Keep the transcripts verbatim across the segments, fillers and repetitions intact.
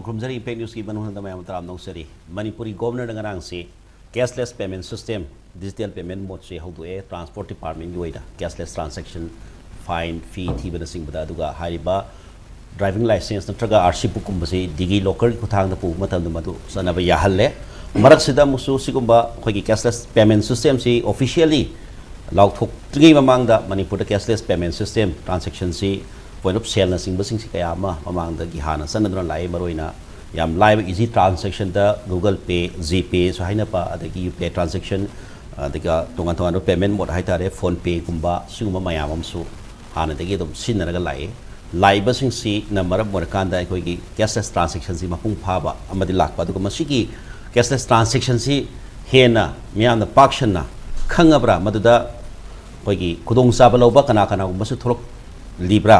ꯈꯨꯔꯨꯝꯖꯔꯤ꯫ Impact ꯅ꯭ꯌꯨꯁꯀꯤ ꯃꯅꯨꯡꯗ ꯃꯌꯥꯝ ꯇꯔꯥꯝꯅ ꯑꯣꯛꯆꯔꯤ꯫ ꯃꯅꯤꯄꯨꯔꯤ ꯒꯣꯕꯔꯅꯔꯅ ꯉꯔꯥꯡꯁꯤ cashless payment system, digital payment modeꯁꯦ ꯍꯧꯗꯣꯛꯑꯦ꯫ ꯇ꯭ꯔꯥꯟꯁꯄꯣꯔꯠ ꯗꯤꯄꯥꯔꯠꯃꯦꯟꯒꯤ ꯑꯣꯏꯅ cashless transaction, fine, fee ꯊꯤꯕꯅꯆꯤꯡꯕꯗ, ꯑꯗꯨꯒ ꯍꯥꯏꯔꯤꯕ driving licence ꯅꯠꯇ꯭ꯔꯒ RC bookꯀꯨꯝꯕꯁꯤ DigiLocker ꯈꯨꯠꯊꯥꯡꯗ ꯄꯨꯕ ꯃꯇꯝꯗ ꯃꯗꯨ ꯆꯠꯅꯕ ꯌꯥꯍꯜꯂꯦ꯫ ꯃꯔꯛꯁꯤꯗ ꯑꯃꯨꯛꯁꯨ ꯁꯤꯒꯨꯝꯕ ꯑꯩꯈꯣꯏꯒꯤ cashless payment systemꯁꯤ officially ꯂꯥꯎꯊꯣꯛꯇ꯭ꯔꯤꯉꯩ ꯃꯃꯥꯡꯗ ꯃꯅꯤꯄꯨꯔꯗ cashless payment system transactionꯁꯤ point of saleꯅꯆꯤꯡꯕꯁꯤꯡꯁꯤ ꯀꯌꯥ ꯑꯃ ꯃꯃꯥꯡꯗꯒꯤ ꯍꯥꯟꯅ ꯆꯠꯅꯗꯨꯅ ꯂꯥꯛꯏ꯫ ꯃꯔꯨꯑꯣꯏꯅ ꯌꯥꯝ ꯂꯥꯏꯕ easy transactionꯗ Google Pay, GPayꯁꯨ ꯍꯥꯏꯅꯕ, ꯑꯗꯒꯤ UPI transaction, ꯑꯗꯨꯒ ꯇꯣꯉꯥꯟ ꯇꯣꯉꯥꯟꯕ payment mode ꯍꯥꯏꯇꯥꯔꯦ, PhonePeꯒꯨꯝꯕ, ꯁꯤꯒꯨꯝꯕ ꯃꯌꯥꯝ ꯑꯃꯁꯨ ꯍꯥꯟꯅꯗꯒꯤ ꯑꯗꯨꯝ ꯁꯤꯖꯤꯟꯅꯔꯒ ꯂꯥꯛꯏ꯫ ꯂꯥꯛꯏꯕꯁꯤꯡꯁꯤꯅ ꯃꯔꯝ ꯑꯣꯏꯔꯀꯥꯟꯗ ꯑꯩꯈꯣꯏꯒꯤ cashless transactionꯁꯤ ꯃꯄꯨꯡ ꯐꯥꯕ ꯑꯃꯗꯤ ꯂꯥꯛꯄ, ꯑꯗꯨꯒ ꯃꯁꯤꯒꯤ cashless transactionꯁꯤ ꯍꯦꯟꯅ ꯃꯤꯌꯥꯝꯅ ꯄꯥꯛ ꯁꯟꯅ ꯈꯪꯉꯕ꯭ꯔꯥ? ꯃꯗꯨꯗ ꯑꯩꯈꯣꯏꯒꯤ ꯈꯨꯗꯣꯡꯆꯥꯕ ꯂꯧꯕ ꯀꯅꯥ ꯀꯅꯥꯒꯨꯝꯕꯁꯨ ꯊꯣꯛꯂꯛꯂꯤꯕ꯭ꯔꯥ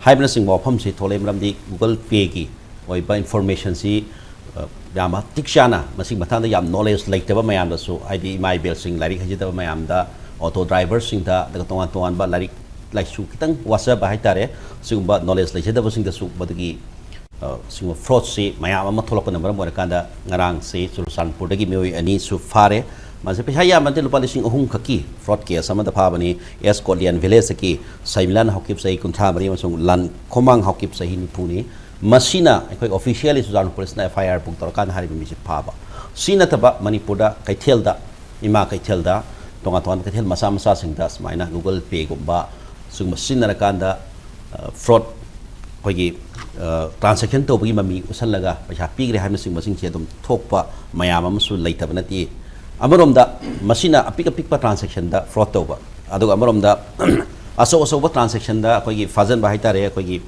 ꯍꯥꯏꯕꯅꯆꯤꯡꯕ ꯋꯥꯐꯝꯁꯤ ꯊꯣꯛꯂꯛꯏ꯫ ꯃꯔꯝꯗꯤ Google Payꯒꯤ ꯑꯣꯏꯕ informationꯁꯤ, ꯑ, ꯌꯥꯝ ꯃꯇꯤꯛ ꯆꯥꯅ ꯃꯁꯤꯒꯤ ꯃꯇꯥꯡꯗ ꯌꯥꯝ knowledge ꯂꯩꯇꯕ ꯃꯌꯥꯝꯗꯁꯨ, ꯍꯥꯏꯗꯤ ꯏꯃꯥ ꯏꯕꯦꯜꯁꯤꯡ, ꯂꯥꯏꯔꯤꯛ ꯍꯩꯖꯗꯕ ꯃꯌꯥꯝꯗ, auto driverꯁꯤꯡꯗ, ꯑꯗꯨꯒ ꯇꯣꯉꯥꯟ ꯇꯣꯉꯥꯟꯕ ꯂꯥꯏꯔꯤꯛ ꯂꯥꯏꯁꯨ ꯈꯤꯇꯪ ꯋꯥꯠꯆꯕ ꯍꯥꯏꯇꯥꯔꯦ, ꯁꯤꯒꯨꯝꯕ knowledge ꯂꯩꯖꯗꯕꯁꯤꯡꯗꯁꯨ ꯃꯗꯨꯒꯤ, ꯑ, ꯁꯤꯒꯨꯝꯕ fraudꯁꯤ ꯃꯌꯥꯝ ꯑꯃ ꯊꯣꯛꯂꯛꯄꯅ ꯃꯔꯝ ꯑꯣꯏꯔꯀꯥꯟꯗ ꯉꯔꯥꯡꯁꯤ ꯆꯨꯔꯆꯥꯟꯄꯨꯔꯗꯒꯤ ꯃꯤꯑꯣꯏ ꯑꯅꯤꯁꯨ ꯐꯥꯔꯦ꯫ ꯃꯁꯤ ꯄꯩꯁꯥ ꯌꯥꯝꯕ ꯅꯠꯇꯦ, ꯂꯨꯄꯥ ꯂꯤꯁꯤꯡ ꯑꯍꯨꯝ ꯈꯛꯀꯤ fraud case ꯑꯃꯗ ꯐꯥꯕꯅꯤ꯫ ꯑꯦꯁ ꯀꯣꯠꯂꯤꯌꯥꯟ villageꯇꯒꯤ ꯁꯩꯃꯤꯂꯥꯟ ꯍꯥꯎꯀꯤꯞ, ꯆꯍꯤ ꯀꯨꯟꯊ꯭ꯔꯥ ꯃꯔꯤ, ꯑꯃꯁꯨꯡ ꯂꯥꯟꯈꯣꯃꯥꯡ ꯍꯥꯎꯀꯤꯞ, ꯆꯍꯤ ꯅꯤꯐꯨꯅꯤ꯫ ꯃꯁꯤꯅ ꯑꯩꯈꯣꯏ officially ꯆꯨꯔꯆꯥꯟꯄꯨꯔ policeꯅ FIR book ꯇꯧꯔꯀꯥꯟꯗ ꯍꯥꯏꯔꯤꯕ ꯃꯤꯁꯦ ꯐꯥꯕ꯫ ꯁꯤ ꯅꯠꯇꯕ ꯃꯅꯤꯄꯨꯔꯗ ꯀꯩꯊꯦꯜꯗ, ꯏꯃꯥ ꯀꯩꯊꯦꯜꯗ, ꯇꯣꯉꯥꯟ ꯇꯣꯉꯥꯟꯕ ꯀꯩꯊꯦꯜ ꯃꯆꯥ ꯃꯆꯥꯁꯤꯡꯗ ꯁꯨꯃꯥꯏꯅ Google Payꯒꯨꯝꯕ ꯁꯤꯒꯨꯝꯕ ꯁꯤꯖꯤꯟꯅꯔꯀꯥꯟꯗ, ꯑ, fraud, ꯑꯩꯈꯣꯏꯒꯤ, ꯑ, transaction ꯇꯧꯕꯒꯤ ꯃꯃꯤ ꯎꯠꯁꯜꯂꯒ ꯄꯩꯁꯥ ꯄꯤꯈ꯭ꯔꯦ ꯍꯥꯏꯕꯅꯆꯤꯡꯕꯁꯤꯡꯁꯦ ꯑꯗꯨꯝ ꯊꯣꯛꯄ ꯃꯌꯥꯝ ꯑꯃꯁꯨ ꯂꯩꯇꯕ ꯅꯠꯇꯦ꯫ ꯑꯃꯔꯣꯝꯗ ꯃꯁꯤꯅ ꯑꯄꯤꯛ ꯑꯄꯤꯛꯄ transactionꯗ fraud ꯇꯧꯕ, ꯑꯗꯨꯒ ꯑꯃꯔꯣꯝꯗ ꯑꯆꯧ ꯑꯆꯧꯕ transactionꯗ ꯑꯩꯈꯣꯏꯒꯤ ꯐꯥꯖꯟꯕ ꯍꯥꯏꯇꯥꯔꯦ꯫ ꯑꯩꯈꯣꯏꯒꯤ,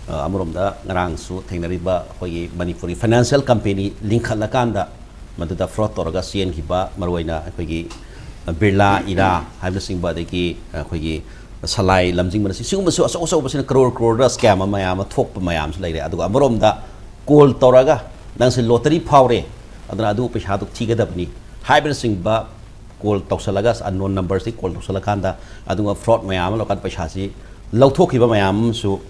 ꯑ, ꯑꯃꯔꯣꯝꯗ ꯉꯔꯥꯡꯁꯨ ꯊꯦꯡꯅꯔꯤꯕ ꯑꯩꯈꯣꯏꯒꯤ ꯃꯅꯤꯄꯨꯔꯒꯤ financial company ꯂꯤꯡꯈꯠꯂꯀꯥꯟꯗ ꯃꯗꯨꯗ fraud ꯇꯧꯔꯒ ꯆꯦꯟꯈꯤꯕ, ꯃꯔꯨꯑꯣꯏꯅ ꯑꯩꯈꯣꯏꯒꯤ ꯕꯤꯔꯂꯥ, ꯏꯔꯥ ꯍꯥꯏꯕꯅꯆꯤꯡꯕ, ꯑꯗꯒꯤ ꯑꯩꯈꯣꯏꯒꯤ ꯁꯂꯥꯏ ꯂꯝꯖꯤꯡꯕꯅ, ꯁꯤꯒꯨꯝꯕꯁꯨ ꯑꯆꯧ ꯑꯆꯧꯕꯁꯤꯅ crore crore scam ꯑꯃ ꯃꯌꯥꯝ ꯑꯃ ꯊꯣꯛꯄ ꯃꯌꯥꯝꯁꯨ ꯂꯩꯔꯦ꯫ ꯑꯗꯨꯒ ꯑꯃꯔꯣꯝꯗ call ꯇꯧꯔꯒ ꯅꯪꯁꯦ lottery ꯐꯥꯎꯔꯦ, ꯑꯗꯨꯅ ꯑꯗꯨ ꯄꯩꯁꯥꯗꯨ ꯊꯤꯒꯗꯕꯅꯤ ꯍꯥꯏꯕꯅꯆꯤꯡꯕ call ꯇꯧꯁꯜꯂꯒ, unknown numberꯗꯒꯤ call ꯇꯧꯁꯜꯂꯀꯥꯟꯗ ꯑꯗꯨꯒ fraud ꯃꯌꯥꯝ ꯑꯃ ꯂꯧꯀꯥꯟꯗ ꯄꯩꯁꯥꯁꯤ ꯂꯧꯊꯣꯛꯈꯤꯕ ꯃꯌꯥꯝ ꯑꯃꯁꯨ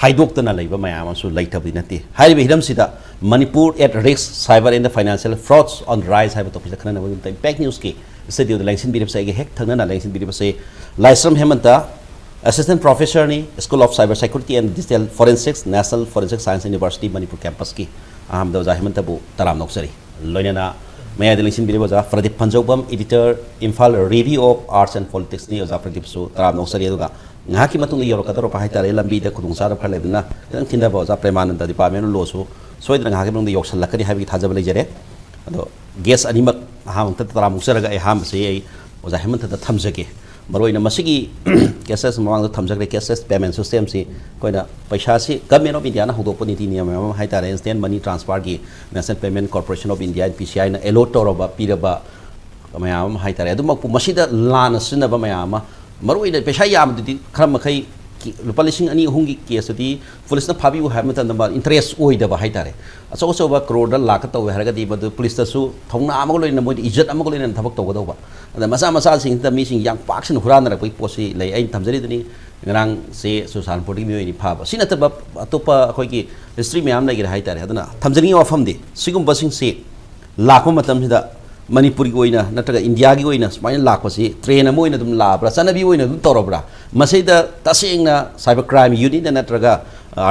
ꯍꯥꯏꯗꯣꯛꯇꯅ ꯂꯩꯕ ꯃꯌꯥꯝ ꯑꯃꯁꯨ ꯂꯩꯇꯕꯗꯤ ꯅꯠꯇꯦ꯫ ꯍꯥꯏꯔꯤꯕ ꯍꯤꯔꯝꯁꯤꯗ Manipur at risk, cyber and the financial frauds on rise ꯍꯥꯏꯕ ꯇꯣꯄꯤꯛꯁꯤꯗ ꯈꯟꯅꯅꯕꯒꯤꯗꯃꯛꯇ Impact Newsꯀꯤ ꯁ꯭ꯇꯨꯗꯤꯑꯣꯗ ꯂꯦꯡꯁꯤꯟꯕꯤꯔꯤꯕꯁꯦ ꯑꯩꯒꯤ ꯍꯦꯛ ꯊꯪꯅꯅ ꯂꯦꯡꯁꯤꯟꯕꯤꯔꯤꯕꯁꯦ ꯂꯥꯏꯁ꯭ꯔꯝ ꯍꯦꯃꯟꯇ, Assistant Professorꯅꯤ, School of Cyber Security and Digital Forensics, National Forensic Science University, Manipur Campusꯀꯤ꯫ ꯑꯍꯥꯟꯕꯗ ꯑꯣꯖꯥ ꯍꯦꯃꯟꯇꯕꯨ ꯇꯔꯥꯝꯅ ꯑꯣꯛꯆꯔꯤ꯫ ꯂꯣꯏꯅꯅ ꯃꯌꯥꯏꯗ ꯂꯦꯡꯁꯤꯟꯕꯤꯔꯤꯕ ꯑꯣꯖꯥ Pradeep ꯐꯟꯖꯧꯕꯝ, editor, Imphal Review of Arts and Politicsꯅꯤ꯫ ꯑꯣꯖꯥ ꯄ꯭ꯔꯗꯤꯞꯁꯨ ꯇꯔꯥꯝꯅ ꯑꯣꯛꯆꯔꯤ꯫ ꯑꯗꯨꯒ ꯉꯥꯏꯍꯥꯛꯀꯤ ꯃꯇꯨꯡꯗ ꯌꯧꯔꯛꯀꯗꯧꯔꯕ ꯍꯥꯏꯇꯥꯔꯦ, ꯂꯝꯕꯤꯗ ꯈꯨꯗꯣꯡꯆꯥꯗꯕ ꯈꯔ ꯂꯩꯕꯅ ꯈꯤꯇꯪ ꯊꯤꯟꯊꯕ ꯑꯣꯖꯥ ꯄ꯭ꯔꯦꯃꯥꯅꯟꯗ, Department of Lawꯁꯨ ꯁꯣꯏꯗꯅ ꯉꯥꯏꯍꯥꯛꯀꯤ ꯃꯇꯨꯡꯗ ꯌꯧꯁꯜꯂꯛꯀꯅꯤ ꯍꯥꯏꯕꯒꯤ ꯊꯥꯖꯕ ꯂꯩꯖꯔꯦ꯫ ꯑꯗꯣ guest ꯑꯅꯤꯃꯛ ꯑꯍꯥꯟꯕ ꯃꯛꯇꯗ ꯇꯔꯥꯝꯅ ꯑꯣꯛꯆꯔꯒ ꯑꯩ ꯑꯍꯥꯟꯕꯁꯤ ꯑꯩ ꯑꯣꯖꯥ ꯍꯦꯃꯟꯇꯗ ꯊꯝꯖꯒꯦ꯫ ꯃꯔꯨꯑꯣꯏꯅ ꯃꯁꯤꯒꯤ cashless ꯃꯃꯥꯡꯗ ꯊꯝꯖꯈ꯭ꯔꯦ, cashless payment systemꯁꯤ ꯑꯩꯈꯣꯏꯅ ꯄꯩꯁꯥꯁꯤ Government of Indiaꯅ ꯍꯧꯗꯣꯛꯄ ꯅꯤꯇꯤ ꯅꯤꯌꯝ ꯃꯌꯥꯝ ꯑꯃ ꯍꯥꯏꯇꯥꯔꯦ, Instant Money Transferꯒꯤ, National Payment Corporation of India, NPCIꯅ allot ꯇꯧꯔꯕ, ꯄꯤꯔꯕ ꯃꯌꯥꯝ ꯑꯃ ꯍꯥꯏꯇꯥꯔꯦ꯫ ꯑꯗꯨꯃꯛꯄꯨ ꯃꯁꯤꯗ ꯂꯥꯟꯅ ꯁꯤꯖꯤꯟꯅꯕ ꯃꯌꯥꯝ ꯑꯃ, ꯃꯔꯨꯑꯣꯏꯅ ꯄꯩꯁꯥ ꯌꯥꯝꯕꯗꯨꯗꯤ ꯈꯔ ꯃꯈꯩ ꯀꯤ-, ꯂꯨꯄꯥ ꯂꯤꯁꯤꯡ ꯑꯅꯤ ꯑꯍꯨꯝꯒꯤ caseꯇꯨꯗꯤ ꯄꯨꯂꯤꯁꯅ ꯐꯥꯕꯤꯌꯨ ꯍꯥꯏꯕ ꯃꯇꯝꯗ ꯃꯥ interest ꯑꯣꯏꯗꯕ ꯍꯥꯏꯇꯥꯔꯦ꯫ ꯑꯆꯧ ꯑꯆꯧꯕ crore ꯂꯥꯛꯀ ꯇꯧꯋꯦ ꯍꯥꯏꯔꯒꯗꯤ ꯃꯗꯨ ꯄꯨꯂꯤꯁꯇꯁꯨ ꯊꯧꯅꯥ ꯑꯃꯒ ꯂꯣꯏꯅꯅ, ꯃꯣꯏꯗ ꯏꯖꯠ ꯑꯃꯒ ꯂꯣꯏꯅꯅ ꯊꯕꯛ ꯇꯧꯒꯗꯧꯕ꯫ ꯑꯗ ꯃꯆꯥ ꯃꯆꯥꯁꯤꯡꯁꯤꯗ ꯃꯤꯁꯤꯡ ꯌꯥꯝ ꯄꯥꯛ ꯁꯟꯅ ꯍꯨꯔꯥꯟꯅꯔꯛꯄꯒꯤ ꯄꯣꯠꯁꯤ ꯂꯩ꯫ ꯑꯩꯅ ꯊꯝꯖꯔꯤꯗꯨꯅꯤ, ꯉꯔꯥꯡꯁꯦ ꯆꯨꯔꯆꯥꯟꯄꯨꯔꯗꯒꯤ ꯃꯤꯑꯣꯏ ꯑꯅꯤ ꯐꯥꯕ꯫ ꯁꯤ ꯅꯠꯇꯕ ꯑꯇꯣꯞꯄ ꯑꯩꯈꯣꯏꯒꯤ history ꯃꯌꯥꯝ ꯂꯩꯈ꯭ꯔꯦ ꯍꯥꯏꯇꯥꯔꯦ꯫ ꯑꯗꯨꯅ ꯊꯝꯖꯅꯤꯡꯉꯤꯕ ꯋꯥꯐꯝꯗꯤ, ꯁꯤꯒꯨꯝꯕꯁꯤꯡꯁꯤ ꯂꯥꯛꯄ ꯃꯇꯝꯁꯤꯗ ꯃꯅꯤꯄꯨꯔꯒꯤ ꯑꯣꯏꯅ ꯅꯠꯇ꯭ꯔꯒ ꯏꯟꯗꯤꯌꯥꯒꯤ ꯑꯣꯏꯅ ꯁꯨꯃꯥꯏꯅ ꯂꯥꯛꯄꯁꯤ trend ꯑꯃ ꯑꯣꯏꯅ ꯑꯗꯨꯝ ꯂꯥꯛꯑꯕ꯭ꯔꯥ, ꯆꯠꯅꯕꯤ ꯑꯣꯏꯅ ꯑꯗꯨꯝ ꯇꯧꯔꯕ꯭ꯔꯥ? ꯃꯁꯤꯗ ꯇꯁꯦꯡꯅ Cyber Crime Unitꯅ ꯅꯠꯇ꯭ꯔꯒ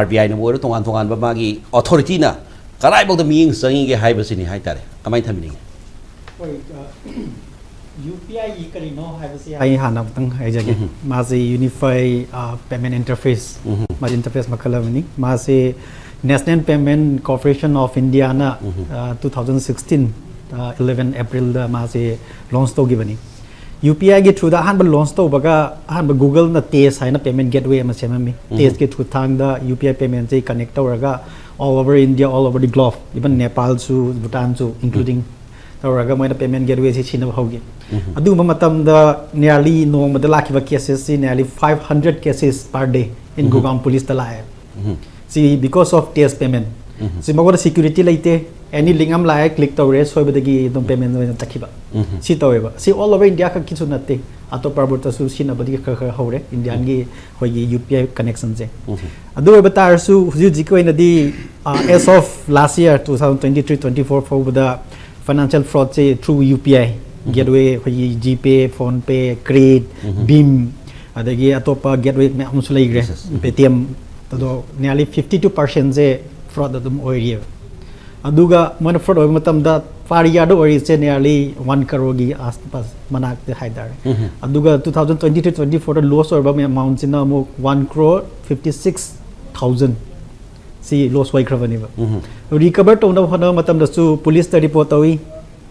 RBIꯅꯕꯨ ꯑꯣꯏꯔꯣ, ꯇꯣꯉꯥꯟ ꯇꯣꯉꯥꯟꯕ ꯃꯥꯒꯤ authorityꯅ ꯀꯗꯥꯏꯐꯥꯎꯗ ꯃꯤꯠꯌꯦꯡ ꯆꯪꯉꯤꯒꯦ ꯍꯥꯏꯕꯁꯤꯅꯤ ꯍꯥꯏꯇꯥꯔꯦ꯫ ꯀꯃꯥꯏꯅ ꯊꯝꯕꯤꯅꯤꯡꯉꯤ? ꯍꯣꯏ, ꯑ, UPIꯒꯤ ꯀꯔꯤꯅꯣ ꯍꯥꯏꯕꯁꯤ ꯑꯩ ꯍꯥꯟꯅ ꯑꯃꯨꯛꯇꯪ ꯍꯥꯏꯖꯒꯦ꯫ ꯎꯝ꯫ ꯃꯥꯁꯤ Unified, ꯑ, Payment Interface, ꯎꯝ꯫ ꯃꯥꯁꯤ interface ꯃꯈꯜ ꯑꯃꯅꯤ꯫ ꯃꯥꯁꯤ National Payment Corporation of Indiaꯅ, ꯎꯝ꯫ ꯑ, two thousand sixteen, ꯑ, eleven Aprilꯗ ꯃꯥꯁꯤ launch ꯇꯧꯈꯤꯕꯅꯤ꯫ UPIꯒꯤ throughꯗ ꯑꯍꯥꯟꯕ launch ꯇꯧꯕꯒ ꯑꯍꯥꯟꯕ Googleꯅ TEZ ꯍꯥꯏꯅ payment gateway ꯑꯃ ꯁꯦꯝꯃꯝꯃꯤ꯫ ꯎꯝ꯫ TEZꯀꯤ through ꯊꯥꯡꯗ UPI paymentꯁꯤ connect ꯇꯧꯔꯒ all over India, all over the globe, even Nepalꯁꯨ, Bhutanꯁꯨ including ꯇꯧꯔꯒ ꯃꯣꯏꯅ payment gatewayꯁꯤ ꯁꯤꯖꯤꯟꯅꯕ ꯍꯧꯈꯤ꯫ ꯎꯝ꯫ ꯑꯗꯨꯒꯨꯝꯕ ꯃꯇꯝꯗ nearly ꯅꯣꯡꯃꯗ ꯂꯥꯛꯈꯤꯕ casesꯁꯤ nearly five hundred cases per day in um. Gurgaon Policeꯇ ꯂꯥꯛꯑꯦ꯫ ꯎꯝ꯫ ꯁꯤ because of TEZ payment꯫ ꯁꯤ ꯃꯉꯣꯟꯗ ꯁꯦꯀ꯭ꯌꯨꯔꯤꯇꯤ ꯂꯩꯇꯦ꯫ ꯑꯦꯅꯤ ꯂꯤꯡ ꯑꯃ ꯂꯥꯛꯑꯦ, ꯀ꯭ꯂꯤꯛ ꯇꯧꯔꯦ, ꯁꯣꯏꯕꯗꯒꯤ ꯑꯗꯨꯝ ꯄꯦꯃꯦꯟ ꯑꯣꯏꯅ ꯇꯠꯈꯤꯕ꯫ ꯁꯤ ꯇꯧꯋꯦꯕ꯫ ꯁꯤ ꯑꯣꯜ ꯑꯣꯚꯔ ꯏꯟꯗꯤꯌꯥ ꯈꯛꯀꯤꯁꯨ ꯅꯠꯇꯦ, ꯑꯇꯣꯞꯄ ꯄ꯭ꯔꯥꯏꯚꯦꯠꯇꯁꯨ ꯁꯤꯖꯤꯟꯅꯕꯗꯤ ꯈꯔ ꯈꯔ ꯍꯧꯔꯦ, ꯏꯟꯗꯤꯌꯥꯟꯒꯤ ꯑꯩꯈꯣꯏꯒꯤ ꯌꯨ ꯄꯤ ꯑꯥꯏ ꯀꯅꯦꯛꯁꯟꯁꯦ꯫ ꯑꯗꯨ ꯑꯣꯏꯕ ꯇꯥꯔꯁꯨ, ꯍꯧꯖꯤꯛ ꯍꯧꯖꯤꯛꯀꯤ ꯑꯣꯏꯅꯗꯤ, as of last year, two thousand twenty three twenty four ꯐꯥꯎꯕꯗ ꯐꯥꯏꯅꯥꯟꯁꯤꯌꯦꯜ ꯐ꯭ꯔꯣꯗꯁꯦ through U P I gateway, ꯑꯩꯈꯣꯏꯒꯤ ꯖꯤꯄꯦ, ꯐꯣꯟ ꯄꯦ, ꯀ꯭ꯔꯦꯗ, ꯚꯤꯝ, ꯑꯗꯒꯤ ꯑꯇꯣꯞꯄ ꯒꯦꯠꯋꯦ ꯃꯌꯥꯝ ꯑꯃꯁꯨ ꯂꯩꯈ꯭ꯔꯦ, ꯄꯦ ꯇꯤ ꯑꯦꯝ꯫ ꯑꯗꯣ ꯅꯤꯌꯔꯂꯤ ꯐꯤꯐꯇꯤ ꯇꯨ ꯄꯥꯔꯁꯦꯟꯁꯦ ꯐ꯭ꯔꯣꯗ ꯑꯗꯨꯝ ꯑꯣꯏꯔꯤꯑꯕ꯫ ꯑꯗꯨꯒ ꯃꯣꯏꯅ ꯐ꯭ꯔꯣꯗ ꯑꯣꯏꯕ ꯃꯇꯝꯗ ꯄꯥꯔ ꯌꯥꯔꯗ ꯑꯣꯏꯔꯤꯁꯦ ꯅꯤꯌꯔꯂꯤ ꯋꯥꯟ ꯀꯔꯣꯔꯒꯤ ꯑꯥꯁꯄꯥꯁ ꯃꯅꯥꯛꯇ ꯍꯥꯏꯇꯥꯔꯦ꯫ ꯑꯗꯨꯒ two thousand twenty three twenty ꯐꯣꯔꯗ ꯂꯣꯁ ꯑꯣꯏꯕ ꯑꯦꯃꯥꯎꯟꯁꯤꯅ ꯑꯃꯨꯛ one crore fifty six thousand ꯁꯤ ꯂꯣꯁ ꯑꯣꯏꯈ꯭ꯔꯕꯅꯦꯕ꯫ ꯔꯤꯀꯚꯔ ꯇꯧꯅꯕ ꯍꯣꯠꯅꯕ ꯃꯇꯝꯗꯁꯨ ꯄꯨꯂꯤꯁꯇ ꯔꯤꯄꯣꯔꯠ ꯇꯧꯏ,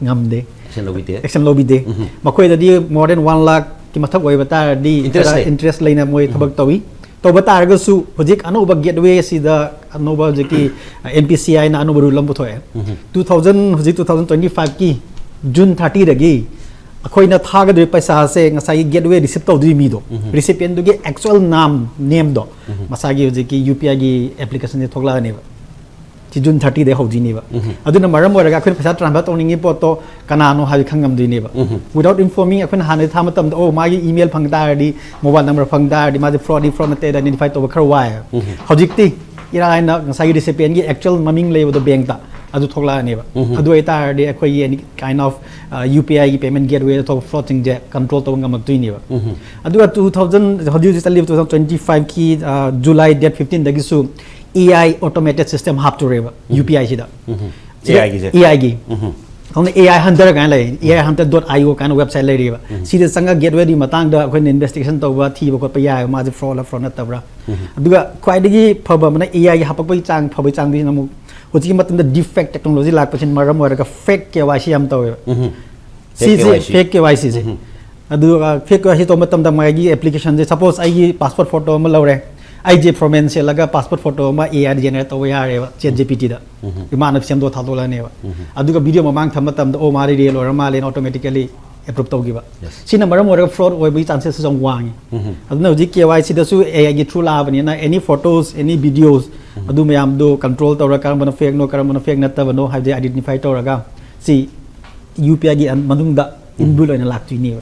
ꯉꯝꯗꯦ꯫ ꯑꯦꯛꯁꯟ ꯂꯧꯕꯤꯗꯦ꯫ ꯑꯦꯛꯁꯟ ꯂꯧꯕꯤꯗꯦ꯫ ꯃꯈꯣꯏꯗꯗꯤ ꯃꯣꯔ ꯗꯦꯟ ꯋꯥꯟ ꯂꯥꯛꯀꯤ ꯃꯊꯛ ꯑꯣꯏꯕ ꯇꯥꯔꯗꯤ Interest ꯈꯔ ꯂꯩ꯫ ꯏꯟꯇꯔꯦꯁ ꯂꯩꯅ ꯃꯣꯏ ꯊꯕꯛ ꯇꯧꯏ꯫ ꯇꯧꯕ ꯇꯥꯔꯒꯁꯨ ꯍꯧꯖꯤꯛ ꯑꯅꯧꯕ ꯒꯦꯠꯋꯦ ꯑꯁꯤꯗ ꯑꯅꯧꯕ ꯍꯧꯖꯤꯛꯀꯤ ꯑꯦꯟ ꯄꯤ ꯁꯤ ꯑꯥꯏꯅ ꯑꯅꯧꯕ ꯔꯨꯜ ꯑꯃ ꯄꯨꯊꯣꯛꯑꯦ꯫ ꯇꯨ ꯊꯥꯎꯖꯟ, ꯍꯧꯖꯤꯛ ꯇꯨ ꯊꯥꯎꯖꯟ ꯇ꯭ꯋꯦꯟꯇꯤ ꯐꯥꯏꯚꯀꯤ ꯖꯨꯟ ꯊꯥꯔꯇꯤꯗꯒꯤ ꯑꯩꯈꯣꯏꯅ ꯊꯥꯒꯗꯧꯔꯤꯕ ꯄꯩꯁꯥꯁꯦ ꯉꯁꯥꯏꯒꯤ ꯒꯦꯠꯋꯦ ꯔꯤꯁꯤꯞ ꯇꯧꯗꯣꯏ ꯃꯤꯗꯣ, ꯔꯤꯁꯤꯄꯤꯌꯦꯟꯗꯨꯒꯤ ꯑꯦꯛꯆꯨꯋꯦꯜ ꯅꯥꯝ, ꯅꯦꯝꯗꯣ ꯃꯁꯥꯒꯤ ꯍꯧꯖꯤꯛꯀꯤ ꯌꯨ ꯄꯤ ꯑꯥꯏꯒꯤ ꯑꯦꯄ꯭ꯂꯤꯀꯦꯁꯟꯁꯦ ꯊꯣꯛꯂꯛꯑꯅꯦꯕ꯫ ꯁꯤ ꯖꯨꯟ ꯊꯥꯔꯇꯤꯗꯒꯤ ꯍꯧꯗꯣꯏꯅꯦꯕ꯫ ꯑꯗꯨꯅ ꯃꯔꯝ ꯑꯣꯏꯔꯒ ꯑꯩꯈꯣꯏꯅ ꯄꯩꯁꯥ ꯇ꯭ꯔꯥꯟꯁꯐꯔ ꯇꯧꯅꯤꯡꯉꯤ ꯄꯣꯠꯇꯣ ꯀꯅꯥꯅꯣ ꯍꯥꯏꯕ ꯈꯪ ꯉꯝꯗꯣꯏꯅꯦꯕ꯫ Without informing, ꯑꯩꯈꯣꯏꯅ ꯍꯥꯟꯅꯗꯤ ꯊꯥ ꯃꯇꯝꯗ, ꯑꯣ, ꯃꯥꯒꯤ ꯏꯃꯦꯜ ꯐꯪ ꯇꯥꯔꯗꯤ, ꯃꯣꯕꯥꯏꯜ ꯅꯝꯕꯔ ꯐꯪ ꯇꯥꯔꯗꯤ, ꯃꯥꯁꯦ ꯐ꯭ꯔꯣꯗꯅꯤ, ꯐ꯭ꯔꯣꯗ ꯅꯠꯇꯦ ꯑꯥꯏꯗꯦꯟꯇꯤꯐꯥꯏ ꯇꯧꯕ ꯈꯔ ꯋꯥꯏꯑꯦꯕ꯫ ꯍꯧꯖꯤꯛꯇꯤ ꯏꯔꯥꯏ ꯂꯥꯏꯅ ꯉꯁꯥꯏꯒꯤ ꯔꯤꯁꯤꯄꯤꯌꯦꯟꯒꯤ ꯑꯦꯛꯆꯨꯋꯦꯜ ꯃꯃꯤꯡ ꯂꯩꯕꯗꯣ ꯕꯦꯡꯛꯇ, ꯑꯗꯨ ꯊꯣꯛꯂꯛꯑꯅꯦꯕ꯫ ꯑꯗꯨ ꯑꯣꯏꯇꯥꯔꯗꯤ ꯑꯩꯈꯣꯏꯒꯤ any kind of, ꯑ, ꯌꯨ ꯄꯤ ꯑꯥꯏꯒꯤ ꯄꯦꯃꯦꯟ ꯒꯦꯠꯋꯦꯗ ꯊꯣꯛꯄ ꯐ꯭ꯔꯣꯗꯁꯤꯡꯁꯦ ꯀꯟꯇ꯭ꯔꯣꯜ ꯇꯧꯕ ꯉꯝꯃꯛꯇꯣꯏꯅꯦꯕ꯫ ꯑꯗꯨꯒ ꯇꯨ ꯊꯥꯎꯖꯟ, ꯍꯧꯖꯤꯛ ꯍꯧꯖꯤꯛ ꯆꯠꯂꯤꯕ ꯇꯨ ꯊꯥꯎꯖꯟ ꯇ꯭ꯋꯦꯟꯇꯤ ꯐꯥꯏꯚꯀꯤ, ꯑ, ꯖꯨꯂꯥꯏ ꯗꯦꯠ ꯐꯤꯐꯇꯤꯟꯗꯒꯤꯁꯨ ꯑꯦ ꯑꯥꯏ ꯑꯣꯇꯣꯃꯦꯇꯦꯗ ꯁꯤꯁꯇꯦꯝ ꯍꯥꯞꯇꯣꯔꯦꯕ ꯌꯨ ꯄꯤ ꯑꯥꯏꯁꯤꯗ꯫ ꯑꯦ ꯑꯥꯏꯒꯤꯁꯦ? ꯑꯦ ꯑꯥꯏꯒꯤ꯫ ꯑꯗꯨꯅ ꯑꯦ ꯑꯥꯏ ꯍꯟꯇꯔ ꯀꯥꯏꯅ ꯂꯩ꯫ A I hunter dot I O ꯀꯥꯏꯅ ꯋꯦꯕꯁꯥꯏꯠ ꯂꯩꯔꯤꯕ꯫ ꯁꯤꯗ ꯆꯪꯉꯒ ꯒꯦꯠꯋꯦꯗꯨꯒꯤ ꯃꯇꯥꯡꯗ ꯑꯩꯈꯣꯏꯅ ꯏꯟꯚꯦꯁꯇꯤꯒꯦꯁꯟ ꯇꯧꯕ, ꯊꯤꯕ ꯈꯣꯠꯄ ꯌꯥꯏꯑꯕ, ꯃꯥꯁꯦ ꯐ꯭ꯔꯣꯗꯂ ꯐ꯭ꯔꯣꯗ ꯅꯠꯇꯕ꯭ꯔꯥ꯫ ꯑꯗꯨꯒ ꯈ꯭ꯋꯥꯏꯗꯒꯤ ꯐꯕ ꯑꯃꯅ ꯑꯦ ꯑꯥꯏꯒꯤ ꯍꯥꯄꯛꯄꯒꯤ ꯆꯥꯡ, ꯐꯕꯒꯤ ꯆꯥꯡꯗꯨꯅ ꯑꯃꯨꯛ ꯍꯧꯖꯤꯛꯀꯤ ꯃꯇꯝꯗ ꯗꯤꯞ ꯐꯦꯛ ꯇꯦꯛꯅꯣꯂꯣꯖꯤ ꯂꯥꯛꯄꯁꯤꯅ ꯃꯔꯝ ꯑꯣꯏꯔꯒ ꯐꯦꯛ ꯀꯦ ꯋꯥꯏ ꯁꯤ ꯌꯥꯝ ꯇꯧꯋꯦꯕ꯫ Fake ꯁꯤꯁꯦ ꯀꯦ ꯋꯥꯏ ꯁꯤ꯫ ꯐꯦꯛ ꯀꯦ ꯋꯥꯏ ꯁꯤꯁꯦ꯫ ꯑꯗꯨꯒ ꯐꯦꯛ ꯀꯦ ꯋꯥꯏ ꯁꯤ ꯇꯧꯕ ꯃꯇꯝꯗ ꯃꯥꯒꯤ ꯑꯦꯄ꯭ꯂꯤꯀꯦꯁꯟꯁꯦ, ꯁꯄꯣꯁ ꯑꯩꯒꯤ ꯄꯥꯁꯄꯣꯔꯠ ꯐꯣꯇꯣ ꯑꯃ ꯂꯧꯔꯦ, ꯑꯩꯁꯦ ꯐꯣꯔꯃꯦꯟ ꯁꯦꯠꯂꯒ ꯄꯥꯁꯄꯣꯔꯠ ꯐꯣꯇꯣ ꯑꯃ ꯑꯦ ꯑꯥꯏꯗ ꯖꯦꯅꯦꯔꯦꯠ ꯇꯧꯕ ꯌꯥꯔꯦꯕ, ꯆꯦꯠ ꯖꯤ ꯄꯤ ꯇꯤꯗ꯫ ꯏꯃꯥꯅ ꯁꯦꯝꯗꯣꯛ ꯊꯥꯗꯣꯛꯂꯛꯑꯅꯦꯕ꯫ ꯑꯗꯨꯒ ꯚꯤꯗꯤꯑꯣ ꯃꯃꯥꯡ ꯊꯝꯕ ꯃꯇꯝꯗ, ꯑꯣ, ꯃꯥꯗꯤ ꯔꯤꯌꯦꯜ ꯑꯣꯏꯔ ꯃꯥꯜꯂꯦꯅ ꯑꯣꯇꯣꯃꯦꯇꯤꯀꯦꯂꯤ ꯑꯦꯄ꯭ꯔꯨꯞ ꯇꯧꯈꯤꯕ꯫ ꯁꯤꯅ ꯃꯔꯝ ꯑꯣꯏꯔꯒ ꯐ꯭ꯔꯣꯗ ꯑꯣꯏꯕꯒꯤ ꯆꯥꯟꯁꯦꯁꯁꯨ ꯌꯥꯝ ꯋꯥꯡꯉꯤ꯫ ꯑꯗꯨꯅ ꯍꯧꯖꯤꯛ ꯀꯦ ꯋꯥꯏ ꯁꯤꯗꯁꯨ ꯑꯦ ꯑꯥꯏꯒꯤ ꯊ꯭ꯔꯨ ꯂꯥꯛꯑꯕꯅꯤꯅ, ꯑꯦꯅꯤ ꯐꯣꯇꯣꯁ, ꯑꯦꯅꯤ ꯚꯤꯗꯤꯑꯣꯁ, ꯑꯗꯨ ꯃꯌꯥꯝꯗꯣ ꯀꯟꯇ꯭ꯔꯣꯜ ꯇꯧꯔꯒ ꯀꯔꯝꯕꯅ ꯐꯦꯛꯅꯣ, ꯀꯔꯝꯕꯅ ꯐꯦꯛ ꯅꯠꯇꯕꯅꯣ ꯍꯥꯏꯕꯗꯤ ꯑꯥꯏꯗꯦꯟꯇꯤꯐꯥꯏ ꯇꯧꯔꯒ, ꯁꯤ ꯌꯨ ꯄꯤ ꯑꯥꯏꯒꯤ ꯃꯅꯨꯡꯗ ꯏꯟꯕꯨꯜ ꯑꯣꯏꯅ ꯂꯥꯛꯇꯣꯏꯅꯦꯕ꯫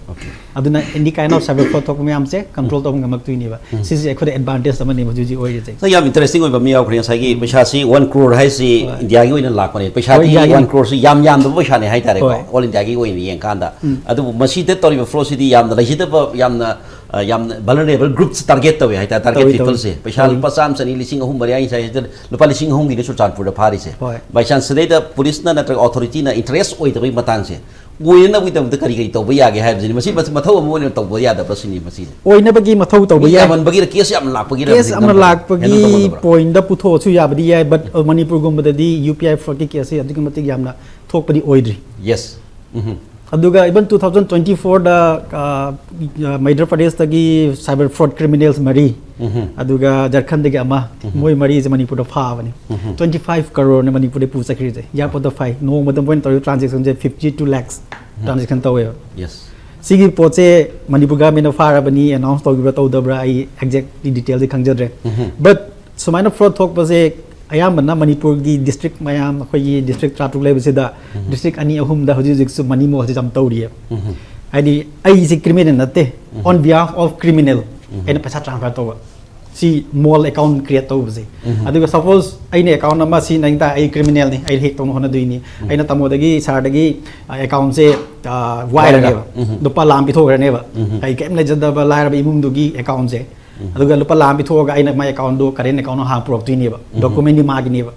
ꯑꯗꯨꯅ any kind of cyber fraud ꯊꯣꯛꯄ ꯃꯌꯥꯝꯁꯦ ꯀꯟꯇ꯭ꯔꯣꯜ ꯇꯧꯕ ꯉꯝꯃꯛꯇꯣꯏꯅꯦꯕ꯫ ꯁꯤꯁꯦ ꯑꯩꯈꯣꯏꯗ ꯑꯦꯗꯚꯥꯟꯇꯦꯖ ꯑꯃꯅꯦꯕ ꯍꯧꯖꯤꯛ ꯍꯧꯖꯤꯛ ꯑꯣꯏꯔꯤꯁꯦ꯫ ꯁꯤ ꯌꯥꯝ ꯏꯟꯇꯔꯦꯁꯇꯤꯡ ꯑꯣꯏꯕ ꯑꯃ ꯌꯥꯎꯈ꯭ꯔꯦ꯫ ꯉꯁꯥꯏꯒꯤ ꯄꯩꯁꯥꯁꯤ ꯋꯥꯟ ꯀ꯭ꯔꯣꯔ ꯍꯥꯏꯁꯤ ꯏꯟꯗꯤꯌꯥꯒꯤ ꯑꯣꯏꯅ ꯂꯥꯛꯄꯅꯦ꯫ ꯄꯩꯁꯥꯗꯤ ꯏꯟꯗꯤꯌꯥꯒꯤ ꯋꯥꯟ ꯀ꯭ꯔꯣꯔꯁꯤ ꯌꯥꯝ ꯌꯥꯝꯗꯕ ꯄꯩꯁꯥꯅꯦ ꯍꯥꯏꯇꯥꯔꯦꯀꯣ, ꯑꯣꯜ ꯏꯟꯗꯤꯌꯥꯒꯤ ꯑꯣꯏꯅ ꯌꯦꯡꯀꯥꯟꯗ꯫ ꯑꯗꯨꯕꯨ ꯃꯁꯤꯗ ꯇꯧꯔꯤꯕ ꯐ꯭ꯔꯣꯗꯁꯤꯗꯤ ꯌꯥꯝꯅ ꯂꯩꯖꯗꯕ, ꯌꯥꯝꯅ, ꯑ, ꯌꯥꯝꯅ ꯚꯜꯅꯔꯦꯕꯜ ꯒ꯭ꯔꯨꯞꯁ ꯇꯥꯔꯒꯦꯠ ꯇꯧꯋꯦ ꯍꯥꯏꯇꯥꯔꯦ, ꯇꯥꯔꯒꯦꯠ ꯇꯧꯋꯤ, ꯇꯧꯋꯤ꯫ ꯄꯤꯄꯜꯁꯦ꯫ ꯄꯩꯁꯥ ꯂꯨꯄꯥ ꯆꯥꯝꯃ, ꯆꯅꯤ, ꯂꯤꯁꯤꯡ ꯑꯍꯨꯝ, ꯃꯔꯤ ꯍꯥꯏꯁꯦ ꯂꯨꯄꯥ ꯂꯤꯁꯤꯡ ꯑꯍꯨꯝꯒꯤꯅꯦ ꯆꯨꯔꯆꯥꯟꯄꯨꯔꯗ ꯐꯥꯔꯤꯁꯦ꯫ ꯍꯣꯏ꯫ ꯕꯥꯏ ꯆꯥꯟꯁ ꯁꯤꯗꯩꯗ ꯄꯨꯂꯤꯁꯅ ꯅꯠꯇ꯭ꯔꯒ ꯑꯣꯊꯣꯔꯤꯇꯤꯅ ꯏꯟꯇꯔꯦꯁ ꯑꯣꯏꯗꯕꯒꯤ ꯃꯇꯥꯡꯁꯦ ꯑꯣꯏꯅꯅꯕꯒꯤꯗꯃꯛꯇ ꯀꯔꯤ ꯀꯔꯤ ꯇꯧꯕ ꯌꯥꯒꯦ ꯍꯥꯏꯕꯁꯤꯅꯤ꯫ ꯃꯁꯤ ꯃꯊꯧ ꯑꯃ ꯑꯣꯏꯅ ꯇꯧꯕ ꯌꯥꯗꯕ꯭ꯔꯥ ꯁꯤꯅꯤ ꯃꯁꯤꯁꯦ꯫ ꯑꯣꯏꯅꯕꯒꯤ ꯃꯊꯧ ꯇꯧꯕ ꯃꯤ ꯌꯥꯏ꯫ ꯌꯥꯝꯃꯟꯕꯒꯤꯔ, ꯀꯦꯁ ꯌꯥꯝ ꯂꯥꯛꯄꯒꯤꯔ ꯀꯦꯁ ꯌꯥꯝꯅ ꯍꯦꯟꯗꯜ ꯇꯧꯕ ꯂꯥꯛꯄꯒꯤ ꯉꯝꯗꯕ꯭ꯔꯥ? ꯄꯣꯏꯟꯗ ꯄꯨꯊꯣꯛꯑꯁꯨ ꯌꯥꯕꯗꯤ ꯌꯥꯏ, ꯕꯠ ꯃꯅꯤꯄꯨꯔꯒꯨꯝꯕꯗꯗꯤ ꯌꯨ ꯄꯤ ꯑꯥꯏ ꯐ꯭ꯔꯣꯗꯀꯤ ꯀꯦꯁꯁꯤ ꯑꯗꯨꯛꯀꯤ ꯃꯇꯤꯛ ꯌꯥꯝꯅ ꯊꯣꯛꯄꯗꯤ ꯑꯣꯏꯗ꯭ꯔꯤ꯫ ꯌꯦꯁ꯫ ꯑꯗꯨꯒ even two thousand twenty fourꯗ, ꯑ, ꯃꯩꯙ꯭ꯌ ꯄ꯭ꯔꯗꯦꯁꯇꯒꯤ ꯁꯥꯏꯕꯔ ꯐ꯭ꯔꯣꯗ ꯀ꯭ꯔꯤꯃꯤꯅꯦꯜꯁ ꯃꯔꯤ, ꯑꯗꯨꯒ ꯖꯔꯈꯟꯗꯒꯤ ꯑꯃ, ꯃꯣꯏ ꯃꯔꯤꯁꯦ ꯃꯅꯤꯄꯨꯔꯗ ꯐꯥꯕꯅꯤ꯫ Twenty five ꯀꯔꯣꯔꯅ ꯃꯅꯤꯄꯨꯔꯗ ꯄꯨ ꯆꯠꯈ꯭ꯔꯤꯁꯦ, ꯏꯌꯥꯔꯄꯣꯔꯠꯇ ꯐꯥꯏ꯫ ꯅꯣꯡꯃꯗ ꯃꯣꯏꯅ ꯇꯧꯔꯤꯕ ꯇ꯭ꯔꯥꯟꯖꯦꯛꯁꯟꯁꯦ fifty two lakhs ꯇ꯭ꯔꯥꯟꯖꯦꯛꯁꯟ ꯇꯧꯋꯦꯕ꯫ ꯌꯦꯁ꯫ ꯁꯤꯒꯤ ꯄꯣꯠꯁꯦ ꯃꯅꯤꯄꯨꯔ ꯒꯚꯔꯟꯃꯦꯟꯠꯅ ꯐꯥꯔꯕꯅꯤ, ꯑꯦꯅꯥꯎꯟꯁ ꯇꯧꯈꯤꯕ꯭ꯔꯥ ꯇꯧꯗꯕ꯭ꯔꯥ ꯑꯩ ꯑꯦꯛꯖꯦꯛꯂꯤ ꯗꯤꯇꯦꯜꯗꯤ ꯈꯪꯖꯗ꯭ꯔꯦ꯫ ꯕꯠ ꯁꯨꯃꯥꯏꯅ ꯐ꯭ꯔꯣꯗ ꯊꯣꯛꯄꯁꯦ ꯑꯌꯥꯝꯕꯅ ꯃꯅꯤꯄꯨꯔꯒꯤ ꯗꯤꯁꯇ꯭ꯔꯤꯛ ꯃꯌꯥꯝ, ꯑꯩꯈꯣꯏꯒꯤ ꯗꯤꯁꯇ꯭ꯔꯤꯛ ꯇꯔꯥꯇꯔꯨꯛ ꯂꯩꯕꯁꯤꯗ ꯗꯤꯁꯇ꯭ꯔꯤꯛ ꯑꯅꯤ ꯑꯍꯨꯝꯗ ꯍꯧꯖꯤꯛ ꯍꯧꯖꯤꯛꯁꯨ ꯃꯅꯤ ꯃꯣꯜꯁꯦ ꯌꯥꯝ ꯇꯧꯔꯤꯌꯦ꯫ ꯍꯥꯏꯗꯤ ꯑꯩꯁꯦ ꯀ꯭ꯔꯤꯃꯤꯅꯦꯜ ꯅꯠꯇꯦ, on behalf of criminal ꯑꯩꯅ ꯄꯩꯁꯥ ꯇ꯭ꯔꯥꯟꯁꯐꯔ ꯇꯧꯕ꯫ ꯁꯤ ꯃꯣꯜ ꯑꯦꯀꯥꯎꯟ ꯀ꯭ꯔꯤꯌꯦꯠ ꯇꯧꯕꯁꯦ꯫ ꯑꯗꯨꯒ ꯁꯄꯣꯁ ꯑꯩꯅ ꯑꯦꯀꯥꯎꯟ ꯑꯃ ꯁꯤ ꯅꯪ ꯇꯥ ꯑꯩ ꯀ꯭ꯔꯤꯃꯤꯅꯦꯜꯅꯤ, ꯑꯩ ꯍꯦꯛ ꯇꯧꯅ ꯍꯣꯠꯅꯗꯣꯏꯅꯤ꯫ ꯑꯩꯅ ꯇꯥꯃꯣꯗꯒꯤ ꯁꯥꯔꯗꯒꯤ ꯑꯦꯀꯥꯎꯟꯁꯦ ꯋꯥꯏꯔꯅꯦꯕ, ꯂꯨꯄꯥ ꯂꯥꯛ ꯑꯃ ꯄꯤꯊꯣꯛꯈ꯭ꯔꯅꯦꯕ꯫ ꯑꯩ ꯀꯔꯤꯝ ꯂꯩꯖꯗꯕ ꯂꯥꯏꯔꯕ ꯏꯃꯨꯡꯗꯨꯒꯤ ꯑꯦꯀꯥꯎꯟꯁꯦ꯫ ꯑꯗꯨꯒ ꯂꯨꯄꯥ ꯂꯥꯛ ꯑꯃ ꯄꯤꯊꯣꯛꯑꯒ ꯑꯩꯅ ꯃꯥꯏ ꯑꯦꯀꯥꯎꯟꯗꯣ ꯀꯔꯦꯟ ꯑꯦꯀꯥꯎꯟ ꯍꯥꯡ ꯄꯨꯔꯛꯇꯣꯏꯅꯦꯕ꯫ ꯗꯣꯀꯨꯃꯦꯟꯗꯤ ꯃꯥꯒꯤꯅꯦꯕ꯫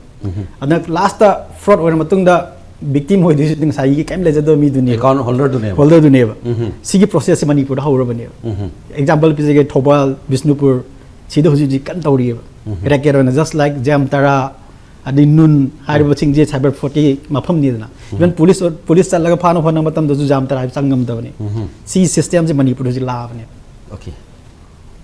ꯑꯗꯨꯅ ꯂꯥꯁꯇ ꯐ꯭ꯔꯣꯗ ꯑꯣꯏꯔ ꯃꯇꯨꯡꯗ ꯚꯤꯛꯇꯤꯝ ꯑꯣꯏꯗꯣꯏꯁꯤ ꯉꯁꯥꯏꯒꯤ ꯀꯔꯤꯝ ꯂꯩꯖꯗꯕ ꯃꯤꯗꯨꯅꯦꯕ꯫ ꯑꯦꯀꯥꯎꯟ ꯍꯣꯜꯗꯔꯗꯨꯅꯦꯕ꯫ ꯍꯣꯜꯗꯔꯗꯨꯅꯦꯕ꯫ ꯁꯤꯒꯤ ꯄ꯭ꯔꯣꯁꯦꯁꯁꯦ ꯃꯅꯤꯄꯨꯔꯗ ꯍꯧꯔꯕꯅꯦꯕ꯫ ꯑꯦꯛꯖꯥꯝꯄꯜ ꯄꯤꯖꯒꯦ, ꯊꯧꯕꯥꯜ, ꯕꯤꯁꯅꯨꯄꯨꯔ, ꯁꯤꯗ ꯍꯧꯖꯤꯛ ꯍꯧꯖꯤꯛ ꯀꯟꯅ ꯇꯧꯔꯤꯑꯕ꯫ ꯔꯦꯀꯦꯠ ꯑꯣꯏꯅ just like ꯖꯥꯝꯇꯥꯔꯥ, ꯑꯗꯩ ꯅꯨꯟ ꯍꯥꯏꯔꯤꯕꯁꯤꯡꯁꯦ ꯁꯥꯏꯕꯔ ꯐ꯭ꯔꯣꯗꯀꯤ ꯃꯐꯝꯅꯤꯗꯅ꯫ ꯏꯚꯟ ꯄꯨꯂꯤꯁ, ꯄꯨꯂꯤꯁ ꯆꯠꯂꯒ ꯐꯥꯅ ꯍꯣꯠꯅꯕ ꯃꯇꯝꯗꯁꯨ ꯖꯥꯝꯇꯥꯔꯥ ꯍꯥꯏꯕ ꯆꯪ ꯉꯝꯗꯕꯅꯤ꯫ ꯁꯤ ꯁꯤꯁꯇꯦꯝꯁꯦ ꯃꯅꯤꯄꯨꯔꯗ ꯍꯧꯖꯤꯛ ꯂꯥꯛꯑꯕꯅꯦ꯫ ꯑꯣꯀꯦ꯫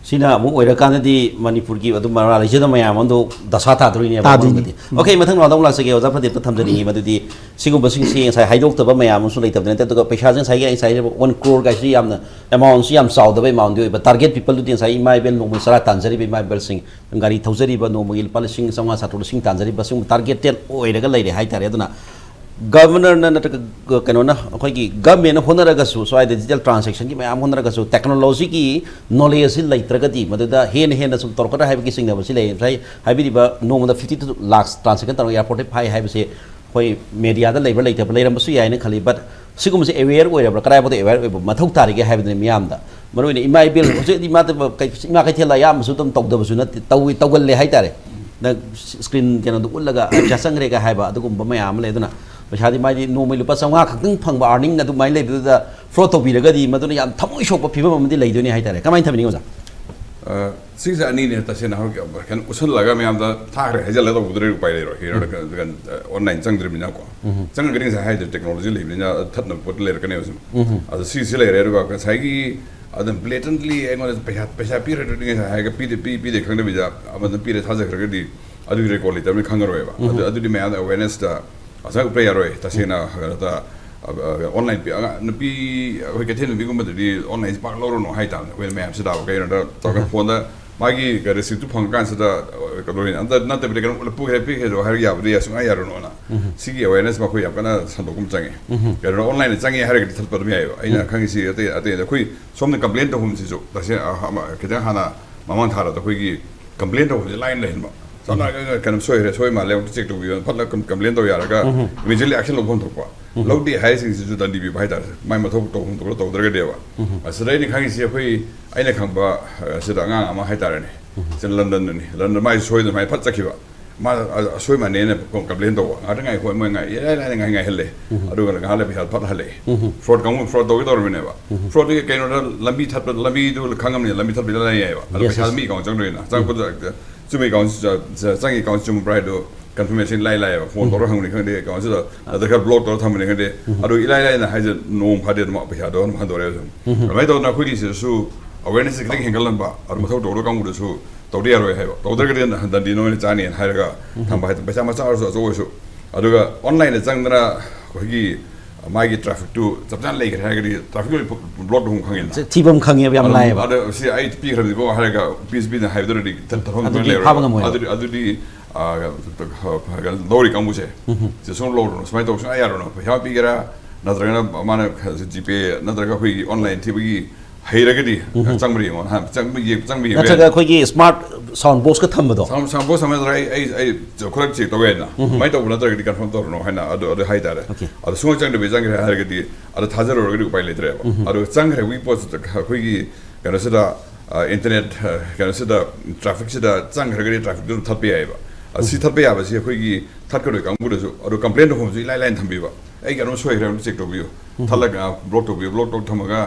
ꯁꯤꯅ ꯑꯃꯨꯛ ꯑꯣꯏꯔꯀꯥꯟꯗꯗꯤ ꯃꯅꯤꯄꯨꯔꯒꯤ ꯑꯗꯨꯝ ꯃꯔꯥ ꯂꯩꯖꯗ ꯃꯌꯥꯝ ꯑꯗꯨ ꯗꯁꯥ ꯇꯥꯗꯣꯔꯤꯅꯦꯕ꯫ ꯇꯥꯗꯣꯏꯅꯤ꯫ ꯑꯃꯔꯣꯝꯗꯗꯤ꯫ ꯎꯝ꯫ ꯑꯣꯀꯦ, ꯃꯊꯪ ꯔꯥꯎꯟꯗ ꯑꯃꯨꯛ ꯂꯥꯛꯆꯒꯦ꯫ ꯑꯣꯖꯥ ꯄ꯭ꯔꯗꯤꯞꯇ ꯊꯝꯖꯅꯤꯡꯉꯤ, ꯃꯗꯨꯗꯤ ꯁꯤꯒꯨꯝꯕꯁꯤꯡꯁꯤ ꯉꯁꯥꯏ ꯍꯥꯏꯗꯣꯛꯇꯕ ꯃꯌꯥꯝ ꯑꯃꯁꯨ ꯂꯩꯇꯕꯗꯤ ꯅꯠꯇꯦ꯫ ꯑꯗꯨꯒ ꯄꯩꯁꯥꯁꯦ ꯉꯁꯥꯏꯒꯤ, ꯉꯁꯥꯏ ꯍꯥꯏꯔꯤꯕ ꯋꯥꯟ ꯀ꯭ꯔꯣꯔ ꯀꯥꯏꯁꯤ ꯌꯥꯝꯅ ꯑꯦꯃꯥꯎꯟꯁꯤ ꯌꯥꯝ ꯆꯥꯎꯗꯕ ꯑꯦꯃꯥꯎꯟꯗꯤ ꯑꯣꯏꯕ꯫ ꯇꯥꯔꯒꯦꯠ ꯄꯤꯄꯜꯗꯨꯗꯤ ꯉꯁꯥꯏ ꯏꯃꯥ ꯏꯕꯦꯜ ꯅꯣꯡꯃꯒꯤ ꯆꯔꯥ ꯇꯥꯟꯖꯔꯤꯕ ꯏꯃꯥ ꯏꯕꯦꯜꯁꯤꯡ, ꯒꯥꯔꯤ ꯊꯧꯖꯔꯤꯕ, ꯅꯣꯡꯃꯒꯤ ꯂꯨꯄꯥ ꯂꯤꯁꯤꯡ ꯆꯥꯝꯃꯉꯥ, ꯆꯥꯇ꯭ꯔꯨꯛ, ꯂꯤꯁꯤꯡ ꯇꯥꯟꯖꯔꯤꯕ, ꯁꯤꯒꯨꯝꯕ ꯇꯥꯔꯒꯦꯇꯦꯠ ꯑꯣꯏꯔꯒ ꯂꯩꯔꯦ ꯍꯥꯏꯇꯥꯔꯦ꯫ ꯑꯗꯨꯅ ꯒꯚꯔꯅꯔꯅ ꯅꯠꯇ꯭ꯔꯒ ꯀꯩꯅꯣꯅ, ꯑꯩꯈꯣꯏꯒꯤ ꯒꯚꯔꯟꯃꯦꯟꯅ ꯍꯣꯠꯅꯔꯒꯁꯨ, ꯁ꯭ꯋꯥꯏꯗ ꯗꯤꯖꯤꯇꯦꯜ ꯇ꯭ꯔꯥꯟꯁꯦꯛꯁꯟꯒꯤ ꯃꯌꯥꯝ ꯍꯣꯠꯅꯔꯒꯁꯨ, ꯇꯦꯛꯅꯣꯂꯣꯖꯤꯒꯤ ꯅꯣꯂꯦꯖꯁꯤ ꯂꯩꯇ꯭ꯔꯒꯗꯤ ꯃꯗꯨꯗ ꯍꯦꯟꯅ ꯍꯦꯟꯅ ꯁꯨꯝ ꯇꯧꯔꯛꯀꯗ꯭ꯔꯥ ꯍꯥꯏꯕꯒꯤ ꯆꯤꯡꯅꯕꯁꯤ ꯂꯩ꯫ ꯉꯁꯥꯏ ꯍꯥꯏꯕꯤꯔꯤꯕ ꯅꯣꯡꯃꯗ ꯐꯤꯐꯇꯤ ꯇꯨ ꯂꯥꯛꯁ ꯇ꯭ꯔꯥꯟꯁꯦꯛꯁꯟ ꯇꯧꯔꯒ ꯑꯦꯌꯥꯔꯄꯣꯔꯠꯇ ꯐꯥꯏ ꯍꯥꯏꯕꯁꯦ ꯑꯩꯈꯣꯏ ꯃꯦꯗꯤꯌꯥꯗ ꯂꯩꯕ꯭ꯔꯥ ꯂꯩꯇꯕ꯭ꯔꯥ, ꯂꯩꯔꯝꯕꯁꯨ ꯌꯥꯏꯅ ꯈꯜꯂꯤ꯫ ꯕꯠ ꯁꯤꯒꯨꯝꯕꯁꯦ ꯑꯦꯋꯦꯌꯔ ꯑꯣꯏꯔꯕ꯭ꯔꯥ, ꯀꯗꯥꯏꯐꯥꯎꯗ ꯑꯦꯋꯦꯌꯔ ꯑꯣꯏꯕ ꯃꯊꯧ ꯇꯥꯔꯤꯒꯦ ꯍꯥꯏꯕꯗꯨꯅꯤ ꯃꯤꯌꯥꯝꯗ꯫ ꯃꯔꯨꯑꯣꯏꯅ ꯏꯃꯥ ꯏꯕꯦꯜ, ꯍꯧꯖꯤꯛ ꯏꯃꯥ, ꯏꯃꯥ ꯀꯩꯊꯦꯜ ꯑꯌꯥꯝꯕꯁꯨ ꯑꯗꯨꯝ ꯇꯧꯗꯕꯁꯨ ꯅꯠꯇꯦ, ꯇꯧꯏ, ꯇꯧꯒꯜꯂꯦ ꯍꯥꯏꯇꯥꯔꯦ꯫ ꯅꯪ ꯁ꯭ꯀ꯭ꯔꯤꯟ ꯀꯩꯅꯣꯗꯣ ꯎꯠꯂꯒ "ꯑꯩ ꯄꯩꯁꯥ ꯆꯪꯈ꯭ꯔꯦꯒ" ꯍꯥꯏꯕ ꯑꯗꯨꯒꯨꯝꯕ ꯃꯌꯥꯝ ꯑꯃ ꯂꯩ꯫ ꯑꯗꯨꯅ ꯄꯩꯁꯥꯗꯤ ꯃꯥꯗꯤ ꯅꯣꯡꯃꯩ ꯂꯨꯄꯥ ꯆꯥꯝꯃꯉꯥ ꯈꯛꯇꯪ ꯐꯪꯕ ꯑꯥꯔꯅꯤꯡ ꯑꯗꯨꯃꯥꯏꯅ ꯂꯩꯕꯗꯨꯗ ꯐ꯭ꯔꯣꯗ ꯇꯧꯕꯤꯔꯒꯗꯤ ꯃꯗꯨꯅ ꯌꯥꯝ ꯊꯃꯣꯏ ꯁꯣꯛꯄ ꯐꯤꯕꯝ ꯑꯃꯗꯤ ꯂꯩꯗꯣꯏꯅꯤ ꯍꯥꯏꯇꯥꯔꯦ꯫ ꯀꯃꯥꯏꯅ ꯊꯝꯕꯤꯅꯤꯡꯉꯤ ꯑꯣꯖꯥ? ꯑ, ꯁꯤꯁꯦ ꯑꯅꯤꯅꯦ ꯇꯁꯦꯡꯅ꯫ ꯍꯧꯖꯤꯛ ꯀꯩꯅꯣ ꯎꯠꯁꯜꯂꯒ ꯃꯌꯥꯝꯗ ꯊꯥꯈ꯭ꯔꯦ ꯍꯥꯏꯖꯜꯂꯒ ꯇꯧꯕꯗꯨꯗꯤ ꯎꯄꯥꯏ ꯂꯩꯔꯣꯏ꯫ ꯀꯩꯅꯣ, ꯎꯝ꯫ ꯀꯩꯅꯣ, ꯑꯣꯟꯂꯥꯏꯟ ꯆꯪꯗ꯭ꯔꯤꯕꯅꯤꯅꯀꯣ꯫ ꯎꯝ꯫ ꯆꯪꯉꯒꯗꯤ ꯉꯁꯥꯏ ꯍꯥꯏꯗꯣ ꯇꯦꯛꯅꯣꯂꯣꯖꯤ ꯂꯩꯕꯅꯤꯅ ꯊꯠꯅꯕ ꯄꯣꯠꯇꯤ ꯂꯩꯔꯛꯀꯅꯦꯕ ꯁꯨꯝ꯫ ꯎꯝ꯫ ꯑꯗꯣ ꯁꯤꯁꯦ ꯂꯩꯔꯦ꯫ ꯑꯗꯨꯒ ꯉꯁꯥꯏꯒꯤ ꯑꯗꯨꯝ ꯕ꯭ꯂꯦꯇꯟꯂꯤ ꯑꯩꯉꯣꯟꯗ ꯄꯩꯁꯥ, ꯄꯩꯁꯥ ꯄꯤꯔꯗ꯭ꯔꯗꯤ ꯉꯁꯥꯏ ꯍꯥꯏꯔꯒ ꯄꯤꯗꯦ, ꯄꯤ-, ꯄꯤꯗꯦ ꯈꯪꯗꯕꯤꯗ ꯑꯃꯗ ꯄꯤꯔꯦ ꯊꯥꯖꯈ꯭ꯔꯒꯗꯤ ꯑꯗꯨꯒꯤ ꯔꯦꯀꯣꯔꯗ ꯂꯩꯇꯕꯅꯤ ꯈꯪꯉꯔꯣꯏꯕ꯫ ꯎꯝ꯫ ꯑꯗꯨ, ꯑꯗꯨꯗꯤ ꯃꯌꯥꯝꯗ ꯑꯋꯦꯔꯅꯦꯁꯇ ꯉꯁꯥꯏ ꯎꯠꯄ ꯌꯥꯔꯣꯏ꯫ ꯇꯁꯦꯡꯅ ꯀꯩꯅꯣꯗ, ꯑ, ꯑ, ꯑꯣꯟꯂꯥꯏꯟ ꯄꯤ-, ꯑꯉꯥꯡ ꯅꯨꯄꯤ, ꯑꯩꯈꯣꯏ ꯀꯩꯊꯦꯜ ꯅꯨꯄꯤꯒꯨꯝꯕꯗꯗꯤ ꯑꯣꯟꯂꯥꯏꯟꯁꯦ ꯄꯥꯛ ꯂꯧꯔꯨꯅꯨ ꯍꯥꯏꯇꯥꯕꯅꯦ꯫ ꯑꯩꯈꯣꯏꯅ ꯃꯌꯥꯝꯁꯤ ꯂꯥꯛꯑꯣ ꯀꯩꯅꯣꯗ ꯇꯧꯔꯒ ꯎꯝ꯫ ꯐꯣꯟꯗ ꯃꯥꯒꯤ ꯔꯤꯁꯤꯞꯇꯨ ꯐꯪꯉꯀꯥꯟꯁꯤꯗ, ꯑ, ꯀꯩꯅꯣ ꯑꯣꯏꯅ ꯑꯝꯇ ꯅꯠꯇꯕꯤꯗ ꯀꯩꯅꯣ ꯄꯨꯈ꯭ꯔꯦ, ꯄꯤꯈ꯭ꯔꯦꯗꯣ ꯍꯥꯏꯔꯒ ꯌꯥꯕꯗꯤ ꯌꯥ-, ꯁꯨꯡꯌꯥ ꯌꯥꯔꯨꯅꯨꯅ꯫ ꯎꯝ꯫ ꯁꯤꯒꯤ ꯑꯋꯦꯔꯅꯦꯁ ꯃꯈꯣꯏ ꯌꯥꯝ ꯀꯟꯅ ꯁꯟꯗꯣꯛꯄ ꯑꯃ ꯆꯪꯉꯦ꯫ ꯎꯝ꯫ ꯀꯩꯅꯣꯗ ꯑꯣꯟꯂꯥꯏꯟꯗ ꯆꯪꯉꯦ ꯍꯥꯏꯔꯒꯗꯤ ꯊꯠꯄ ꯑꯗꯨꯝ ꯌꯥꯏꯑꯕ꯫ ꯑꯩꯅ ꯎꯝ꯫ ꯈꯪꯉꯤꯁꯤ ꯑꯇꯩ, ꯑꯇꯩꯗ ꯑꯩꯈꯣꯏ ꯁꯣꯝꯗ ꯀꯝꯄ꯭ꯂꯦꯟ ꯇꯧꯐꯝꯁꯤꯁꯨ ꯇꯁꯦꯡꯅ, ꯑ, ꯑꯃ, ꯈꯤꯇꯪ ꯍꯥꯟꯅ ꯃꯃꯥꯡ ꯊꯥꯗ ꯑꯩꯈꯣꯏꯒꯤ ꯀꯝꯄ꯭ꯂꯦꯟ ꯇꯧꯕꯁꯦ ꯂꯥꯏꯟ ꯂꯩꯍꯟꯕ꯫ ꯁꯝꯅ ꯎꯝ꯫ ꯍꯥꯏꯔꯕꯗ ꯀꯩꯅꯣ ꯁꯣꯏꯈ꯭ꯔꯦ, ꯁꯣꯏ ꯃꯥꯜꯂꯦ, ꯑꯃꯨꯛꯇ ꯆꯦꯛ ꯇꯧꯕꯤꯌꯣ, ꯐꯠꯂ ꯀꯝ-, ꯀꯝꯄ꯭ꯂꯦꯟ ꯇꯧ ꯌꯥꯔꯒ ꯎꯝ꯫ ꯏꯃꯤꯗꯤꯌꯦꯠꯂꯤ ꯑꯦꯛꯁꯟ ꯂꯧꯐꯝ ꯊꯣꯛꯄ꯫ ꯎꯝ꯫ ꯂꯧꯗꯦ ꯍꯥꯏꯔꯤꯁꯤꯡꯁꯤꯁꯨ ꯗꯟꯗꯤ ꯄꯤꯕ ꯍꯥꯏꯇꯥꯔꯦ, ꯃꯥꯏ ꯃꯊꯧ ꯇꯧꯐꯝ ꯊꯣꯛꯄ ꯇꯧꯗ꯭ꯔꯒꯗꯤꯕ꯫ ꯎꯝ꯫ ꯑꯁꯤꯗ ꯑꯩꯅ ꯈꯪꯉꯤꯁꯤ ꯑꯩꯈꯣꯏ, ꯑꯩꯅ ꯈꯪꯕ, ꯑ, ꯁꯤꯗ ꯑꯉꯥꯡ ꯑꯃ ꯍꯥꯏꯇꯥꯔꯦꯅꯦ, ꯎꯝ꯫ ꯁꯤ ꯂꯟꯗꯟꯗꯅꯤ, ꯂꯟꯗꯟ ꯃꯥꯏ ꯁꯣꯏꯗꯅ ꯃꯥꯏ ꯐꯠ ꯆꯠꯈꯤꯕ꯫ ꯃꯥ ꯑ-, ꯑꯁꯣꯏ ꯃꯥꯟꯅꯦꯅ ꯀꯝꯄ꯭ꯂꯦꯟ ꯇꯧꯕ꯫ ꯉꯥꯛꯇ ꯉꯥꯏꯈꯣ, ꯃꯣꯏ ꯉꯥꯏ-, ꯏꯔꯥꯏ ꯂꯥꯏꯅ ꯉꯥꯏ ꯉꯥꯏꯍꯜꯂꯦ꯫ ꯎꯝ꯫ ꯑꯗꯨꯒ ꯉꯥꯏꯍꯥꯛ ꯂꯩ ꯄꯩꯁꯥ ꯐꯠ ꯍꯜꯂꯛꯑꯦ꯫ ꯎꯝ꯫ ꯐ꯭ꯔꯣꯗ ꯀꯥꯡꯕꯨ ꯐ꯭ꯔꯣꯗ ꯇꯧꯒꯦ ꯇꯧꯔꯝꯃꯤꯅꯦꯕ꯫ ꯎꯝ꯫ ꯐ꯭ꯔꯣꯗ ꯀꯩꯅꯣꯗ ꯂꯝꯕꯤ ꯊꯠꯄ, ꯂꯝꯕꯤꯗꯨ ꯈꯪꯉꯝꯅꯤꯅ ꯂꯝꯕꯤ ꯊꯠꯄ ꯏꯔꯥꯏ ꯂꯥꯏ ꯌꯥꯏꯑꯕ꯫ ꯑꯗꯣ ꯌꯦꯁ, ꯄꯩꯁꯥ ꯌꯦꯁ꯫ ꯃꯤ ꯑꯦꯀꯥꯎꯟ ꯆꯪꯗꯣꯏꯅ꯫ ꯎꯝ꯫ ꯆꯪꯉꯛꯄꯗ ꯆꯨꯝꯃꯤ ꯑꯦꯀꯥꯎꯟ ꯆ-, ꯆ-, ꯆꯪꯉꯤ ꯑꯦꯀꯥꯎꯟ ꯆꯨꯝꯕ꯭ꯔꯥ ꯍꯥꯏꯗꯣ ꯀꯟꯐꯔꯃꯦꯁꯟ ꯏꯂꯥꯏ ꯂꯥꯏꯌꯦꯕ꯫ ꯐꯣꯟ ꯎꯝ꯫ ꯇꯧꯔꯒ ꯍꯪꯕꯅꯤ ꯈꯪꯗꯦ, ꯑꯦꯀꯥꯎꯟꯁꯤꯗ ꯑꯥ꯫ ꯑꯗ ꯈꯔ ꯕ꯭ꯂꯣꯛ ꯇꯧꯔꯒ ꯊꯝꯕꯅꯤ ꯈꯪꯗꯦ꯫ ꯎꯝ꯫ ꯑꯗꯨ ꯏꯂꯥꯏ ꯂꯥꯏꯅ ꯍꯥꯏꯁꯦ ꯅꯣꯡ ꯐꯥꯗꯦ ꯑꯗꯨꯝ ꯄꯩꯁꯥꯗꯣ ꯑꯗꯨꯝ ꯍꯟꯗꯣꯔꯛꯑꯦ ꯑꯗꯨꯝ꯫ ꯎꯝ꯫ ꯑꯗꯨꯃꯥꯏꯅ ꯇꯧꯗꯅ ꯑꯩꯈꯣꯏꯒꯤ ꯁꯤꯗꯁꯨ ꯑꯦꯋꯦꯔꯅꯦꯁꯁꯦ ꯈꯤꯇꯪ ꯍꯦꯟꯒꯠꯍꯟꯕ, ꯑꯗꯨ ꯃꯊꯧ ꯇꯧꯗꯕ ꯀꯥꯡꯕꯨꯗꯨꯁꯨ ꯇꯧꯗ ꯌꯥꯔꯣꯏ ꯍꯥꯏꯕ, ꯇꯧꯗ꯭ꯔꯒꯗꯤ ꯗꯟꯗꯤ ꯅꯣꯏꯅ ꯆꯥꯅꯤꯅ ꯍꯥꯏꯔꯒ ꯊꯝꯕ ꯍꯥꯏ, ꯄꯩꯁꯥ ꯃꯆꯥ ꯑꯣꯏꯔꯁꯨ ꯑꯆꯧꯕ ꯑꯣꯏꯔꯁꯨ꯫ ꯑꯗꯨꯒ ꯑꯣꯟꯂꯥꯏꯟꯗ ꯆꯪꯗꯅ ꯑꯩꯈꯣꯏꯒꯤ ꯃꯥꯒꯤ ꯇ꯭ꯔꯥꯐꯤꯛꯇꯨ ꯆꯞ ꯆꯥꯅ ꯂꯩꯈ꯭ꯔꯦ ꯍꯥꯔꯒꯗꯤ ꯇ꯭ꯔꯥꯐꯤꯛ ꯂꯣꯏ ꯕ꯭ꯂꯣꯛ ꯇꯧꯐꯝ ꯈꯪꯉꯦꯅ꯫ ꯊꯤꯐꯝ ꯈꯪꯉꯦꯕ, ꯌꯥꯝ ꯂꯥꯏꯌꯦꯕ꯫ ꯑꯗ ꯁꯤ ꯑꯩ ꯄꯤꯈ꯭ꯔꯕꯅꯤꯀꯣ ꯍꯥꯏꯔꯒ ꯄꯤꯁ ꯄꯤꯅ ꯍꯥꯏꯕꯗꯨꯅꯗꯤ ꯊ- ꯊꯝꯐꯝ ꯑꯗꯨꯗꯤ ꯂꯩꯔꯣꯏꯕ꯫ ꯐꯥꯕ ꯉꯝꯃꯣꯏꯕ꯫ ꯑꯗꯨꯗꯤ ꯑꯗꯨꯗꯤ ꯑ, ꯀꯩꯅꯣ ꯂꯧꯔꯤ ꯀꯥꯡꯕꯨꯁꯦ ꯁꯤ ꯁꯨꯝ ꯂꯧꯔꯨꯅꯨ, ꯁꯨꯃꯥꯏꯅ ꯇꯧꯕ ꯁꯨꯡꯌꯥ ꯌꯥꯔꯨꯅꯨ꯫ ꯄꯩꯁꯥ ꯄꯤꯒꯦꯔꯥ ꯅꯠꯇ꯭ꯔꯒꯅ ꯃꯥꯅ ꯖꯤꯄꯦ ꯅꯠꯇ꯭ꯔꯒ ꯑꯩꯈꯣꯏꯒꯤ ꯑꯣꯟꯂꯥꯏꯟ ꯊꯤꯕꯒꯤ ꯍꯩꯔꯒꯗꯤ ꯆꯪꯕ꯭ꯔꯥ ꯌꯦꯡꯉꯣ, ꯅꯍꯥꯟ ꯆꯪꯕ ꯌꯦꯡ- ꯆꯪꯕ ꯌꯦꯡꯕ ꯅꯠꯇ꯭ꯔꯒ ꯌꯥꯏ꯫ ꯑꯩꯈꯣꯏꯒꯤ ꯁ꯭ꯃꯥꯔꯠ ꯁꯥꯎꯟ ꯕꯣꯛꯁꯀ ꯊꯝꯕꯗꯣ꯫ ꯁꯥꯎꯟ ꯁꯥꯎꯟ ꯕꯣꯛꯁ ꯊꯝꯕ ꯅꯠꯇ꯭ꯔꯒ ꯑꯩ ꯑꯩ ꯑꯩ ꯈꯨꯗꯛ ꯆꯦꯛ ꯇꯧꯕ ꯌꯥꯏꯗꯅ꯫ ꯑꯗꯨꯃꯥꯏꯅ ꯇꯧꯕ ꯅꯠꯇ꯭ꯔꯒꯗꯤ ꯀꯟꯐꯥꯔꯝ ꯇꯧꯔꯨꯅꯨ ꯍꯥꯏꯅ ꯑꯗꯨ ꯑꯗꯨ ꯍꯥꯏꯇꯥꯔꯦ꯫ Okay. ꯑꯗꯣ ꯁꯨꯡꯆꯪ ꯆꯪꯗꯕꯤ ꯆꯪꯈ꯭ꯔꯦ ꯍꯥꯏꯔꯒꯗꯤ ꯑꯗꯣ ꯊꯥꯖꯔꯨꯔꯒꯗꯤ ꯎꯄꯥꯏ ꯂꯩꯇ꯭ꯔꯦꯕ꯫ ꯑꯗꯣ ꯆꯪꯈ꯭ꯔꯕꯒꯤ ꯄꯣꯠꯁꯤꯗ ꯑꯩꯈꯣꯏꯒꯤ ꯀꯩꯅꯣꯁꯤꯗ, ꯑ, ꯏꯟꯇꯔꯅꯦꯠ, ꯑ, ꯀꯩꯅꯣꯁꯤꯗ, ꯇ꯭ꯔꯥꯐꯤꯛꯁꯤꯗ ꯆꯪꯈ꯭ꯔꯒꯗꯤ ꯇ꯭ꯔꯥꯐꯤꯛꯇꯨ ꯑꯗꯨꯝ ꯊꯠꯄ ꯌꯥꯏꯑꯕ꯫ ꯑ, ꯁꯤ ꯊꯠꯄ ꯌꯥꯕꯁꯤ ꯑꯩꯈꯣꯏꯒꯤ ꯊꯠꯀꯗꯣꯏ ꯀꯥꯡꯕꯨꯗꯁꯨ ꯑꯗꯣ ꯀꯝꯄ꯭ꯂꯦꯟ ꯇꯧꯐꯝꯁꯨ ꯏꯂꯥꯏ ꯂꯥꯏꯅ ꯊꯝꯕꯤꯕ꯫ ꯑꯩ ꯀꯩꯅꯣꯝ ꯁꯣꯏꯈ꯭ꯔꯦ, ꯑꯝꯇ ꯆꯦꯛ ꯇꯧꯕꯤꯌꯨ꯫ ꯊꯠꯂꯒ ꯕ꯭ꯂꯣꯛ ꯇꯧꯕꯤꯌꯨ, ꯕ꯭ꯂꯣꯛ ꯇꯧ ꯊꯝꯃꯒ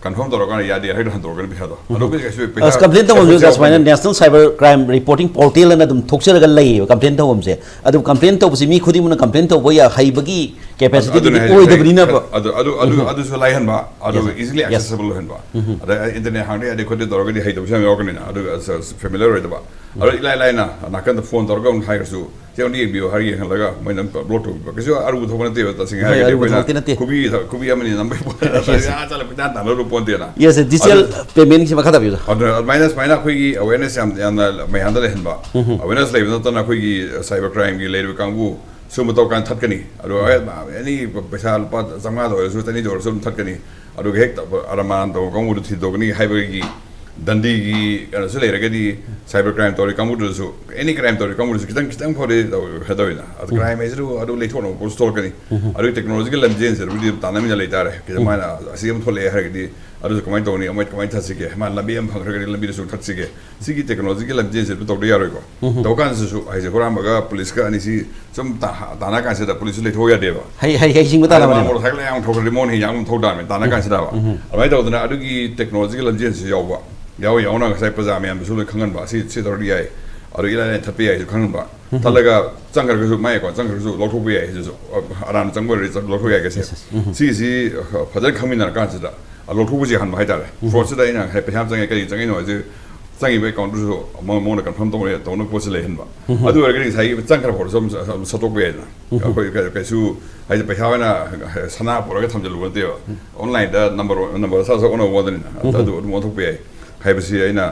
ꯀꯟꯐꯥꯔꯝ ꯇꯧꯔꯀꯥꯟꯗ ꯌꯥꯗꯦ ꯍꯥꯏꯔꯒ ꯍꯟꯗꯣꯔꯛꯀꯅꯤ ꯄꯩꯁꯥꯗꯣ꯫ ꯑꯗꯣ ꯀꯩꯁꯨ ꯄꯩꯁꯥ ꯑꯁ, ꯀꯝꯄ꯭ꯂꯦꯟ ꯇꯧꯐꯝꯁꯨ ꯄꯩꯁꯥ ꯁꯨꯃꯥꯏꯅ national cyber crime reporting portal ꯑꯅ ꯑꯗꯨꯝ ꯊꯣꯛꯆꯔꯒ ꯂꯩꯌꯦꯕ ꯀꯝꯄ꯭ꯂꯦꯟ ꯇꯧꯐꯝꯁꯦ꯫ ꯑꯗꯨ ꯀꯝꯄ꯭ꯂꯦꯟ ꯇꯧꯕꯁꯤ ꯃꯤ ꯈꯨꯗꯤꯡꯃꯛꯅ ꯀꯝꯄ꯭ꯂꯦꯟ ꯇꯧꯕ ꯌꯥ- ꯍꯩꯕꯒꯤ ꯀꯦꯄꯦꯁꯤꯇꯤꯗꯤ ꯑꯗꯨꯅꯦ ꯍꯥꯏꯁꯦ꯫ ꯑꯣꯏꯗꯕꯅꯤꯅꯕ꯫ ꯑꯗꯨ ꯑꯗꯨ ꯑꯗꯨ ꯑꯗꯨꯁꯨ ꯂꯥꯏꯍꯟꯕ, ꯑꯗꯨ Yes, sir. Easily Yes. Accessible ꯑꯣꯏꯍꯟꯕ꯫ ꯑꯗ ꯏꯟꯇꯔꯅꯦꯠ ꯍꯥꯡꯗ ꯌꯥꯗꯦ ꯈꯣꯠꯇꯦ ꯇꯧꯔꯒꯗꯤ ꯍꯩꯇꯕꯁꯨ ꯌꯥꯝ ꯌꯥꯎꯔꯛꯀꯅꯤꯅ, ꯑꯗꯨꯒ ꯐꯦꯃꯤꯂꯔ ꯑꯣꯏꯗꯕ꯫ ꯑꯗꯣ ꯏꯂꯥꯏ ꯂꯥꯏꯅ ꯅꯥꯀꯟꯗ ꯐꯣꯟ ꯇꯧꯔꯒ ꯑꯃꯨꯛ ꯍꯥꯏꯔꯁꯨ, "ꯁꯤ ꯑꯝꯇ ꯌꯦꯡꯕꯤꯌꯨ" ꯍꯥꯏꯔ ꯌꯦꯡꯍꯜꯂꯒ ꯃꯣꯏꯅ ꯑꯗꯨꯝ ꯕ꯭ꯂꯣꯛ ꯇꯧꯕꯤꯕ꯫ ꯀꯩꯁꯨ ꯑꯔꯨꯕ ꯊꯕꯛ ꯅꯠꯇꯦꯕ, ꯇꯁꯦꯡꯅ ꯍꯣꯏ, ꯍꯥꯏꯔꯒꯗꯤ ꯑꯔꯨꯕ ꯑꯩꯈꯣꯏꯅ ꯊꯕꯛꯇꯤ ꯅꯠꯇꯦ꯫ ꯈꯨꯕꯤ ꯈꯨꯕꯤ ꯑꯃꯅꯤ ꯅꯝꯕꯩ ꯄꯣꯠ Yes, yes. ꯅꯠꯇꯦ, ꯆꯠꯂ ꯄꯩꯁꯥ ꯇꯥꯟꯅꯔꯨꯕ ꯄꯣꯠ ꯅꯠꯇꯦꯅ꯫ ꯌꯦꯁ, ꯗꯤꯖꯤꯇꯦꯜ ꯑꯗꯨ- ꯄꯦꯃꯦꯟꯒꯤꯁꯤ ꯃꯈꯥ ꯇꯥꯕꯤꯌꯨꯗ꯫ ꯑꯗꯨꯅ ꯑꯗꯨꯃꯥꯏꯅ ꯁꯨꯃꯥꯏꯅ ꯑꯩꯈꯣꯏꯒꯤ ꯑꯋꯦꯔꯅꯦꯁ ꯌꯥꯝ ꯌꯥꯝꯅ ꯃꯌꯥꯝꯗ ꯂꯩꯍꯟꯕ꯫ ꯑꯋꯦꯔꯅꯦꯁ ꯂꯩꯕ ꯅꯠꯇꯅ ꯑꯩꯈꯣꯏꯒꯤ ꯁꯥꯏꯕꯔ ꯀ꯭ꯔꯥꯏꯝꯒꯤ ꯂꯩꯔꯤꯕ ꯀꯥꯡꯕꯨ ꯁꯨꯝꯕ ꯇꯧꯔꯀꯥꯟꯗ ꯊꯠꯀꯅꯤ꯫ ꯑꯗꯣ ꯑꯦꯅꯤ ꯄꯩꯁꯥ ꯂꯨꯄꯥ ꯆꯥꯝꯃꯉꯥꯗ ꯑꯣꯏꯔꯁꯨ ꯆꯅꯤꯗ ꯑꯣꯏꯔꯁꯨ ꯑꯗꯨꯝ ꯊꯠꯀꯅꯤ꯫ ꯑꯗꯨꯒ ꯍꯦꯛ ꯑꯔꯥꯟ ꯃꯔꯥꯟ ꯇꯧꯕ ꯀꯥꯡꯕꯨꯗꯨ ꯊꯤꯗꯣꯛꯀꯅꯤ ꯍꯥꯏꯕꯒꯤ ꯗꯟꯗꯤꯒꯤ ꯀꯩꯅꯣꯁꯨ ꯂꯩꯔꯒꯗꯤ ꯁꯥꯏꯕꯔ ꯀ꯭ꯔꯥꯏꯝ ꯇꯧꯔꯤ ꯀꯥꯡꯕꯨꯗꯨꯁꯨ, ꯑꯦꯅꯤ ꯀ꯭ꯔꯥꯏꯝ ꯇꯧꯔꯤ ꯀꯥꯡꯕꯨꯗꯨꯁꯨ ꯈꯤꯇꯪ ꯈꯤꯇꯪ ꯐꯥꯎꯗꯤ ꯇꯧ- ꯀꯩꯗꯧꯋꯤꯅ꯫ ꯑꯗꯨ ꯀ꯭ꯔꯥꯏꯝ ꯍꯥꯏꯁꯤꯗ ꯑꯗꯨ ꯂꯩꯊꯣꯛꯅꯕ ꯄꯣꯠꯁꯨ ꯊꯣꯛꯂꯛꯀꯅꯤ꯫ ꯑꯗꯨꯒꯤ ꯇꯦꯛꯅꯣꯂꯣꯖꯤꯀꯦꯜ ꯂꯝꯖꯦꯟꯁꯤꯗꯕꯨꯗꯤ ꯑꯗꯨꯝ ꯇꯥꯟꯅꯃꯤꯟꯅ ꯂꯩꯇꯥꯔꯦ꯫ ꯈꯤꯇꯪ ꯃꯥꯅ ꯑꯁꯤ ꯑꯃ ꯊꯣꯛꯂꯛꯑꯦ ꯍꯥꯏꯔꯒꯗꯤ ꯑꯗꯨꯁꯨ ꯀꯃꯥꯏꯅ ꯇꯧꯅꯤ, ꯑꯃ ꯀꯃꯥꯏꯅ ꯊꯠꯁꯤꯒꯦ, ꯃꯥꯅ ꯂꯝꯕꯤ ꯑꯃ ꯐꯪꯈ꯭ꯔꯒꯗꯤ ꯂꯝꯕꯤꯗꯁꯨ ꯊꯠꯁꯤꯒꯦ꯫ ꯁꯤꯒꯤ ꯇꯦꯛꯅꯣꯂꯣꯖꯤꯀꯦꯜ ꯂꯝꯖꯦꯟꯁꯦ ꯑꯗꯨꯝ ꯇꯧꯗ ꯌꯥꯔꯣꯏꯀꯣ꯫ ꯇꯧ ꯀꯥꯟꯁꯤꯗꯁꯨ ꯍꯥꯏꯁꯦ ꯍꯨꯔꯥꯟꯕꯒ ꯄꯨꯂꯤꯁꯀ ꯑꯅꯤꯁꯤ ꯁꯨꯝ ꯇꯥ- ꯇꯥꯟꯅ ꯀꯥꯟꯁꯤꯗ ꯄꯨꯂꯤꯁꯁꯨ ꯂꯩꯊꯣꯛ ꯌꯥꯗꯦꯕ꯫ ꯍꯩ ꯍꯩ ꯍꯩꯁꯤꯡꯕ ꯑꯗ ꯃꯥ ꯇꯥꯟꯅꯕꯅꯦꯕ꯫ ꯃꯣꯇꯣꯔ ꯁꯥꯏꯀꯜ ꯌꯥꯝ ꯊꯧꯈ꯭ꯔꯗꯤ ꯃꯣꯟ ꯍꯤ ꯌꯥꯝ ꯊꯧ ꯇꯥꯔꯃꯦ ꯇꯥꯟꯅ ꯀꯥꯟꯁꯤꯗ꯫ ꯑꯗꯨꯃꯥꯏꯅ ꯇꯧꯗꯅ ꯑꯗꯨꯒꯤ ꯇꯦꯛꯅꯣꯂꯣꯖꯤꯀꯦꯜ ꯂꯝꯖꯦꯟꯁꯤ ꯌꯥꯎꯕ ꯌꯥꯎ ꯌꯥꯎꯅ ꯉꯁꯥꯏ ꯄ꯭ꯔꯖꯥ ꯃꯌꯥꯝꯗꯁꯨ ꯂꯣꯏ ꯈꯪꯍꯟꯕ, ꯑꯁꯤ ꯁꯤ ꯇꯧꯔꯗꯤ ꯌꯥꯏ, ꯑꯗꯨ ꯏꯂꯥꯏ ꯂꯥꯏꯅ ꯊꯠꯄ ꯌꯥꯏꯁꯨ ꯈꯪꯍꯟꯕ꯫ ꯊꯠꯂꯒ ꯆꯪꯈ꯭ꯔꯒꯁꯨ ꯃꯥꯏꯀꯣ ꯆꯪꯈ꯭ꯔꯒꯁꯨ ꯂꯧꯊꯣꯛꯄ ꯌꯥꯏ ꯍꯥꯏꯁꯤꯁꯨ꯫ ꯑꯔꯥꯟ ꯆꯪꯕ ꯑꯣꯏꯔꯗꯤ ꯂꯧꯊꯣꯛꯄ ꯌꯥꯏ ꯀꯩꯁꯦ꯫ ꯁꯤꯁꯤ ꯐꯖꯅ ꯈꯪꯃꯤꯟꯅꯔ ꯀꯥꯟꯁꯤꯗ ꯂꯧꯊꯣꯛꯄꯁꯦ ꯍꯟꯕ ꯍꯥꯏꯇꯥꯔꯦ꯫ ꯐ꯭ꯔꯣꯗꯁꯤꯗ ꯑꯩꯅ ꯍꯦꯛ ꯄꯩꯁꯥ ꯆꯪꯉꯦ, ꯀꯔꯤ ꯆꯪꯉꯤꯅꯣ ꯍꯥꯏꯁꯦ, ꯆꯪꯉꯤꯕ ꯑꯦꯀꯥꯎꯟꯗꯨꯁꯨ ꯃꯉꯣꯟꯗ ꯀꯟꯐꯥꯔꯝ ꯇꯧꯅ ꯇꯧꯅꯕ ꯄꯣꯠꯁꯤ ꯂꯩꯍꯟꯕ꯫ ꯑꯗꯨ ꯑꯣꯏꯔꯒꯗꯤ ꯉꯁꯥꯏꯒꯤ ꯆꯪꯈ꯭ꯔ ꯐꯥꯎꯗꯁꯨ ꯑꯗꯨꯝ ꯑꯗꯨꯝ ꯁꯠꯇꯣꯛꯄ ꯌꯥꯏꯗꯅ꯫ ꯑꯩꯈꯣꯏ ꯀ- ꯀꯩꯁꯨ ꯍꯥꯏꯗꯤ ꯄꯩꯁꯥ ꯑꯣꯏꯅ ꯁꯅꯥ ꯄꯨꯔꯒ ꯊꯝꯖꯤꯜꯂꯨꯕ ꯅꯠꯇꯦꯕ꯫ ꯑꯣꯟꯂꯥꯏꯟꯗ ꯅꯝꯕꯔ ꯅꯝꯕꯔ ꯁꯠ ꯁꯠ ꯑꯣꯟꯅꯕ ꯋꯥꯗꯅꯤꯅ꯫ ꯑꯗꯨ ꯑꯗꯨꯝ ꯑꯣꯟꯊꯣꯛꯄ ꯌꯥꯏ ꯍꯥꯏꯕꯁꯤ ꯑꯩꯅ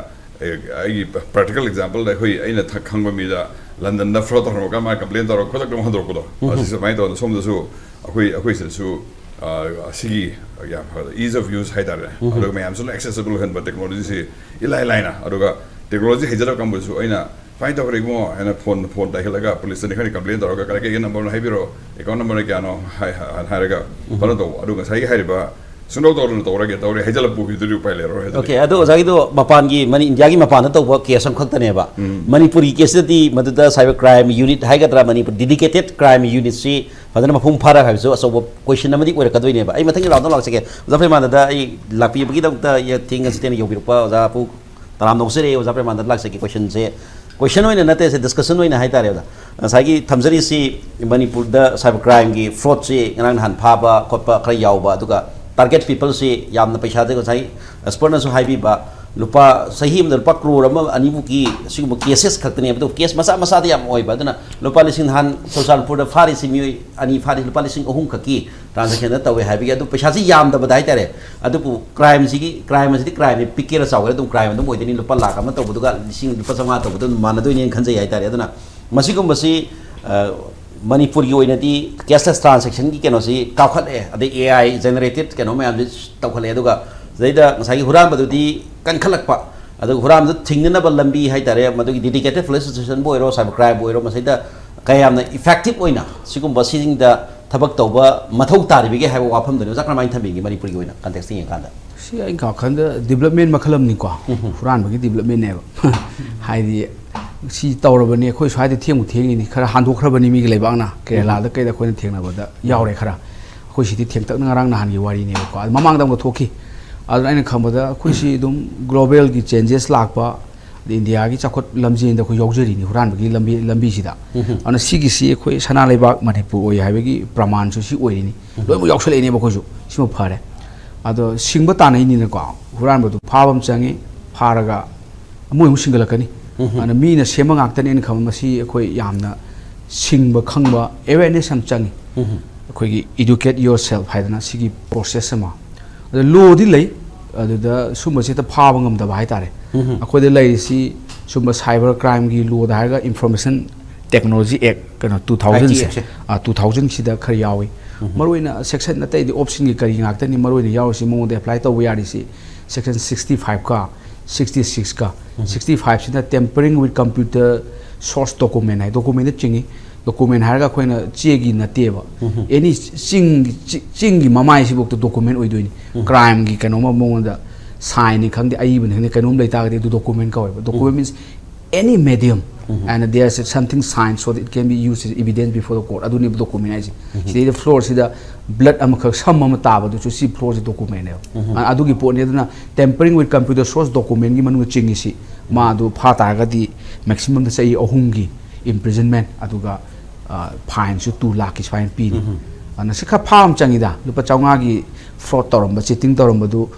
ꯑꯩ- ꯑꯩꯒꯤ ꯄ꯭ꯔꯦꯛꯇꯤꯀꯦꯜ ꯑꯦꯛꯖꯥꯝꯄꯜꯗ ꯑꯩꯈꯣꯏ ꯑꯩꯅ ꯊ- ꯈꯪꯕ ꯃꯤꯗ ꯂꯟꯗꯟꯗ ꯐ꯭ꯔꯣꯗ ꯇꯧꯔꯝꯃꯒ ꯃꯥ ꯀꯝꯄ꯭ꯂꯦꯟ ꯇꯧꯔꯒ ꯈꯨꯗꯛꯇ ꯑꯃꯨꯛ ꯍꯟꯗꯣꯔꯛꯄꯗꯣ꯫ ꯑꯁꯤ ꯁꯨꯃꯥꯏꯅ ꯇꯧꯗꯅ ꯁꯣꯝꯗꯁꯨ ꯑꯩꯈꯣꯏ ꯑꯩꯈꯣꯏ ꯁꯤꯗꯁꯨ ꯑ, ꯑꯁꯤꯒꯤ ꯌꯥꯝ ꯐꯕ ease of use ꯍꯥꯏꯇꯥꯔꯦ꯫ ꯑꯗꯨꯒ ꯃꯌꯥꯝꯁꯨ ꯂꯣꯏ accessible ꯑꯣꯏꯍꯟꯕ ꯇꯦꯛꯅꯣꯂꯣꯖꯤꯁꯤ ꯏꯂꯥꯏ ꯂꯥꯏꯅ꯫ ꯑꯗꯨꯒ ꯇꯦꯛꯅꯣꯂꯣꯖꯤ ꯍꯩꯖꯔꯛꯄ ꯀꯥꯡꯕꯨꯁꯨ ꯑꯩꯅ ꯁꯨꯃꯥꯏꯅ ꯇꯧꯈ꯭ꯔꯦ ꯏꯕꯨꯡꯉꯣ ꯍꯥꯏꯅ ꯐꯣꯟ ꯐꯣꯟ ꯇꯥꯏꯈꯠꯂꯒ ꯄꯨꯂꯤꯁꯇꯅꯤ ꯈꯪꯗꯦ ꯀꯝꯄ꯭ꯂꯦꯟ ꯇꯧꯔꯒ ꯀꯔꯤ ꯀꯩꯒꯤ ꯅꯝꯕꯔꯅꯣ ꯍꯥꯏꯕꯤꯔꯛꯑꯣ, ꯑꯦꯀꯥꯎꯟ ꯅꯝꯕꯔꯅ ꯀꯌꯥꯅꯣ ꯍꯥꯏ- ꯍꯥꯏ- ꯍꯥꯏꯔꯒ ꯐꯣꯂꯣ ꯇꯧꯕ꯫ ꯑꯗꯨ ꯉꯁꯥꯏꯒꯤ ꯍꯥꯏꯔꯤꯕ ꯁꯨꯡꯇꯧ ꯇꯧꯗꯅ ꯇꯧꯔꯒꯦ ꯇꯧꯔꯦ ꯍꯥꯏꯖꯜꯂꯛꯄ ꯄꯨꯈꯤꯗꯨꯗꯤ ꯎꯄꯥꯏ ꯂꯩꯔꯔꯣꯏ ꯑꯗꯨꯗꯤ꯫ ꯑꯣꯀꯦ, ꯑꯗꯣ ꯑꯣꯖꯥꯒꯤꯗꯣ ꯃꯄꯥꯟꯒꯤ ꯃꯅꯤ ꯏꯟꯗꯤꯌꯥꯒꯤ ꯃꯄꯥꯟꯗ ꯇꯧꯕ ꯀꯦꯁ ꯑꯃꯈꯛꯇꯅꯦꯕ꯫ ꯃꯅꯤꯄꯨꯔꯒꯤ ꯀꯦꯁꯇꯗꯤ ꯃꯗꯨꯗ cyber crime unit ꯍꯥꯏꯒꯗ꯭ꯔꯥ, ꯃꯅꯤꯄꯨꯔ dedicated crime unitꯁꯤ ꯐꯖꯅ ꯃꯄꯨꯡ ꯐꯥꯔ ꯍꯥꯏꯕꯁꯨ ꯑꯆꯧꯕ ꯀꯣꯏꯁꯟ ꯑꯃꯗꯤ ꯑꯣꯏꯔꯛꯀꯗꯣꯏꯅꯦꯕ꯫ ꯑꯩ ꯃꯊꯪꯒꯤ ꯔꯥꯎꯟꯗ ꯂꯥꯛꯆꯒꯦ ꯑꯣꯖꯥ ꯄ꯭ꯔꯦꯃꯥꯅꯟꯗ, ꯑꯩ ꯂꯥꯛꯄꯤꯕꯒꯤꯗꯃꯛꯇ ꯊꯦꯡꯉꯁꯨ ꯊꯦꯡꯅ ꯌꯧꯕꯤꯔꯛꯄ ꯑꯣꯖꯥ ꯄꯨ ꯇꯔꯥꯝꯅ ꯑꯣꯛꯆꯔꯤ꯫ ꯑꯣꯖꯥ ꯄ꯭ꯔꯦꯃꯥꯅꯟꯗ ꯂꯥꯛꯆꯒꯦ꯫ ꯀꯣꯏꯁꯟꯁꯦ ꯀꯣꯏꯁꯟ ꯑꯣꯏꯅ ꯅꯠꯇꯦ, ꯁꯦ ꯗꯤꯁꯀꯁꯟ ꯑꯣꯏꯅ ꯍꯥꯏꯇꯥꯔꯦ ꯑꯣꯖꯥ꯫ ꯉꯁꯥꯏꯒꯤ ꯊꯝꯖꯔꯤꯁꯤ ꯃꯅꯤꯄꯨꯔꯗ cyber crimeꯒꯤ fraudꯁꯤ ꯉꯔꯥꯡ ꯅꯍꯥꯟ ꯐꯥꯕ ꯈꯣꯠꯄ ꯈꯔ ꯌꯥꯎꯕ, ꯑꯗꯨꯒ target peopleꯁꯤ ꯌꯥꯝꯅ ꯄꯩꯁꯥꯗ ꯉꯁꯥꯏ ꯑꯦꯛꯁꯄꯔꯠꯅꯁꯨ ꯍꯥꯏꯕꯤꯕ ꯂꯨꯄꯥ ꯆꯍꯤ ꯑꯃꯗ ꯂꯨꯄꯥ ꯀ꯭ꯔꯣꯔ ꯑꯃ ꯑꯅꯤꯕꯨꯛꯀꯤ ꯁꯤꯒꯨꯝꯕ ꯀꯦꯁꯦꯁ ꯈꯛꯇꯅꯦꯕ꯫ ꯑꯗꯨ ꯀꯦꯁ ꯃꯆꯥ ꯃꯆꯥꯗꯤ ꯌꯥꯝ ꯑꯣꯏꯕ꯫ ꯑꯗꯨꯅ ꯂꯨꯄꯥ ꯂꯤꯁꯤꯡ, ꯅꯍꯥꯟ ꯆꯨꯔꯆꯥꯟꯄꯨꯔꯗ ꯐꯥꯔꯤꯁꯤ ꯃꯤꯑꯣꯏ ꯑꯅꯤ ꯐꯥꯔꯤ, ꯂꯨꯄꯥ ꯂꯤꯁꯤꯡ ꯑꯍꯨꯝ ꯈꯛꯀꯤ ꯇ꯭ꯔꯥꯟꯖꯦꯛꯁꯟꯗ ꯇꯧꯋꯦ ꯍꯥꯏꯕꯒꯤ꯫ ꯑꯗꯨ ꯄꯩꯁꯥꯁꯤ ꯌꯥꯝꯗꯕꯗ ꯍꯥꯏꯇꯥꯔꯦ꯫ ꯑꯗꯨꯕꯨ ꯀ꯭ꯔꯥꯏꯝꯁꯤꯒꯤ ꯀ꯭ꯔꯥꯏꯝ ꯑꯁꯤꯗꯤ ꯀ꯭ꯔꯥꯏꯝꯅꯤ, ꯄꯤꯛꯀꯦꯔꯥ ꯆꯥꯎꯒꯦꯔꯥ ꯑꯗꯨꯝ ꯀ꯭ꯔꯥꯏꯝ ꯑꯗꯨꯝ ꯑꯣꯏꯗꯣꯏꯅꯤ꯫ ꯂꯨꯄꯥ ꯂꯥꯈ ꯑꯃ ꯇꯧꯕꯗꯨꯒ ꯂꯤꯁꯤꯡ, ꯂꯨꯄꯥ ꯆꯥꯝꯃꯉꯥ ꯇꯧꯕꯗꯨ ꯑꯗꯨꯝ ꯃꯥꯟꯅꯗꯣꯏꯅꯦꯅ ꯈꯟꯖꯩ ꯍꯥꯏꯇꯥꯔꯦ꯫ ꯑꯗꯨꯅ ꯃꯁꯤꯒꯨꯝꯕꯁꯤ ꯑ, ꯃꯅꯤꯄꯨꯔꯒꯤ ꯑꯣꯏꯅꯗꯤ cashless transactionꯒꯤ ꯀꯩꯅꯣꯁꯤ ꯀꯥꯎꯈꯠꯂꯛꯑꯦ, ꯑꯗꯩ AI generated ꯀꯩꯅꯣ ꯃꯌꯥꯝꯁꯤ ꯇꯧꯈꯠꯂꯛꯑꯦ꯫ ꯑꯗꯨꯒ ꯁꯤꯗꯩꯗ ꯉꯁꯥꯏꯒꯤ ꯍꯨꯔꯥꯟꯕꯗꯨꯗꯤ ꯀꯟꯈꯠꯂꯛꯄ, ꯑꯗꯨꯒ ꯍꯨꯔꯥꯟꯕꯗꯨ ꯊꯤꯡꯅꯅꯕ ꯂꯝꯕꯤ ꯍꯥꯏꯇꯥꯔꯦ, ꯃꯗꯨꯒꯤ dedicated police stationꯕꯨ ꯑꯣꯏꯔꯣ, cyber crimeꯕꯨ ꯑꯣꯏꯔꯣ, ꯃꯁꯤꯗ ꯀꯌꯥꯝꯅ effective ꯑꯣꯏꯅ ꯁꯤꯒꯨꯝꯕꯁꯤꯡꯗ ꯊꯕꯛ ꯇꯧꯕ ꯃꯊꯧ ꯇꯥꯔꯤꯕꯒꯦ ꯍꯥꯏꯕ ꯋꯥꯐꯝꯗꯨꯅꯤ꯫ ꯑꯣꯖꯥ ꯀꯔꯝꯍꯥꯏꯅ ꯊꯝꯕꯤꯒꯦ ꯃꯅꯤꯄꯨꯔꯒꯤ ꯑꯣꯏꯅ context ꯌꯦꯡꯉꯀꯥꯟꯗ? ꯁꯤ ꯑꯩꯅ ꯋꯥꯈꯜꯗ development ꯃꯈꯜ ꯑꯃꯅꯤꯀꯣ꯫ ꯍꯨꯔꯥꯟꯕꯒꯤ developmentꯅꯦꯕ꯫ ꯍꯥꯏꯗꯤ ꯁꯤ ꯇꯧꯔꯕꯅꯤ, ꯑꯩꯈꯣꯏ ꯁ꯭ꯋꯥꯏꯗ ꯊꯦꯡꯕꯨ ꯊꯦꯡꯉꯤꯅꯤ, ꯈꯔ ꯍꯟꯗꯣꯛꯈ꯭ꯔꯕꯅꯤ ꯃꯤꯒꯤ ꯂꯩꯕꯥꯛꯅ꯫ ꯀꯦꯔꯦꯂꯥꯗ ꯀꯩꯗ ꯑꯩꯈꯣꯏꯅ ꯊꯦꯡꯅꯕꯗ ꯌꯥꯎꯔꯦ ꯈꯔ꯫ ꯑꯩꯈꯣꯏ ꯁꯤꯗꯤ ꯊꯦꯡꯇꯛꯅ ꯉꯔꯥꯡ ꯅꯍꯥꯟꯒꯤ ꯋꯥꯔꯤꯅꯦꯕꯀꯣ꯫ ꯑꯗꯨ ꯃꯃꯥꯡꯗ ꯑꯃꯨꯛ ꯊꯣꯛꯈꯤ꯫ ꯑꯗꯨꯅ ꯑꯩꯅ ꯈꯪꯕꯗ ꯑꯩꯈꯣꯏꯁꯤ ꯑꯗꯨꯝ globalꯒꯤ changes ꯂꯥꯛꯄ, ꯑꯗꯩ ꯏꯟꯗꯤꯌꯥꯒꯤ ꯆꯥꯎꯈꯠ ꯂꯝꯖꯦꯟꯗ ꯑꯩꯈꯣꯏ ꯌꯥꯎꯖꯔꯤꯅꯤ ꯍꯨꯔꯥꯟꯕꯒꯤ ꯂꯝꯕꯤ ꯂꯝꯕꯤꯁꯤꯗ꯫ ꯑꯗꯨꯅ ꯁꯤꯒꯤꯁꯤ ꯑꯩꯈꯣꯏ ꯁꯅꯥ ꯂꯩꯕꯥꯛ ꯃꯅꯤꯄꯨꯔ ꯑꯣꯏ ꯍꯥꯏꯕꯒꯤ ꯄ꯭ꯔꯃꯥꯟꯁꯨ ꯁꯤ ꯑꯣꯏꯔꯤꯅꯤ꯫ ꯂꯣꯏꯅꯃꯛ ꯌꯥꯎꯁꯜꯂꯛꯏꯅꯦꯕ ꯑꯩꯈꯣꯏꯁꯨ꯫ ꯁꯤꯃ ꯐꯔꯦ꯫ ꯑꯗꯣ ꯁꯤꯡꯕ ꯇꯥꯟꯅꯩꯅꯤꯅꯀꯣ, ꯍꯨꯔꯥꯟꯕꯗꯨ ꯐꯥꯕ ꯑꯃ ꯆꯪꯉꯤ, ꯐꯥꯔꯒ ꯑꯃꯨꯛ ꯑꯃꯨꯛ ꯁꯤꯡꯒꯠꯂꯛꯀꯅꯤ꯫ ꯑꯗꯨꯅ ꯃꯤꯅ ꯁꯦꯝꯕ ꯉꯥꯛꯇꯅꯦꯅ ꯈꯟꯕ, ꯃꯁꯤ ꯑꯩꯈꯣꯏ ꯌꯥꯝꯅ ꯁꯤꯡꯕ ꯈꯪꯕ, awareness ꯌꯥꯝ ꯆꯪꯉꯤ꯫ ꯑꯩꯈꯣꯏꯒꯤ educate yourself ꯍꯥꯏꯗꯅ ꯁꯤꯒꯤ process ꯑꯃ꯫ ꯑꯗ ꯂꯣꯗꯤ ꯂꯩ, ꯑꯗꯨꯗ ꯁꯨꯝꯕꯁꯤ ꯍꯦꯛꯇ ꯐꯥꯕ ꯉꯝꯗꯕ ꯍꯥꯏꯇꯥꯔꯦ꯫ ꯑꯩꯈꯣꯏꯗ ꯂꯩꯔꯤꯁꯤ ꯁꯨꯝꯕ cyber crimeꯒꯤ ꯂꯣꯗ ꯍꯥꯏꯔꯒ Information Technology Act, ꯀꯩꯅꯣ, two thousand ꯁꯦ, ꯑꯥ, two thousand ꯁꯤꯗ ꯈꯔ ꯌꯥꯎꯏ꯫ ꯃꯔꯨꯑꯣꯏꯅ section ꯑꯇꯩꯗꯤ optionꯒꯤ ꯀꯔꯤ ꯉꯥꯛꯇꯅꯤ, ꯃꯔꯨꯑꯣꯏꯅ ꯌꯥꯎꯔꯤꯁꯤ, ꯃꯉꯣꯟꯗ apply ꯇꯧꯕ ꯌꯥꯔꯤꯁꯤ section sixty five ꯀ, sixty six ꯀ꯫ Sixty five ꯁꯤꯅ tampering with computer source document high, documentꯗ ꯆꯤꯡꯏ꯫ Document ꯍꯥꯏꯔꯒ ꯑꯩꯈꯣꯏꯅ ꯆꯦꯒꯤ ꯅꯠꯇꯦꯕ, any ꯆꯤꯡ, ꯆꯤ-, ꯆꯤꯡꯒꯤ ꯃꯃꯥꯏꯁꯤꯐꯧꯗ document ꯑꯣꯏꯗꯣꯏꯅꯤ꯫ Crimeꯒꯤ ꯀꯩꯅꯣꯝꯃ ꯃꯉꯣꯟꯗ signꯅꯤ ꯈꯪꯗꯦ, ꯑꯏꯕꯅꯤ ꯈꯪꯗꯦ, ꯀꯩꯅꯣꯝ ꯂꯩꯇꯥꯔꯒꯗꯤ ꯑꯗꯨ document ꯀꯧꯋꯦꯕ꯫ Document means any medium and there is something signed so that it can be used as evidence before the court, ꯑꯗꯨꯅꯦꯕ document ꯍꯥꯏꯁꯦ꯫ ꯁꯤꯗꯩꯗ floorꯁꯤꯗ blood ꯑꯃꯈꯛ, ꯁꯝ ꯑꯃ ꯇꯥꯕꯗꯨꯁꯨ ꯁꯤ floorꯁꯤ documentꯅꯦꯕ꯫ ꯑ-, ꯑꯗꯨꯒꯤ ꯄꯣꯠꯅꯤ꯫ ꯑꯗꯨꯅ tampering with computer source documentꯒꯤ ꯃꯅꯨꯡꯗ ꯆꯤꯡꯉꯤꯁꯤ, ꯃꯥꯗꯨ ꯐꯥ ꯇꯥꯔꯒꯗꯤ maximumꯗ ꯆꯍꯤ ꯑꯍꯨꯝꯒꯤ imprisonment, ꯑꯗꯨꯒ, ꯑ, fineꯁꯨ two ꯂꯥꯛꯀꯤ ꯁꯨꯃꯥꯏꯅ ꯄꯤꯅꯤ꯫ ꯑꯗꯨꯅ ꯁꯤ ꯈꯔ ꯐꯥꯕ ꯑꯃ ꯆꯪꯉꯤꯗ, ꯂꯨꯄꯥ ꯆꯥꯝꯃꯉꯥꯒꯤ fraud ꯇꯧꯔꯝꯕ, cheating ꯇꯧꯔꯝꯕꯗꯨ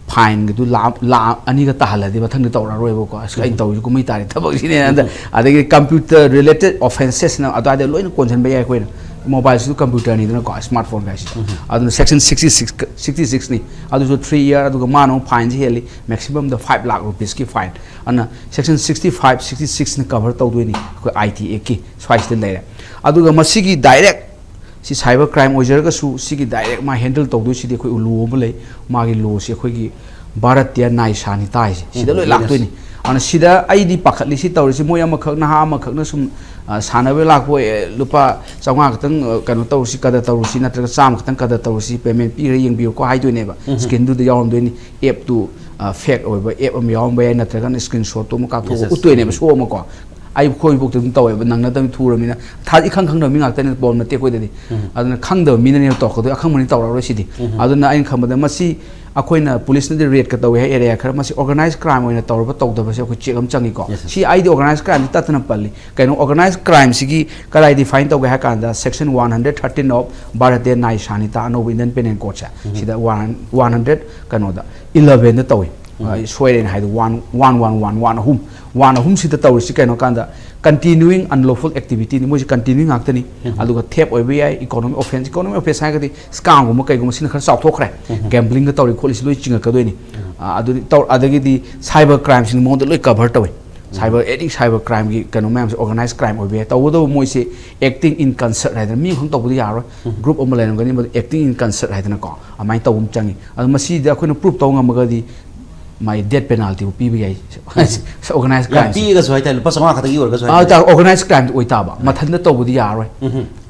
fineꯒꯤꯗꯨ ꯂꯥꯛ, ꯂꯥꯛ ꯑꯅꯤꯒ ꯇꯥꯍꯜꯂꯗꯤ ꯃꯊꯪꯗ ꯇꯧꯔꯛꯑꯔꯣꯏꯕꯀꯣ꯫ ꯑꯁ, ꯑꯩꯅ ꯇꯧꯔꯤꯁꯤ ꯀꯨꯝꯍꯩ ꯇꯥꯔꯤ ꯊꯕꯛꯁꯤꯅꯦ꯫ ꯑꯗ, ꯑꯗꯒꯤ computer related offencesꯅ ꯑꯗꯨꯋꯥꯏꯗ ꯂꯣꯏꯅ ꯀꯣꯟꯁꯤꯟꯕ ꯌꯥꯏ ꯑꯩꯈꯣꯏꯅ꯫ Mobileꯁꯤꯁꯨ computerꯅꯤꯗꯅꯀꯣ, smartphone ꯍꯥꯏꯁꯦ꯫ ꯑꯗꯨꯅ section sixty six, sixty sixꯅꯤ꯫ ꯑꯗꯨꯁꯨ three year, ꯑꯗꯨꯒ ꯃꯥꯅ ꯑꯃꯨꯛ fineꯁꯤ ꯍꯦꯜꯂꯤ, maximumꯗ five lakh rupeesꯀꯤ fine꯫ ꯑꯗꯨꯅ section sixty five, sixty sixꯅ cover ꯇꯧꯗꯣꯏꯅꯤ ꯑꯩꯈꯣꯏ IT Actꯀꯤ, ꯁ꯭ꯋꯥꯏꯁꯤꯗ ꯂꯩꯔꯦ꯫ ꯑꯗꯨꯒ ꯃꯁꯤꯒꯤ direct ꯁꯤ cyber crime ꯑꯣꯏꯖꯔꯒꯁꯨ, ꯁꯤꯒꯤ direct ꯃꯥ handle ꯇꯧꯗꯣꯏꯁꯤꯗꯤ ꯑꯩꯈꯣꯏ law ꯑꯃ ꯂꯩ꯫ ꯃꯥꯒꯤ lawꯁꯤ ꯑꯩꯈꯣꯏꯒꯤ ꯚꯥꯔꯇꯤꯌ ꯅ꯭ꯌꯥꯌ ꯁꯥꯅꯤꯇꯥꯏꯁꯦ, ꯁꯤꯗ ꯎꯝ, ꯂꯣꯏ yes꯫ ꯂꯥꯛꯇꯣꯏꯅꯤ꯫ ꯑꯗꯨꯅ ꯁꯤꯗ ꯑꯩꯗꯤ ꯄꯥꯈꯠꯂꯤ, ꯁꯤ ꯇꯧꯔꯤꯁꯤ, ꯃꯣꯏ ꯑꯃꯈꯛ, ꯅꯍꯥ ꯑꯃꯈꯛꯅ ꯁꯨꯝ, ꯑ, ꯁꯥꯟꯅꯕ ꯂꯥꯛꯄ ꯑꯣꯏ, ꯑꯦ, ꯂꯨꯄꯥ ꯆꯥꯝꯃꯉꯥ ꯈꯛꯇꯪ, ꯑ, ꯀꯩꯅꯣ ꯇꯧꯔꯁꯤ, ꯀꯗꯔ ꯇꯧꯔꯁꯤ, ꯅꯠꯇ꯭ꯔꯒ ꯆꯥꯝꯃ ꯈꯛꯇꯪ ꯀꯗꯔ ꯇꯧꯔꯁꯤ, payment ꯄꯤꯔ ꯌꯦꯡꯕꯤꯌꯨꯀꯣ ꯍꯥꯏꯗꯣꯏꯅꯦꯕ꯫ ꯎꯝ꯫ Screenꯗꯨꯗ ꯌꯥꯎꯔꯝꯗꯣꯏꯅꯤ꯫ Appꯇꯨ, ꯑ, fake ꯑꯣꯏꯕ app ꯑꯃ ꯌꯥꯎꯔꯝꯕ ꯌꯥꯏ, ꯅꯠꯇ꯭ꯔꯒꯅ screenshotꯇꯨ ꯑꯃ ꯀꯥꯞꯊꯣꯛꯑꯒ Yes, yes꯫ ꯎꯠꯇꯣꯏꯅꯦꯕ, ꯎꯝ꯫ Show ꯑꯃꯀꯣ꯫ ꯑꯩ, ꯑꯩꯈꯣꯏꯐꯥꯎꯗ ꯑꯗꯨꯝ ꯇꯧꯋꯦꯕ, ꯅꯪꯅꯗꯕ ꯊꯨꯔꯕꯅꯤꯅ꯫ ꯊꯥ-, ꯏꯈꯪ ꯈꯪꯗꯕ ꯃꯤ ꯉꯥꯛꯇꯅꯦ, ꯄꯣꯝ ꯅꯠꯇꯦ ꯑꯩꯈꯣꯏꯗꯗꯤ꯫ ꯎꯝ꯫ ꯑꯗꯨꯅ ꯈꯪꯗꯕ ꯃꯤꯅꯅꯦꯕ ꯇꯧꯔꯛꯀꯗꯣꯏ, ꯑꯈꯪꯕꯅꯤ ꯇꯧꯔꯛꯑꯔꯣꯏ ꯁꯤꯗꯤ꯫ ꯎꯝ꯫ ꯑꯗꯨꯅ ꯑꯩꯅ ꯈꯟꯕꯗ ꯃꯁꯤ ꯑꯩꯈꯣꯏꯅ ꯄꯨꯂꯤꯁꯅꯗꯤ ꯔꯦꯠꯀ ꯇꯧꯋꯦ ꯍꯥꯏ ꯑꯦꯔꯤꯌꯥ ꯈꯔ, ꯃꯁꯤ ꯑꯣꯔꯒꯅꯥꯏꯁ ꯀ꯭ꯔꯥꯏꯝ ꯑꯣꯏꯅ ꯇꯧꯔꯕ ꯇꯧꯗꯕꯁꯦ ꯑꯩꯈꯣꯏ ꯆꯦꯛ ꯑꯃ ꯆꯪꯉꯤꯀꯣ꯫ Yes, sir. ꯁꯤ ꯑꯩꯗꯤ ꯑꯣꯔꯒꯅꯥꯏꯁ ꯀ꯭ꯔꯥꯏꯝꯁꯤ ꯇꯠꯇꯅ ꯄꯜꯂꯤ꯫ ꯀꯩꯅꯣ, ꯑꯣꯔꯒꯅꯥꯏꯁ ꯀ꯭ꯔꯥꯏꯝꯁꯤꯒꯤ ꯀꯗꯥꯏ ꯗꯤꯐꯥꯏꯟ ꯇꯧꯒꯦ ꯍꯥꯏ ꯀꯥꯟꯗ, section one hundred thirteen of Bharatiya Nyayasanghiza, ꯑꯅꯧꯕ ꯏꯟꯗꯤꯌꯟ ꯄꯦꯅꯦꯜ ꯀꯣꯗꯁꯦ, ꯁꯤꯗ ꯋꯥꯟ ꯍꯟꯗ꯭ꯔꯦꯠ, ꯀꯩꯅꯣꯗ, ꯏꯂꯚꯦꯟꯗ ꯇꯧꯏ꯫ ꯑ, ꯁꯣꯏꯔꯦꯅ ꯍꯥꯏꯗꯣ, one one one one one ꯑꯍꯨꯝ, ꯋꯥꯟ ꯑꯍꯨꯝꯁꯤꯗ ꯇꯧꯔꯤꯁꯤ ꯀꯩꯅꯣ ꯀꯥꯟꯗ, continuing unlawful activityꯅꯤ꯫ ꯃꯣꯏꯁꯤ continuing ꯉꯥꯛꯇꯅꯤ꯫ ꯑꯗꯨꯒ ꯊꯦꯞ ꯑꯣꯏꯕ ꯌꯥꯏ, ꯏꯀꯣꯅꯣꯃꯤꯛ ꯑꯣꯐꯦꯟꯁ, ꯏꯀꯣꯅꯣꯃꯤꯛ ꯑꯣꯐꯦꯟꯁ ꯍꯥꯏꯔꯒꯗꯤ ꯁ꯭ꯀꯥꯝꯒꯨꯝꯕ ꯀꯩꯒꯨꯝꯕ, ꯁꯤꯅ ꯈꯔ ꯆꯥꯎꯊꯣꯛꯈ꯭ꯔꯦ꯫ ꯒꯦꯝꯕ꯭ꯂꯤꯡꯒ ꯇꯧꯔꯤ ꯈꯣꯠꯂꯤꯁꯤ ꯂꯣꯏ ꯆꯤꯡꯉꯛꯀꯗꯣꯏꯅꯤ꯫ ꯑ, ꯑꯗꯨꯗꯤ ꯇꯧ-, ꯑꯗꯒꯤꯗꯤ ꯁꯥꯏꯕꯔ ꯀ꯭ꯔꯥꯏꯝꯁꯤꯡ ꯃꯉꯣꯟꯗ ꯂꯣꯏ ꯀꯚꯔ ꯇꯧꯏ꯫ ꯁꯥꯏꯕꯔ, ꯑꯦꯅꯤ ꯁꯥꯏꯕꯔ ꯀ꯭ꯔꯥꯏꯝꯒꯤ ꯀꯩꯅꯣ ꯃꯌꯥꯝꯁꯦ ꯑꯣꯔꯒꯅꯥꯏꯁ ꯀ꯭ꯔꯥꯏꯝ ꯑꯣꯏꯕ ꯌꯥꯏ꯫ ꯇꯧꯕꯇꯕꯨ ꯃꯣꯏꯁꯦ acting in concert ꯍꯥꯏꯗꯅ, ꯃꯤ ꯈꯛꯇꯪ ꯇꯧꯕꯗꯤ ꯌꯥꯔꯣꯏ꯫ ꯒ꯭ꯔꯨꯞ ꯑꯃ ꯂꯩꯔꯝꯒꯅꯤ, ꯃꯗꯨ acting in concert ꯍꯥꯏꯗꯅꯀꯣ, ꯑꯗꯨꯃꯥꯏꯅ ꯇꯧꯕ ꯑꯃ ꯆꯪꯉꯤ꯫ ꯑꯗꯣ ꯃꯁꯤꯗ ꯑꯩꯈꯣꯏꯅ ꯄ꯭ꯔꯨꯞ ꯇꯧꯕ ꯉꯝꯃꯒꯗꯤ ꯃꯥꯏ ꯗꯦꯠ ꯄꯦꯅꯥꯜꯇꯤꯕꯨ ꯄꯤꯕ ꯌꯥꯏ꯫ ꯑꯣꯔꯒꯅꯥꯏꯁ ꯌꯥꯝ ꯀ꯭ꯔꯥꯏꯝꯁꯦ꯫ ꯄꯤꯛꯑꯒꯁꯨ ꯍꯥꯏꯇꯥꯔꯦ, ꯂꯨꯄꯥ ꯆꯥꯝꯃꯉꯥ ꯈꯛꯇꯒꯤ ꯑꯣꯏꯔꯒꯁꯨ ꯑꯥ, ꯍꯥꯏꯇꯥꯔꯦ꯫ ꯇꯥ-, ꯑꯣꯔꯒꯅꯥꯏꯁ ꯀ꯭ꯔꯥꯏꯝꯗꯤ ꯑꯣꯏꯇꯥꯕ, ꯃꯊꯟꯇ ꯇꯧꯕꯗꯤ ꯌꯥꯔꯣꯏ꯫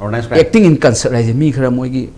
Organise crime. Acting in concert ꯍꯥꯏꯁꯦ ꯃꯤ ꯈꯔ ꯃꯣꯏꯒꯤ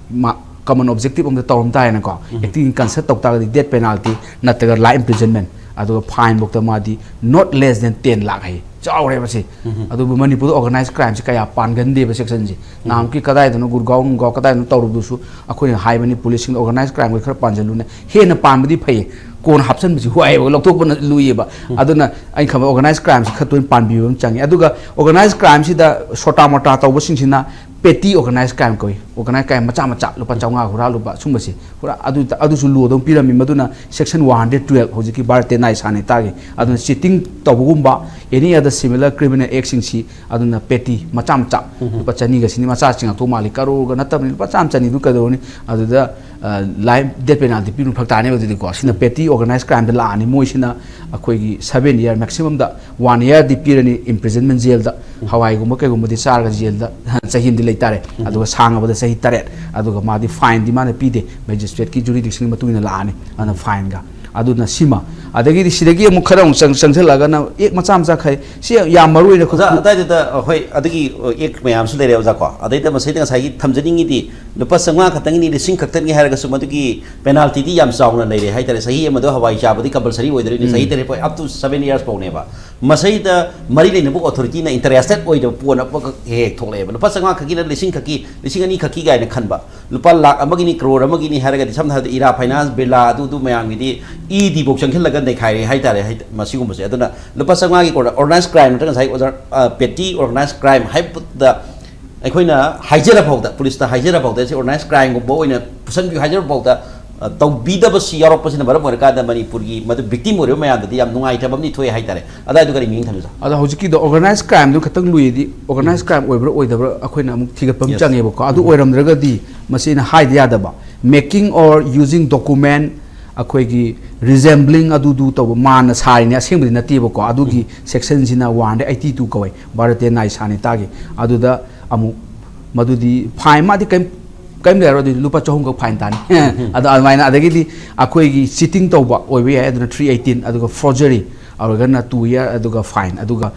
ꯀꯃꯟ ꯑꯣꯕꯖꯦꯛꯇꯤꯚ ꯑꯃꯗ ꯇꯧꯔꯝ ꯇꯥꯔꯦꯅꯀꯣ꯫ Acting in concert ꯇꯧ ꯇꯥꯔꯒꯗꯤ ꯗꯦꯠ ꯄꯦꯅꯥꯜꯇꯤ ꯅꯠꯇ꯭ꯔꯒ life imprisonment, ꯑꯗꯨꯒ ꯐꯥꯏꯟ ꯐꯧꯗ ꯃꯥꯗꯤ not less than ten lakh ꯍꯥꯏꯌꯦ꯫ ꯆꯥꯎꯔꯦ ꯃꯁꯤ꯫ ꯑꯗꯨꯕꯨ ꯃꯅꯤꯄꯨꯔꯗ ꯑꯣꯔꯒꯅꯥꯏꯁ ꯀ꯭ꯔꯥꯏꯝꯁꯦ ꯀꯌꯥ ꯄꯥꯟꯒꯟꯗꯦꯕ ꯁꯦꯛꯁꯟꯁꯦ꯫ ꯅꯍꯥꯟꯃꯨꯛꯀꯤ ꯀꯗꯥꯏꯗꯅꯣ, ꯒꯨꯔꯒꯥꯎ ꯅꯨꯡꯒꯥꯎ ꯀꯗꯥꯏꯗꯅꯣ ꯇꯧꯔꯨꯕꯗꯨꯁꯨ ꯑꯩꯈꯣꯏꯅ ꯍꯥꯏꯕꯅꯤ ꯄꯨꯂꯤꯁꯁꯤꯡꯗ, ꯑꯣꯔꯒꯅꯥꯏꯁ ꯀ꯭ꯔꯥꯏꯝꯒꯤ ꯈꯔ ꯄꯥꯟꯁꯤꯜꯂꯨꯅꯦ꯫ ꯍꯦꯟꯅ ꯄꯥꯟꯕꯗꯤ ꯐꯩꯌꯦ, ꯀꯣꯟꯅ ꯍꯥꯞꯆꯤꯟꯕꯁꯤ ꯋꯥꯏꯑꯦꯕ, ꯂꯧꯊꯣꯛꯄꯅ ꯂꯨꯏꯌꯦꯕ꯫ ꯑꯗꯨꯅ ꯑꯩꯅ ꯈꯟꯕ ꯑꯣꯔꯒꯅꯥꯏꯁ ꯀ꯭ꯔꯥꯏꯝꯁꯤ ꯈꯔ ꯇꯣꯏꯅ ꯄꯥꯟꯕꯤꯕ ꯑꯃ ꯆꯪꯉꯤ꯫ ꯑꯗꯨꯒ ꯑꯣꯔꯒꯅꯥꯏꯁ ꯀ꯭ꯔꯥꯏꯝꯁꯤꯗ ꯁꯣꯇꯥ ꯃꯣꯇꯥ ꯇꯧꯕꯁꯤꯡꯁꯤꯅ ꯄꯦꯇꯤ ꯑꯣꯔꯒꯅꯥꯏꯁ ꯀ꯭ꯔꯥꯏꯝ ꯀꯧꯏ꯫ ꯑꯣꯔꯒꯅꯥꯏꯁ ꯀ꯭ꯔꯥꯏꯝ ꯃꯆꯥ ꯃꯆꯥ, ꯂꯨꯄꯥ ꯆꯥꯝꯃꯉꯥ ꯍꯨꯔꯥꯜꯂꯨꯕ ꯁꯨꯝꯕꯁꯤ꯫ ꯄꯨꯔꯥ ꯑꯗꯨ, ꯑꯗꯨꯁꯨ ꯂꯣꯗ ꯑꯃ ꯄꯤꯔꯝꯃꯤ꯫ ꯃꯗꯨꯅ ꯁꯦꯛꯁꯟ ꯋꯥꯟ ꯍꯟꯗ꯭ꯔꯦꯠ ꯇꯨꯋꯦꯜꯞ, ꯍꯧꯖꯤꯛꯀꯤ ꯚꯥꯔꯇꯤꯌꯥ ꯅ꯭ꯌꯥꯌ ꯁꯪꯍꯤꯇꯥꯒꯤ꯫ ꯑꯗꯨꯅ ꯆꯤꯇꯤꯡ ꯇꯧꯕꯒꯨꯝꯕ, any other similar criminal actꯁꯤꯡꯁꯤ, ꯑꯗꯨꯅ ꯄꯦꯇꯤ ꯃꯆꯥ ꯃꯆꯥ, ꯂꯨꯄꯥ ꯆꯅꯤꯒ ꯁꯤꯅꯤ ꯃꯆꯥꯁꯤꯡ ꯉꯥꯛꯇ ꯃꯥꯜꯂꯤ, ꯀꯔꯣꯔꯒ ꯅꯠꯇꯕꯅꯤ, ꯂꯨꯄꯥ ꯆꯥꯝꯃ ꯆꯅꯤꯗꯨ ꯀꯩꯗꯧꯔꯅꯤ? ꯑꯗꯨꯗ, ꯑ, life, death penalty ꯄꯤꯕ ꯐꯔꯛ ꯇꯥꯅꯦꯕ ꯑꯗꯨꯗꯤꯀꯣ꯫ ꯁꯤꯅ ꯄꯦꯇꯤ ꯑꯣꯔꯒꯅꯥꯏꯁ ꯀ꯭ꯔꯥꯏꯝꯗ ꯂꯥꯛꯑꯅꯤ꯫ ꯃꯣꯏꯁꯤꯅ ꯑꯩꯈꯣꯏꯒꯤ seven year, maximumꯗ one yearꯗꯤ ꯄꯤꯔꯅꯤ imprisonment jailꯗ꯫ ꯍꯋꯥꯏꯒꯨꯝꯕ ꯀꯩꯒꯨꯝꯕꯗꯤ ꯆꯥꯔꯒ ꯖꯦꯜꯗ ꯆꯍꯤ ꯑꯃꯗꯤ ꯂꯩꯇꯥꯔꯦ꯫ ꯑꯗꯨꯒ ꯁꯥꯡꯉꯕꯗ ꯆꯍꯤ ꯇꯔꯦꯠ꯫ ꯑꯗꯨꯒ ꯃꯥꯗꯤ ꯐꯥꯏꯟꯗꯤ ꯃꯥꯅ ꯄꯤꯗꯦ, ꯃꯦꯖꯤꯁꯇ꯭ꯔꯦꯠꯀꯤ ꯖꯨꯔꯤꯗꯤꯛꯁꯟꯒꯤ ꯃꯇꯨꯡ ꯏꯟꯅ ꯂꯥꯛꯑꯅꯤ꯫ ꯑꯗꯨꯅ ꯐꯥꯏꯟꯒ꯫ ꯑꯗꯨꯅ ꯁꯤꯃ꯫ ꯑꯗꯒꯤꯗꯤ ꯁꯤꯗꯒꯤ ꯑꯃꯨꯛ ꯈꯔ ꯑꯃꯨꯛ ꯆꯪ-, ꯆꯪꯁꯤꯜꯂꯒ ꯑꯦꯛ ꯃꯆꯥ ꯃꯆꯥ ꯈꯥꯏ-, ꯁꯤ ꯌꯥꯝ ꯃꯔꯨ ꯑꯣꯏꯅ ꯑꯩꯈꯣꯏ ꯑꯣꯖꯥ, ꯑꯗꯥꯏꯗꯨꯗ, ꯍꯣꯏ, ꯑꯗꯨꯒꯤ ꯑꯦꯛ ꯃꯌꯥꯝꯁꯨ ꯂꯩꯔꯦ, ꯑꯣꯖꯥ, ꯀꯣ꯫ ꯑꯗꯩꯗ ꯃꯁꯤꯗ ꯉꯁꯥꯏꯒꯤ ꯊꯝꯖꯅꯤꯡꯉꯤꯗꯤ, ꯂꯨꯄꯥ ꯆꯥꯝꯃꯉꯥ ꯈꯛꯇꯪꯒꯤꯅꯤ, ꯂꯤꯁꯤꯡ ꯈꯛꯇꯪꯒꯤ ꯍꯥꯏꯔꯒꯁꯨ ꯃꯗꯨꯒꯤ ꯄꯦꯅꯥꯜꯇꯤꯗꯤ ꯌꯥꯝ ꯆꯥꯎꯅ ꯂꯩꯔꯦ ꯍꯥꯏꯇꯥꯔꯦ꯫ ꯆꯍꯤ ꯑꯃꯗ ꯍꯋꯥꯏ ꯆꯥꯕꯗꯤ ꯀꯝꯄꯜꯁꯔꯤ ꯑꯣꯏꯗꯣꯔꯤꯕꯅꯤ, ꯆꯍꯤ ꯇꯔꯦꯠ ꯐꯥꯎ, up to seven years ꯐꯥꯎꯅꯦꯕ꯫ ꯃꯁꯩꯗ ꯃꯔꯤ ꯂꯩꯅꯕ ꯑꯣꯊꯣꯔꯤꯇꯤꯅ ꯏꯟꯇꯔꯦꯁꯇꯦꯠ ꯑꯣꯏꯗꯕ ꯄꯣꯠ ꯑꯃꯈꯛ ꯍꯦꯛ ꯍꯦꯛ ꯊꯣꯛꯂꯛꯑꯦꯕ꯫ ꯂꯨꯄꯥ ꯆꯥꯝꯃꯉꯥ ꯈꯛꯀꯤ ꯅꯠꯇ꯭ꯔ ꯂꯤꯁꯤꯡ ꯈꯛꯀꯤ, ꯂꯤꯁꯤꯡ ꯑꯅꯤ ꯈꯛꯀꯤ ꯀꯥꯏꯅ ꯈꯟꯕ꯫ ꯂꯨꯄꯥ ꯂꯥꯛ ꯑꯃꯒꯤꯅꯤ, ꯀ꯭ꯔꯣꯔ ꯑꯃꯒꯤꯅꯤ ꯍꯥꯏꯔꯒꯗꯤ, ꯁꯝꯅ ꯍꯥꯏꯔꯕꯗ ꯏꯔꯥ ꯐꯥꯏꯅꯥꯟꯁ, ꯕꯤꯔꯂꯥ, ꯑꯗꯨ ꯑꯗꯨ ꯃꯌꯥꯝꯒꯤꯗꯤ ꯏ ꯗꯤꯐꯥꯎ ꯆꯪꯁꯤꯜꯂꯒ ꯅꯩꯈꯥꯏꯔꯦ ꯍꯥꯏꯇꯥꯔꯦ꯫ ꯍꯥꯏ-, ꯃꯁꯤꯒꯨꯝꯕꯁꯦ꯫ ꯑꯗꯨꯅ ꯂꯨꯄꯥ ꯆꯥꯝꯃꯉꯥꯒꯤ ꯑꯣꯔꯒꯅꯥꯏꯖ ꯀ꯭ꯔꯥꯏꯝ ꯅꯠꯇ꯭ꯔꯒ ꯉꯁꯥꯏ ꯑꯣꯖꯥ, ꯑ, ꯄꯦꯇꯤ ꯑꯣꯔꯒꯅꯥꯏꯖ ꯀ꯭ꯔꯥꯏꯝ ꯍꯥꯏꯕꯗ ꯑꯩꯈꯣꯏꯅ ꯍꯥꯏꯖꯔ ꯐꯥꯎꯗ, ꯄꯨꯂꯤꯁꯇ ꯍꯥꯏꯖꯔ ꯐꯥꯎꯗ, ꯁꯤ ꯑꯣꯔꯒꯅꯥꯏꯖ ꯀ꯭ꯔꯥꯏꯝꯒꯨꯝꯕ ꯑꯣꯏꯅ ꯄꯨꯁꯟꯕꯤꯌꯨ ꯍꯥꯏꯖꯔ ꯐꯥꯎꯗ, ꯑ, ꯇꯧꯕꯤꯗꯕꯁꯤ ꯌꯥꯎꯔꯛꯄꯁꯤꯅ ꯃꯔꯝ ꯑꯣꯏꯔꯀꯥꯟꯗ ꯃꯅꯤꯄꯨꯔꯒꯤ ꯃꯗꯨ ꯚꯤꯛꯇꯤꯝ ꯑꯣꯏꯔꯤꯕ ꯃꯌꯥꯝꯗꯗꯤ ꯌꯥꯝ ꯅꯨꯡꯉꯥꯏꯇꯕ ꯑꯃꯗꯤ ꯊꯣꯛꯑꯦ ꯍꯥꯏꯇꯥꯔꯦ꯫ ꯑꯗꯥꯏꯗꯨ ꯀꯔꯤ ꯃꯤꯠꯌꯦꯡ ꯊꯝꯕꯤꯕ? ꯑꯗꯣ ꯍꯧꯖꯤꯛꯀꯤꯗꯣ ꯑꯣꯔꯒꯅꯥꯏꯖ ꯀ꯭ꯔꯥꯏꯝꯗꯨ ꯈꯛꯇꯪ ꯂꯨꯏꯗꯤ, ꯑꯣꯔꯒꯅꯥꯏꯖ ꯀ꯭ꯔꯥꯏꯝ ꯑꯣꯏꯕ꯭ꯔꯥ ꯑꯣꯏꯗꯕ꯭ꯔꯥ ꯑꯩꯈꯣꯏꯅ ꯑꯃꯨꯛ ꯊꯤꯒꯠꯄ ꯑꯃ ꯆꯪꯉꯦꯕꯀꯣ꯫ ꯑꯗꯨ ꯑꯣꯏꯔꯝꯗ꯭ꯔꯒꯗꯤ ꯃꯁꯤ ꯑꯩꯅ ꯍꯥꯏꯗ ꯌꯥꯗꯕ, making or using document, ꯑꯩꯈꯣꯏꯒꯤ resembling ꯑꯗꯨꯗꯨ ꯇꯧꯕ, ꯃꯥꯟꯅ ꯁꯥꯔꯤꯅꯦ, ꯑꯁꯦꯡꯕꯗꯤ ꯅꯠꯇꯦꯕꯀꯣ꯫ ꯑꯗꯨꯒꯤ ꯁꯦꯛꯁꯟꯁꯤꯅ ꯋꯥꯟꯗ ꯑꯩꯠꯇꯤ ꯇꯨ ꯀꯧꯋꯦ, ꯚꯥꯔꯇꯤꯌ ꯅ꯭ꯌꯥꯌ ꯁꯥꯅꯤꯇꯥꯒꯤ꯫ ꯑꯗꯨꯗ ꯑꯃꯨꯛ ꯃꯗꯨꯗꯤ ꯐꯥꯏꯟ, ꯃꯥꯗꯤ ꯀꯔꯤꯝ, ꯀꯔꯤꯝ ꯂꯩꯔꯣꯏ, ꯑꯗꯨꯗꯤ ꯂꯨꯄꯥ ꯆꯍꯨꯝꯈꯛ ꯐꯥꯏꯟ ꯇꯥꯅꯤ꯫ ꯑꯗꯣ ꯑꯗꯨꯃꯥꯏꯅ, ꯑꯗꯒꯤꯗꯤ ꯑꯩꯈꯣꯏꯒꯤ ꯆꯤꯇꯤꯡ ꯇꯧꯕ ꯑꯣꯏꯕ ꯌꯥꯏ, ꯑꯗꯨꯅ ꯊ꯭ꯔꯤ ꯑꯩꯠꯇꯤꯟ, ꯑꯗꯨꯒ ꯐꯣꯔꯖꯔꯤ ꯑꯣꯏꯔꯒꯅ ꯇꯨ ꯏꯌꯥꯔ, ꯑꯗꯨꯒ ꯐꯥꯏꯟ꯫ ꯑꯗꯨꯒ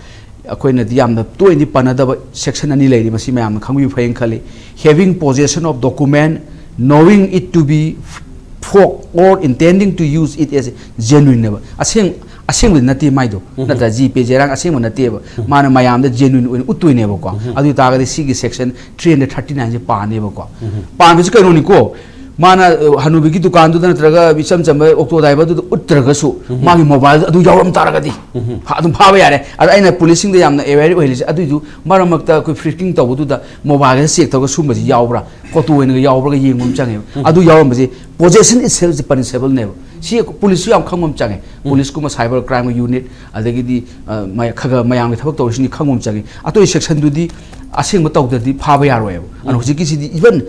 ꯑꯩꯈꯣꯏꯅꯗꯤ ꯌꯥꯝꯅ ꯇꯣꯏꯅꯗꯤ ꯄꯟꯅꯗꯕ ꯁꯦꯛꯁꯟ ꯑꯅꯤ ꯂꯩꯔꯤ, ꯃꯁꯤ ꯃꯌꯥꯝꯅ ꯈꯪꯕꯤꯕ ꯐꯩꯅ ꯈꯜꯂꯤ꯫ Having possession of document knowing it to be fake or intending to use it as genuine ꯅꯦꯕ꯫ ꯑꯁꯦꯡ-, ꯑꯁꯦꯡꯕꯗꯤ ꯅꯠꯇꯦ ꯃꯥꯏꯗꯣ, ꯅꯠꯇ꯭ꯔꯥ? ꯖꯤ ꯄꯦ ꯖꯦꯔꯥꯡ ꯑꯁꯦꯡꯕ ꯅꯠꯇꯦꯕ꯫ ꯃꯥꯅ ꯃꯌꯥꯝꯗ ꯖꯦꯅꯨꯏꯟ ꯑꯣꯏꯅ ꯎꯠꯇꯣꯏꯅꯦꯕꯀꯣ꯫ ꯑꯗꯨ ꯑꯣꯏ ꯇꯥꯔꯒꯗꯤ ꯁꯤꯒꯤ ꯁꯦꯛꯁꯟ ꯊ꯭ꯔꯤ ꯍꯟꯗ꯭ꯔꯦꯠ ꯊꯥꯔꯇꯤ ꯅꯥꯏꯟꯁꯦ ꯄꯥꯅꯦꯕꯀꯣ꯫ ꯄꯥꯟꯕꯁꯤ ꯀꯩꯅꯣꯅꯤꯀꯣ, ꯃꯥꯅ, ꯑ, ꯍꯅꯨꯕꯤꯒꯤ ꯗꯨꯀꯥꯟꯗꯨꯗ ꯅꯠꯇ꯭ꯔꯒ ꯏꯆꯝ ꯆꯝꯕ ꯑꯣꯛꯇꯣ ꯗ꯭ꯔꯥꯏꯚꯔꯗꯨꯗ ꯎꯠꯇ꯭ꯔꯒꯁꯨ, ꯃꯥꯒꯤ ꯃꯣꯕꯥꯏꯜꯗ ꯑꯗꯨ ꯌꯥꯎꯔꯝ ꯇꯥꯔꯒꯗꯤ, ꯐꯥ-, ꯑꯗꯨꯝ ꯐꯥꯕ ꯌꯥꯔꯦ꯫ ꯑꯗ ꯑꯩꯅ ꯄꯨꯂꯤꯁꯁꯤꯡꯗ ꯌꯥꯝꯅ ꯑꯦꯋꯦꯌꯔ ꯑꯣꯏꯍꯜꯂꯤꯁꯦ, ꯑꯗꯨꯏꯗꯨ ꯃꯔꯛ ꯃꯔꯛꯇ ꯑꯩꯈꯣꯏ ꯐ꯭ꯔꯤꯁꯀꯤꯡ ꯇꯧꯕꯗꯨꯗ ꯃꯣꯕꯥꯏꯜꯒ ꯆꯦꯛ ꯇꯧꯔꯒ ꯁꯨꯝꯕꯁꯤ ꯌꯥꯎꯕ꯭ꯔꯥ, ꯐꯣꯇꯣ ꯑꯣꯏꯅꯒ ꯌꯥꯎꯕ꯭ꯔꯥꯒ ꯌꯦꯡꯕ ꯑꯃ ꯆꯪꯉꯦꯕ꯫ ꯑꯗꯨ ꯌꯥꯎꯔꯝꯕꯁꯦ, possession itself is punishable ꯅꯦꯕ꯫ ꯁꯤ ꯄꯨꯂꯤꯁꯁꯨ ꯌꯥꯝ ꯈꯪꯕ ꯑꯃ ꯆꯪꯉꯦ꯫ ꯄꯨꯂꯤꯁꯀꯨꯝꯕ, ꯁꯥꯏꯕꯔ ꯀ꯭ꯔꯥꯏꯝꯒꯤ ꯌꯨꯅꯤꯠ, ꯑꯗꯒꯤꯗꯤ, ꯑ, ꯃꯌꯥ-, ꯈꯔ ꯈꯔ ꯃꯌꯥꯝꯒꯤ ꯊꯕꯛ ꯇꯧꯔꯤꯁꯤꯡꯒꯤ ꯈꯪꯕ ꯑꯃ ꯆꯪꯉꯦ꯫ ꯑꯇꯩ ꯁꯦꯛꯁꯟꯗꯨꯗꯤ ꯑꯁꯦꯡꯕ ꯇꯧꯗ꯭ꯔꯗꯤ ꯐꯥꯕ ꯌꯥꯔꯣꯏꯕ꯫ ꯑꯗꯨꯅ ꯍꯧꯖꯤꯛꯀꯤꯁꯤꯗꯤ even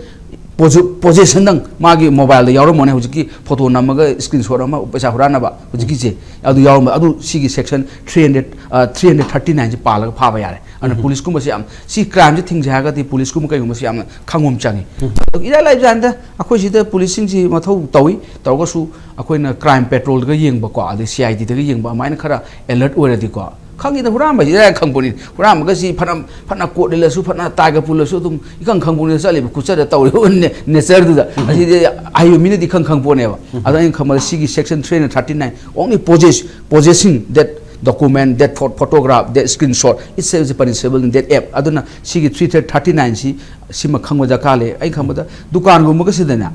ꯄꯣꯖ-, ꯄꯣꯖꯦꯁꯟꯗꯪ ꯃꯥꯒꯤ ꯃꯣꯕꯥꯏꯜꯗ ꯌꯥꯎꯔꯝꯃꯅꯦ, ꯍꯧꯖꯤꯛꯀꯤ ꯐꯣꯇꯣ ꯅꯝꯃꯒ ꯁ꯭ꯀ꯭ꯔꯤꯟ ꯁꯣꯠ ꯑꯃ ꯄꯩꯁꯥ ꯍꯨꯔꯥꯟꯅꯕ ꯍꯧꯖꯤꯛꯀꯤꯁꯦ, ꯑꯗꯨ ꯌꯥꯎꯔꯝꯕ, ꯑꯗꯨ ꯁꯤꯒꯤ ꯁꯦꯛꯁꯟ ꯊ꯭ꯔꯤ ꯍꯟꯗ꯭ꯔꯦꯠ, ꯑ, ꯊ꯭ꯔꯤ ꯍꯟꯗ꯭ꯔꯦꯠ ꯊꯥꯔꯇꯤ ꯅꯥꯏꯟꯁꯦ ꯄꯥꯜꯂꯒ ꯐꯥꯕ ꯌꯥꯔꯦ꯫ ꯑꯗꯨꯅ ꯄꯨꯂꯤꯁꯀꯨꯝꯕꯁꯦ ꯌꯥꯝ, ꯁꯤ ꯀ꯭ꯔꯥꯏꯝꯁꯦ ꯊꯤꯡꯁꯦ ꯍꯥꯏꯔꯒꯗꯤ ꯄꯨꯂꯤꯁꯀꯨꯝꯕ ꯀꯩꯒꯨꯝꯕꯁꯦ ꯌꯥꯝꯅ ꯈꯪꯕ ꯑꯃ ꯆꯪꯉꯤ꯫ ꯑꯗꯣ ꯏꯔꯥꯏ ꯂꯥꯏꯕꯖꯥꯠꯅꯤꯗ, ꯑꯩꯈꯣꯏ ꯁꯤꯗ ꯄꯨꯂꯤꯁꯁꯤꯡꯁꯤ ꯃꯊꯧ ꯇꯧꯏ, ꯇꯧꯔꯒꯁꯨ ꯑꯩꯈꯣꯏꯅ ꯀ꯭ꯔꯥꯏꯝ ꯄꯦꯇ꯭ꯔꯣꯜꯗꯒ ꯌꯦꯡꯕꯀꯣ, ꯑꯗꯩ ꯁꯤ ꯑꯥꯏ ꯗꯤꯗꯒ ꯌꯦꯡꯕ, ꯑꯗꯨꯃꯥꯏꯅ ꯈꯔ ꯑꯦꯂꯔꯠ ꯑꯣꯏꯔꯗꯤꯀꯣ, ꯈꯪꯉꯤꯗ, ꯍꯨꯔꯥꯟꯕꯁꯤ ꯏꯔꯥꯏ ꯈꯪꯄꯣꯠꯅꯤ꯫ ꯍꯨꯔꯥꯟꯕꯒꯁꯤ ꯐꯅ, ꯐꯅ ꯀꯣꯠ ꯂꯤꯠꯂꯁꯨ, ꯐꯅ ꯇꯥꯏꯒ ꯄꯨꯜꯂꯁꯨ, ꯑꯗꯨꯝ ꯏꯈꯪ ꯈꯪꯄꯣꯠꯅꯤꯗ, ꯆꯠꯂꯤꯕ ꯈꯨꯆꯠꯇ ꯇꯧꯔꯤꯕ ꯅꯦ-, ꯅꯦꯆꯔꯗꯨꯗ꯫ ꯑꯁꯤꯗꯤ ꯑꯍꯩꯕ ꯃꯤꯅꯗꯤ ꯏꯈꯪ ꯈꯪꯄꯣꯠꯅꯦꯕ꯫ ꯑꯗꯣ ꯑꯩꯅ ꯈꯪꯕꯗ ꯁꯤꯒꯤ section three hundred thirty nine, only possess-, possessing that document, that pho- photograph, that screenshot, it's a punishable in that app. ꯑꯗꯨꯅ ꯁꯤꯒꯤ three thirty nine ꯁꯤ ꯁꯤꯃ ꯈꯪꯕ ꯗꯔꯀꯥꯔ ꯂꯩ꯫ ꯑꯩ ꯈꯪꯕꯗ ꯗꯨꯀꯥꯟꯒꯨꯝꯕꯒꯁꯤꯗꯅꯦ, ꯑ,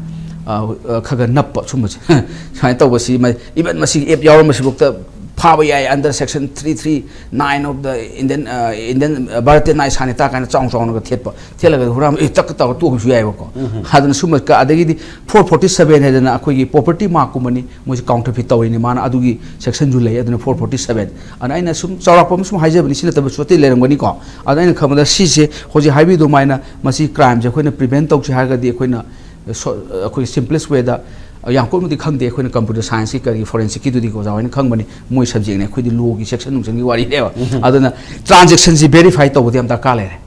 ꯑ, ꯈꯔ ꯈꯔ ꯅꯞꯄ ꯁꯨꯝꯕꯁꯦ ꯁꯨꯃꯥꯏꯅ ꯇꯧꯕꯁꯤ, even ꯃꯁꯤꯒꯤ app ꯌꯥꯎꯔꯝꯕꯁꯤꯐꯥꯎꯗ ꯐꯥꯕ ꯌꯥꯏ, under section three three nine of the Indian, ꯑ, Indian, ꯑ, Bharatiya Nyaya Sahita ꯀꯥꯏꯅ ꯆꯥꯎꯅ ꯆꯥꯎꯅꯒ ꯊꯦꯠꯄ, ꯊꯦꯠꯂꯒ ꯍꯨꯔꯥꯟꯕ, ꯑꯦ, ꯇꯛꯀ ꯇꯧꯔ ꯇꯣꯛꯈꯤꯕꯁꯨ ꯌꯥꯏꯕꯀꯣ꯫ ꯑꯗꯨꯅ ꯁꯨꯝꯕ ꯀ-, ꯑꯗꯒꯤꯗꯤ four forty seven ꯍꯥꯏꯗꯅ ꯑꯩꯈꯣꯏꯒꯤ property mark ꯀꯨꯝꯕꯅꯤ, ꯃꯣꯏꯁꯦ counterfeit ꯇꯧꯔꯤꯅꯤ, ꯃꯥꯅ ꯑꯗꯨꯒꯤ section ꯁꯨ ꯂꯩ꯫ ꯑꯗꯨꯅ four forty seven ꯑꯗꯨꯅ ꯑꯩꯅ ꯁꯨꯝ ꯆꯥꯎꯔꯥꯛꯄ ꯑꯃ ꯁꯨꯝ ꯍꯥꯏꯖꯕꯅꯤ, ꯁꯤ ꯅꯠꯇꯕꯁꯨ ꯑꯇꯩ ꯂꯩꯔꯝꯒꯅꯤꯀꯣ꯫ ꯑꯗꯣ ꯑꯩꯅ ꯈꯟꯕꯗ ꯁꯤꯁꯦ ꯍꯧꯖꯤꯛ ꯍꯥꯏꯕꯤꯗꯨꯃꯥꯏꯅ ꯃꯁꯤ crime ꯁꯦ ꯑꯩꯈꯣꯏꯅ prevent ꯇꯧꯁꯤ ꯍꯥꯏꯔꯒꯗꯤ ꯑꯩꯈꯣꯏꯅ ꯁꯣ-, ꯑꯩꯈꯣꯏꯒꯤ simplest way ꯗ, ꯌꯥꯝ ꯀꯨꯞꯅꯗꯤ ꯈꯪꯗꯦ, ꯑꯩꯈꯣꯏꯅ computer science ꯀꯤ ꯀꯔꯤ forensic ꯀꯤꯗꯨꯗꯤꯀꯣ ꯑꯣꯖꯥ ꯍꯣꯏꯅ ꯈꯪꯕꯅꯤ, ꯃꯣꯏ subject ꯅꯦ, ꯑꯩꯈꯣꯏꯗꯤ law ꯒꯤ section ꯅꯨꯡꯁꯟꯒꯤ ꯋꯥꯔꯤꯅꯦꯕ꯫ ꯑꯗꯨꯅ transaction ꯁꯤ verify ꯇꯧꯕꯗꯤ ꯌꯥꯝ ꯗꯔꯀꯥꯔ ꯂꯩꯔꯦ꯫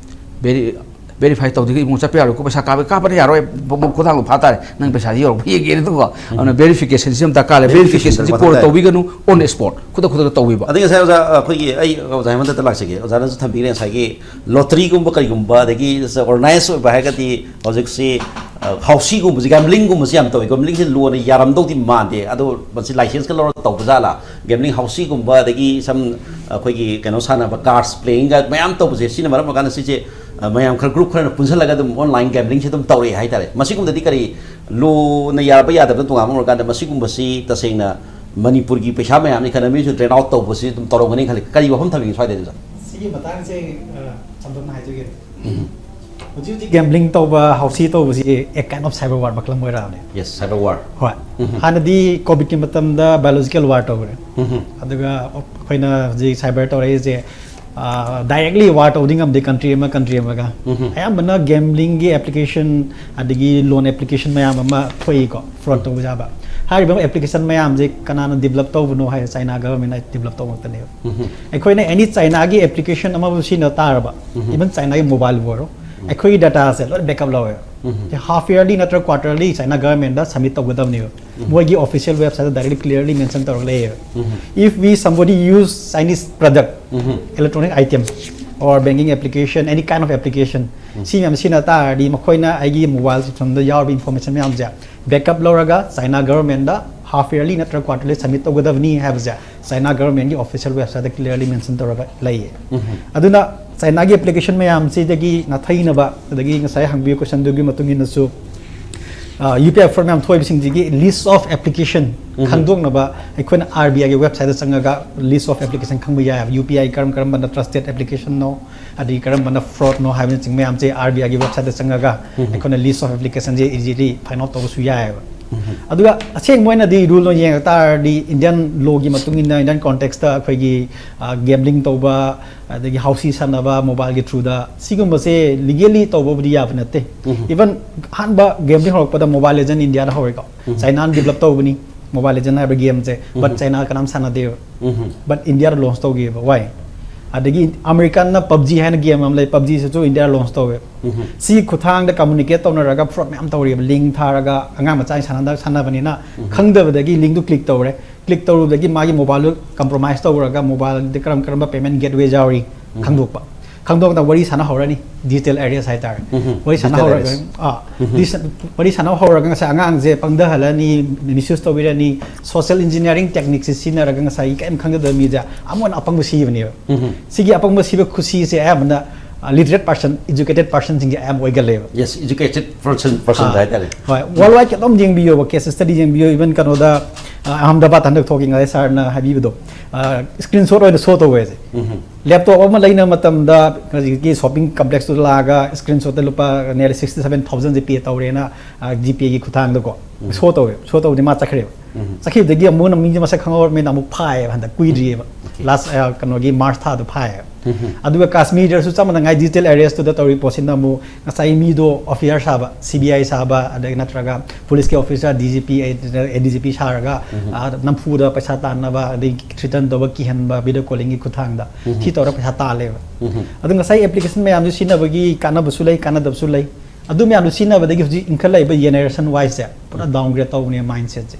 Veri-, verify ꯇꯧꯗ꯭ꯔꯤꯒꯩ ꯏꯕꯨꯡꯉꯣ ꯆꯠꯄ ꯌꯥꯔꯣꯏꯀꯣ, ꯄꯩꯁꯥ ꯀꯥꯞꯄ, ꯀꯥꯞꯄꯅ ꯌꯥꯔꯣꯏ, ꯕ-, ꯕ-, ꯈꯣꯡꯊꯥꯡꯗꯣ ꯐꯥ ꯇꯥꯔꯦ, ꯅꯪ ꯄꯩꯁꯥꯗꯤ ꯌꯧꯔꯛꯄ ꯌꯦꯡꯒꯦꯅ ꯑꯗꯨꯀꯣ꯫ ꯑꯗꯨꯅ verification ꯁꯤ ꯌꯥꯝ ꯗꯔꯀꯥꯔ ꯂꯩ꯫ Verification ꯁꯤ ꯀꯣꯟꯅ ꯇꯧꯕꯤꯒꯅꯨ, on the spot, ꯈꯨꯗꯛ ꯈꯨꯗꯛꯇ ꯇꯧꯕꯤꯕ꯫ ꯑꯗꯒꯤ ꯉꯁꯥꯏ ꯑꯣꯖꯥ, ꯑꯩꯈꯣꯏꯒꯤ, ꯑꯩ ꯑꯣꯖꯥ ꯍꯦꯃꯟꯇꯗ ꯂꯥꯛꯆꯒꯦ꯫ ꯑꯣꯖꯥꯅꯁꯨ ꯊꯝꯕꯤꯈ꯭ꯔꯦ ꯉꯁꯥꯏꯒꯤ lottery ꯒꯨꯝꯕ ꯀꯔꯤꯒꯨꯝꯕ, ꯑꯗꯒꯤ organize ꯑꯣꯏꯕ ꯍꯥꯏꯔꯒꯗꯤ ꯍꯧꯖꯤꯛꯁꯤ, ꯑ, house ꯒꯨꯝꯕꯁꯤ, gambling ꯒꯨꯝꯕꯁꯤ ꯌꯥꯝ ꯇꯧꯏ꯫ Gambling ꯁꯤ law ꯅ ꯌꯥꯔꯝꯗꯧꯗꯤ ꯃꯥꯟꯗꯦ, ꯑꯗꯣ ꯃꯁꯤ license ꯀ ꯂꯧꯔꯒ ꯇꯧꯕ ꯖꯥꯠꯂꯥ? Gambling house ꯒꯨꯝꯕ, ꯑꯗꯒꯤ some ꯑꯩꯈꯣꯏꯒꯤ ꯀꯩꯅꯣ ꯁꯥꯟꯅꯕ, cards playing ꯒ ꯃꯌꯥꯝ ꯇꯧꯕꯁꯦ, ꯁꯤꯅ ꯃꯔꯝ ꯑꯣꯏꯔꯀꯥꯟꯗ ꯁꯤꯁꯦ, ꯑ, ꯃꯌꯥꯝ ꯈꯔ, group ꯈꯔꯅ ꯄꯨꯟꯁꯤꯜꯂꯒ ꯑꯗꯨꯝ online gambling ꯁꯦ ꯑꯗꯨꯝ ꯇꯧꯔꯛꯑꯦ ꯍꯥꯏꯇꯥꯔꯦ꯫ ꯃꯁꯤꯒꯨꯝꯕꯗꯗꯤ ꯀꯔꯤ law ꯅ ꯌꯥꯕ ꯌꯥꯗꯕ ꯇꯣꯉꯥꯟꯕ ꯑꯣꯏꯔꯀꯥꯟꯗ, ꯃꯁꯤꯒꯨꯝꯕꯁꯤ ꯇꯁꯦꯡꯅ ꯃꯅꯤꯄꯨꯔꯒꯤ ꯄꯩꯁꯥ ꯃꯌꯥꯝ, economy ꯁꯨ drain out ꯇꯧꯕꯁꯤ ꯑꯗꯨꯝ ꯇꯧꯔꯝꯒꯅꯤ ꯈꯜꯂꯤ꯫ ꯀꯔꯤ ꯋꯥꯐꯝ ꯊꯝꯕꯤꯒꯦ ꯁ꯭ꯋꯥꯏꯗꯩꯗ, sir? ꯁꯤꯒꯤ ꯃꯇꯥꯡꯁꯦ, ꯑ, ꯆꯝꯗꯝꯅ ꯍꯥꯏꯖꯒꯦ꯫ ꯎꯝ꯫ ꯍꯧꯖꯤꯛ ꯍꯧꯖꯤꯛ gambling ꯇꯧꯕ, house ꯇꯧꯕꯁꯤ a kind of cyber war ꯃꯈꯜ ꯑꯃ ꯑꯣꯏꯔꯛꯑꯕꯅꯦ꯫ Yes, cyber war. ꯍꯣꯏ꯫ ꯎꯝ꯫ ꯍꯥꯟꯅꯗꯤ COVID ꯀꯤ ꯃꯇꯝꯗ biological war ꯇꯧꯈ꯭ꯔꯦ꯫ ꯎꯝ꯫ ꯑꯗꯨꯒ ꯑꯩꯈꯣꯏꯅ ꯍꯧꯖꯤꯛ cyber ꯇꯧꯔꯛꯏꯁꯦ, ꯑ, directly war ꯇꯧꯕꯗꯤ ꯉꯝꯗꯦ country ꯑꯃ country ꯑꯃꯒ꯫ ꯎꯝ꯫ ꯑꯌꯥꯝꯕꯅ gambling ꯒꯤ application, ꯑꯗꯒꯤ loan application ꯃꯌꯥꯝ ꯑꯃ ꯊꯣꯛꯏꯀꯣ, fraud ꯇꯧꯕ ꯌꯥꯕ꯫ ꯍꯥꯏꯔꯤꯕ application ꯃꯌꯥꯝꯁꯦ ꯀꯅꯥꯅ develop ꯇꯧꯕꯅꯣ ꯍꯥꯏꯔ China government ꯅ develop ꯇꯧꯕ ꯉꯥꯛꯇꯅꯦꯕ꯫ ꯎꯝ꯫ ꯑꯩꯈꯣꯏꯅ any China ꯒꯤ application ꯑꯃꯕꯨ ꯁꯤꯖꯤꯟꯅ ꯇꯥꯔꯕ, ꯎꯝ꯫ Even China ꯒꯤ mobile ꯕꯨ ꯑꯣꯏꯔꯣ, ꯎꯝ꯫ ꯑꯩꯈꯣꯏꯒꯤ data ꯁꯦ ꯂꯣꯏ backup ꯂꯧꯋꯦ꯫ ꯎꯝ꯫ Half yearly ꯅꯠꯇ꯭ꯔꯒ quarterly China government ꯗ submit ꯇꯧꯒꯗꯕꯅꯦꯕ꯫ ꯎꯝ꯫ ꯃꯣꯏꯒꯤ official website ꯇ directly clearly mention ꯇꯧꯔꯒ ꯂꯩꯌꯦꯕ꯫ ꯎꯝ꯫ If we somebody use Chinese product, um. Electronic item or banking application, any kind of application, ꯎꯝ꯫ ꯁꯤ ꯃꯌꯥꯝ ꯁꯤꯖꯤꯟꯅ ꯇꯥꯔꯗꯤ ꯃꯈꯣꯏꯅ ꯑꯩꯒꯤ mobile system ꯗ ꯌꯥꯎꯔꯤꯕ information ꯃꯌꯥꯝꯁꯦ backup ꯂꯧꯔꯒ China government ꯗ half yearly ꯅꯠꯇ꯭ꯔꯒ quarterly submit ꯇꯧꯒꯗꯕꯅꯤ ꯍꯥꯏꯕꯁꯦ ꯆꯥꯏꯅꯥ ꯒꯚꯔꯟꯃꯦꯟꯒꯤ ꯑꯣꯐꯤꯁꯤꯌꯦꯜ ꯋꯦꯕꯁꯥꯏꯠꯇ ꯀ꯭ꯂꯤꯌꯔꯂꯤ ꯃꯦꯟꯁꯟ ꯇꯧꯔꯒ ꯂꯩꯌꯦ꯫ ꯑꯗꯨꯅ ꯆꯥꯏꯅꯥꯒꯤ ꯑꯦꯄ꯭ꯂꯤꯀꯦꯁꯟ ꯃꯌꯥꯝꯁꯤꯗꯒꯤ ꯅꯥꯊꯩꯅꯕ, ꯑꯗꯒꯤ ꯉꯁꯥꯏ ꯍꯪꯕꯤꯌꯨ ꯀꯣꯏꯁꯟꯗꯨꯒꯤ ꯃꯇꯨꯡ ꯏꯟꯅꯁꯨ, ꯌꯨ ꯄꯤ ꯑꯥꯏ ꯐ꯭ꯔꯣꯗ ꯃꯌꯥꯝ ꯊꯣꯛꯏꯕꯁꯤꯡꯁꯤꯒꯤ ꯂꯤꯁ ꯑꯣꯐ ꯑꯦꯄ꯭ꯂꯤꯀꯦꯁꯟ ꯈꯪꯗꯣꯛꯅꯕ ꯑꯩꯈꯣꯏꯅ ꯑꯥꯔ ꯕꯤ ꯑꯥꯏꯒꯤ ꯋꯦꯕꯁꯥꯏꯠꯇ ꯆꯪꯉꯒ ꯂꯤꯁ ꯑꯣꯐ ꯑꯦꯄ꯭ꯂꯤꯀꯦꯁꯟ ꯈꯪꯕ ꯌꯥꯏꯑꯕ꯫ ꯌꯨ ꯄꯤ ꯑꯥꯏ ꯀꯔꯝ ꯀꯔꯝꯕꯅ ꯇ꯭ꯔꯁꯇꯦꯠ ꯑꯦꯄ꯭ꯂꯤꯀꯦꯁꯟꯅꯣ, ꯑꯗꯒꯤ ꯀꯔꯝꯕꯅ ꯐ꯭ꯔꯣꯗꯅꯣ ꯍꯥꯏꯕꯅꯆꯤꯡꯕ ꯃꯌꯥꯝꯁꯦ ꯑꯥꯔ ꯕꯤ ꯑꯥꯏꯒꯤ ꯋꯦꯕꯁꯥꯏꯠꯇ ꯆꯪꯉꯒ ꯑꯩꯈꯣꯏꯅ ꯂꯤꯁ ꯑꯣꯐ ꯑꯦꯄ꯭ꯂꯤꯀꯦꯁꯟꯁꯦ ꯏꯖꯤꯂꯤ ꯐꯥꯏꯟ ꯑꯥꯎꯠ ꯇꯧꯕꯁꯨ ꯌꯥꯏꯑꯕ꯫ ꯑꯗꯨꯒ ꯑꯁꯦꯡꯕ ꯑꯣꯏꯅꯗꯤ ꯔꯨꯜꯗꯣ ꯌꯦꯡꯉ ꯇꯥꯔꯗꯤ ꯏꯟꯗꯤꯌꯟ ꯂꯣꯒꯤ ꯃꯇꯨꯡ ꯏꯟꯅ ꯏꯟꯗꯤꯌꯟ ꯀꯣꯟꯇꯦꯛꯁꯇ ꯑꯩꯈꯣꯏꯒꯤ ꯒꯦꯝꯕ꯭ꯂꯤꯡ ꯇꯧꯕ, ꯑꯗꯒꯤ ꯍꯥꯎꯁꯤ ꯁꯥꯟꯅꯕ ꯃꯣꯕꯥꯏꯜꯒꯤ ꯊ꯭ꯔꯨꯗ, ꯁꯤꯒꯨꯝꯕꯁꯦ ꯂꯤꯒꯦꯜꯂꯤ ꯇꯧꯕꯕꯨꯗꯤ ꯌꯥꯕ ꯅꯠꯇꯦ꯫ ꯏꯚꯟ ꯑꯍꯥꯟꯕ ꯒꯦꯝꯕ꯭ꯂꯤꯡ ꯍꯧꯔꯛꯄꯗ ꯃꯣꯕꯥꯏꯜ ꯂꯦꯖꯦꯟ ꯏꯟꯗꯤꯌꯥꯗ ꯍꯧꯔꯦꯀꯣ꯫ ꯆꯥꯏꯅꯥꯅ ꯗꯤꯕꯂꯞ ꯇꯧꯕꯅꯤ ꯃꯣꯕꯥꯏꯜ ꯂꯦꯖꯦꯟ ꯍꯥꯏꯕ ꯒꯦꯝꯁꯦ, ꯕꯠ ꯆꯥꯏꯅꯥ ꯀꯅꯥꯝ ꯁꯥꯟꯅꯗꯦꯕ꯫ ꯕꯠ ꯏꯟꯗꯤꯌꯥꯗ ꯂꯣꯟꯁ ꯇꯧꯈꯤꯕ꯫ ꯋꯥꯏ? ꯑꯗꯒꯤ ꯑꯃꯦꯔꯤꯀꯥꯟꯅ ꯄꯕꯖꯤ ꯍꯥꯏꯅ ꯒꯦꯝ ꯑꯃ ꯂꯩ, ꯄꯕꯖꯤꯁꯤꯁꯨ ꯏꯟꯗꯤꯌꯥꯗ ꯂꯣꯟꯁ ꯇꯧꯋꯦ꯫ ꯁꯤ ꯈꯨꯠꯊꯥꯡꯗ ꯀꯝꯃꯨꯅꯤꯀꯦꯠ ꯇꯧꯅꯔꯒ ꯐ꯭ꯔꯣꯗ ꯃꯌꯥꯝ ꯇꯧꯔꯤꯕ, ꯂꯤꯡ ꯊꯥꯔꯒ ꯑꯉꯥꯡ ꯃꯆꯥ ꯁꯥꯟꯅꯗ ꯁꯥꯟꯅꯕꯅꯤꯅ ꯈꯪꯗꯕꯗꯒꯤ ꯂꯤꯡꯗꯨ ꯀ꯭ꯂꯤꯛ ꯇꯧꯔꯦ꯫ ꯀ꯭ꯂꯤꯛ ꯇꯧꯔꯨꯕꯗꯒꯤ ꯃꯥꯒꯤ ꯃꯣꯕꯥꯏꯜꯗꯨ ꯀꯝꯄ꯭ꯔꯣꯃꯥꯏꯁ ꯇꯧꯔꯒ ꯃꯣꯕꯥꯏꯜꯗ ꯀꯔꯝ ꯀꯔꯝꯕ ꯄꯦꯃꯦꯟ ꯒꯦꯠꯋꯦ ꯌꯥꯎꯔꯤ ꯈꯪꯗꯣꯛꯄ꯫ ꯈꯪꯗꯣꯛꯇꯅ ꯋꯥꯔꯤ ꯁꯥꯟꯅ ꯍꯧꯔꯅꯤ, ꯗꯤꯖꯤꯇꯦꯜ ꯑꯦꯔꯤꯌꯥꯁ ꯍꯥꯏꯇꯥꯔꯦ꯫ ꯋꯥꯔꯤ ꯁꯥꯟꯅ ꯗꯤꯖꯤꯇꯦꯜ ꯍꯧꯔꯒ ꯑꯦꯔꯤꯌꯥꯁ꯫ ꯑꯥ, ꯗꯤꯁ-, ꯋꯥꯔꯤ ꯁꯥꯟꯅ ꯍꯧꯔꯒ ꯉꯁꯥꯏ ꯑꯉꯥꯡꯁꯦ ꯄꯪꯊꯍꯜꯂꯅꯤ, ꯃꯤꯁꯌꯨꯁ ꯇꯧꯕꯤꯔꯅꯤ, ꯁꯣꯁꯤꯌꯦꯜ ꯏꯟꯖꯤꯅꯤꯌꯥꯔꯤꯡ ꯇꯦꯛꯅꯤꯛꯁꯦ ꯁꯤꯖꯤꯟꯅꯔꯒ ꯉꯁꯥꯏꯒꯤ ꯀꯔꯤꯝ ꯈꯪꯖꯗꯕ ꯃꯤꯁꯦ ꯑꯃꯨꯛ ꯍꯦꯟꯅ ꯑꯄꯪꯕ ꯁꯤꯕꯅꯦꯕ꯫ ꯁꯤꯒꯤ ꯑꯄꯪꯕ ꯁꯤꯕ ꯈꯨꯁꯤꯁꯦ ꯑꯌꯥꯝꯕꯅ ꯂꯤꯇꯔꯦꯠ ꯄꯥꯔꯁꯟ, ꯏꯖꯨꯀꯦꯇꯦꯠ ꯄꯥꯔꯁꯟꯁꯤꯡꯁꯦ ꯑꯌꯥꯝꯕ ꯑꯣꯏꯒꯜꯂꯦꯕ꯫ ꯌꯦꯁ, ꯏꯖꯨꯀꯦꯇꯦꯠ ꯄꯥꯔꯁꯟ ꯄꯥꯔꯁꯟ ꯑꯥ, ꯍꯥꯏꯇꯥꯔꯦ꯫ ꯍꯣꯏ, ꯋꯥꯔꯜ ꯋꯥꯏꯗ ꯑꯗꯨꯝ ꯌꯦꯡꯕꯤꯌꯣꯕ, ꯀꯦꯁ ꯁ꯭ꯇꯗꯤ ꯌꯦꯡꯕꯤꯌꯣ, ꯏꯚꯟ ꯀꯩꯅꯣꯗ, ꯑ, ꯑꯍꯃꯗꯥꯕꯥꯗ ꯍꯟꯗꯛ ꯊꯣꯛꯈꯤꯉꯩ ꯁꯥꯔꯅ ꯍꯥꯏꯕꯤꯕꯗꯣ, ꯁ꯭ꯀ꯭ꯔꯤꯟ ꯁꯣꯠ ꯑꯣꯏꯅ ꯁꯣ ꯇꯧꯋꯦ ꯍꯧꯖꯤꯛ꯫ ꯂꯦꯞꯇꯣꯞ ꯑꯃ ꯂꯩꯅꯕ ꯃꯇꯝꯗ ꯍꯧꯖꯤꯛꯀꯤ ꯁꯣꯞꯄꯤꯡ ꯀꯝꯄ꯭ꯂꯦꯛꯁꯇꯨꯗ ꯂꯥꯛꯑꯒ ꯁ꯭ꯀ꯭ꯔꯤꯟ ꯁꯣꯠꯇ ꯂꯨꯄꯥ nearly sixty seven thousandꯁꯦ ꯄꯦ ꯇꯧꯔꯦꯅ, ꯑ, ꯖꯤꯄꯦꯒꯤ ꯈꯨꯠꯊꯥꯡꯗꯀꯣ ꯁꯣ ꯇꯧꯋꯦ꯫ ꯁꯣ ꯇꯧꯕꯗꯤ ꯃꯥ ꯆꯠꯈ꯭ꯔꯦꯕ꯫ ꯆꯠꯈꯤꯕꯗꯒꯤ ꯑꯃꯨꯛꯅ ꯃꯤꯁꯦ ꯃꯁꯛ ꯈꯪꯍꯧꯔꯕꯅꯤꯅ ꯑꯃꯨꯛ ꯐꯥꯏꯌꯦꯕ ꯍꯟꯗꯛ ꯀꯨꯏꯗ꯭ꯔꯤꯑꯕ꯫ ꯂꯥꯁ, ꯑ, ꯀꯩꯅꯣꯒꯤ ꯃꯥꯔꯆ ꯊꯥꯗ ꯐꯥꯏꯌꯦꯕ꯫ ꯑꯗꯨꯒ ꯀꯥꯁꯃꯤꯔꯗꯁꯨ ꯆꯞ ꯃꯥꯟꯅꯉꯥꯏ ꯗꯤꯖꯤꯇꯦꯜ ꯑꯦꯔꯤꯌꯥꯁꯇꯨꯗ ꯇꯧꯔꯤ ꯄꯣꯠꯁꯤꯅ ꯑꯃꯨꯛ ꯉꯁꯥꯏ ꯃꯤꯗꯣ ꯑꯣꯐꯤꯁꯔ ꯁꯥꯕ, ꯁꯤ ꯕꯤ ꯑꯥꯏ ꯁꯥꯕ, ꯑꯗꯒꯤ ꯅꯠꯇ꯭ꯔꯒ ꯄꯨꯂꯤꯁꯀꯤ ꯑꯣꯐꯤꯁꯔ, ꯗꯤ ꯖꯤ ꯄꯤ, ꯑꯦ ꯗꯤ ꯖꯤ ꯄꯤ ꯁꯥꯔꯒ, ꯑ, ꯅꯝꯐꯨꯗ ꯄꯩꯁꯥ ꯇꯥꯟꯅꯕ, ꯑꯗꯩ ꯊ꯭ꯔꯤꯇꯟ ꯇꯧꯕ, ꯀꯤꯍꯟꯕ, ꯚꯤꯗꯤꯑꯣ ꯀꯣꯂꯤꯡꯒꯤ ꯈꯨꯠꯊꯥꯡꯗ ꯁꯤ ꯇꯧꯔꯒ ꯄꯩꯁꯥ ꯇꯥꯜꯂꯦꯕ꯫ ꯑꯗꯣ ꯉꯁꯥꯏ ꯑꯦꯄ꯭ꯂꯤꯀꯦꯁꯟ ꯃꯌꯥꯝꯁꯨ ꯁꯤꯖꯤꯟꯅꯕꯒꯤ ꯀꯥꯟꯅꯕꯁꯨ ꯂꯩ, ꯀꯥꯟꯅꯗꯕꯁꯨ ꯂꯩ꯫ ꯑꯗꯨ ꯃꯌꯥꯝꯗꯨ ꯁꯤꯖꯤꯟꯅꯕꯗꯒꯤ ꯍꯧꯖꯤꯛ ꯏꯟꯈꯠꯂꯛꯏꯕ ꯖꯦꯅꯦꯔꯦꯁꯟ ꯋꯥꯏꯁꯁꯦ ꯄꯨꯔꯥ ꯗꯥꯎꯟꯒ꯭ꯔꯦꯗ ꯇꯧꯕꯅꯦ ꯃꯥꯏꯟꯁꯦꯠꯁꯦ꯫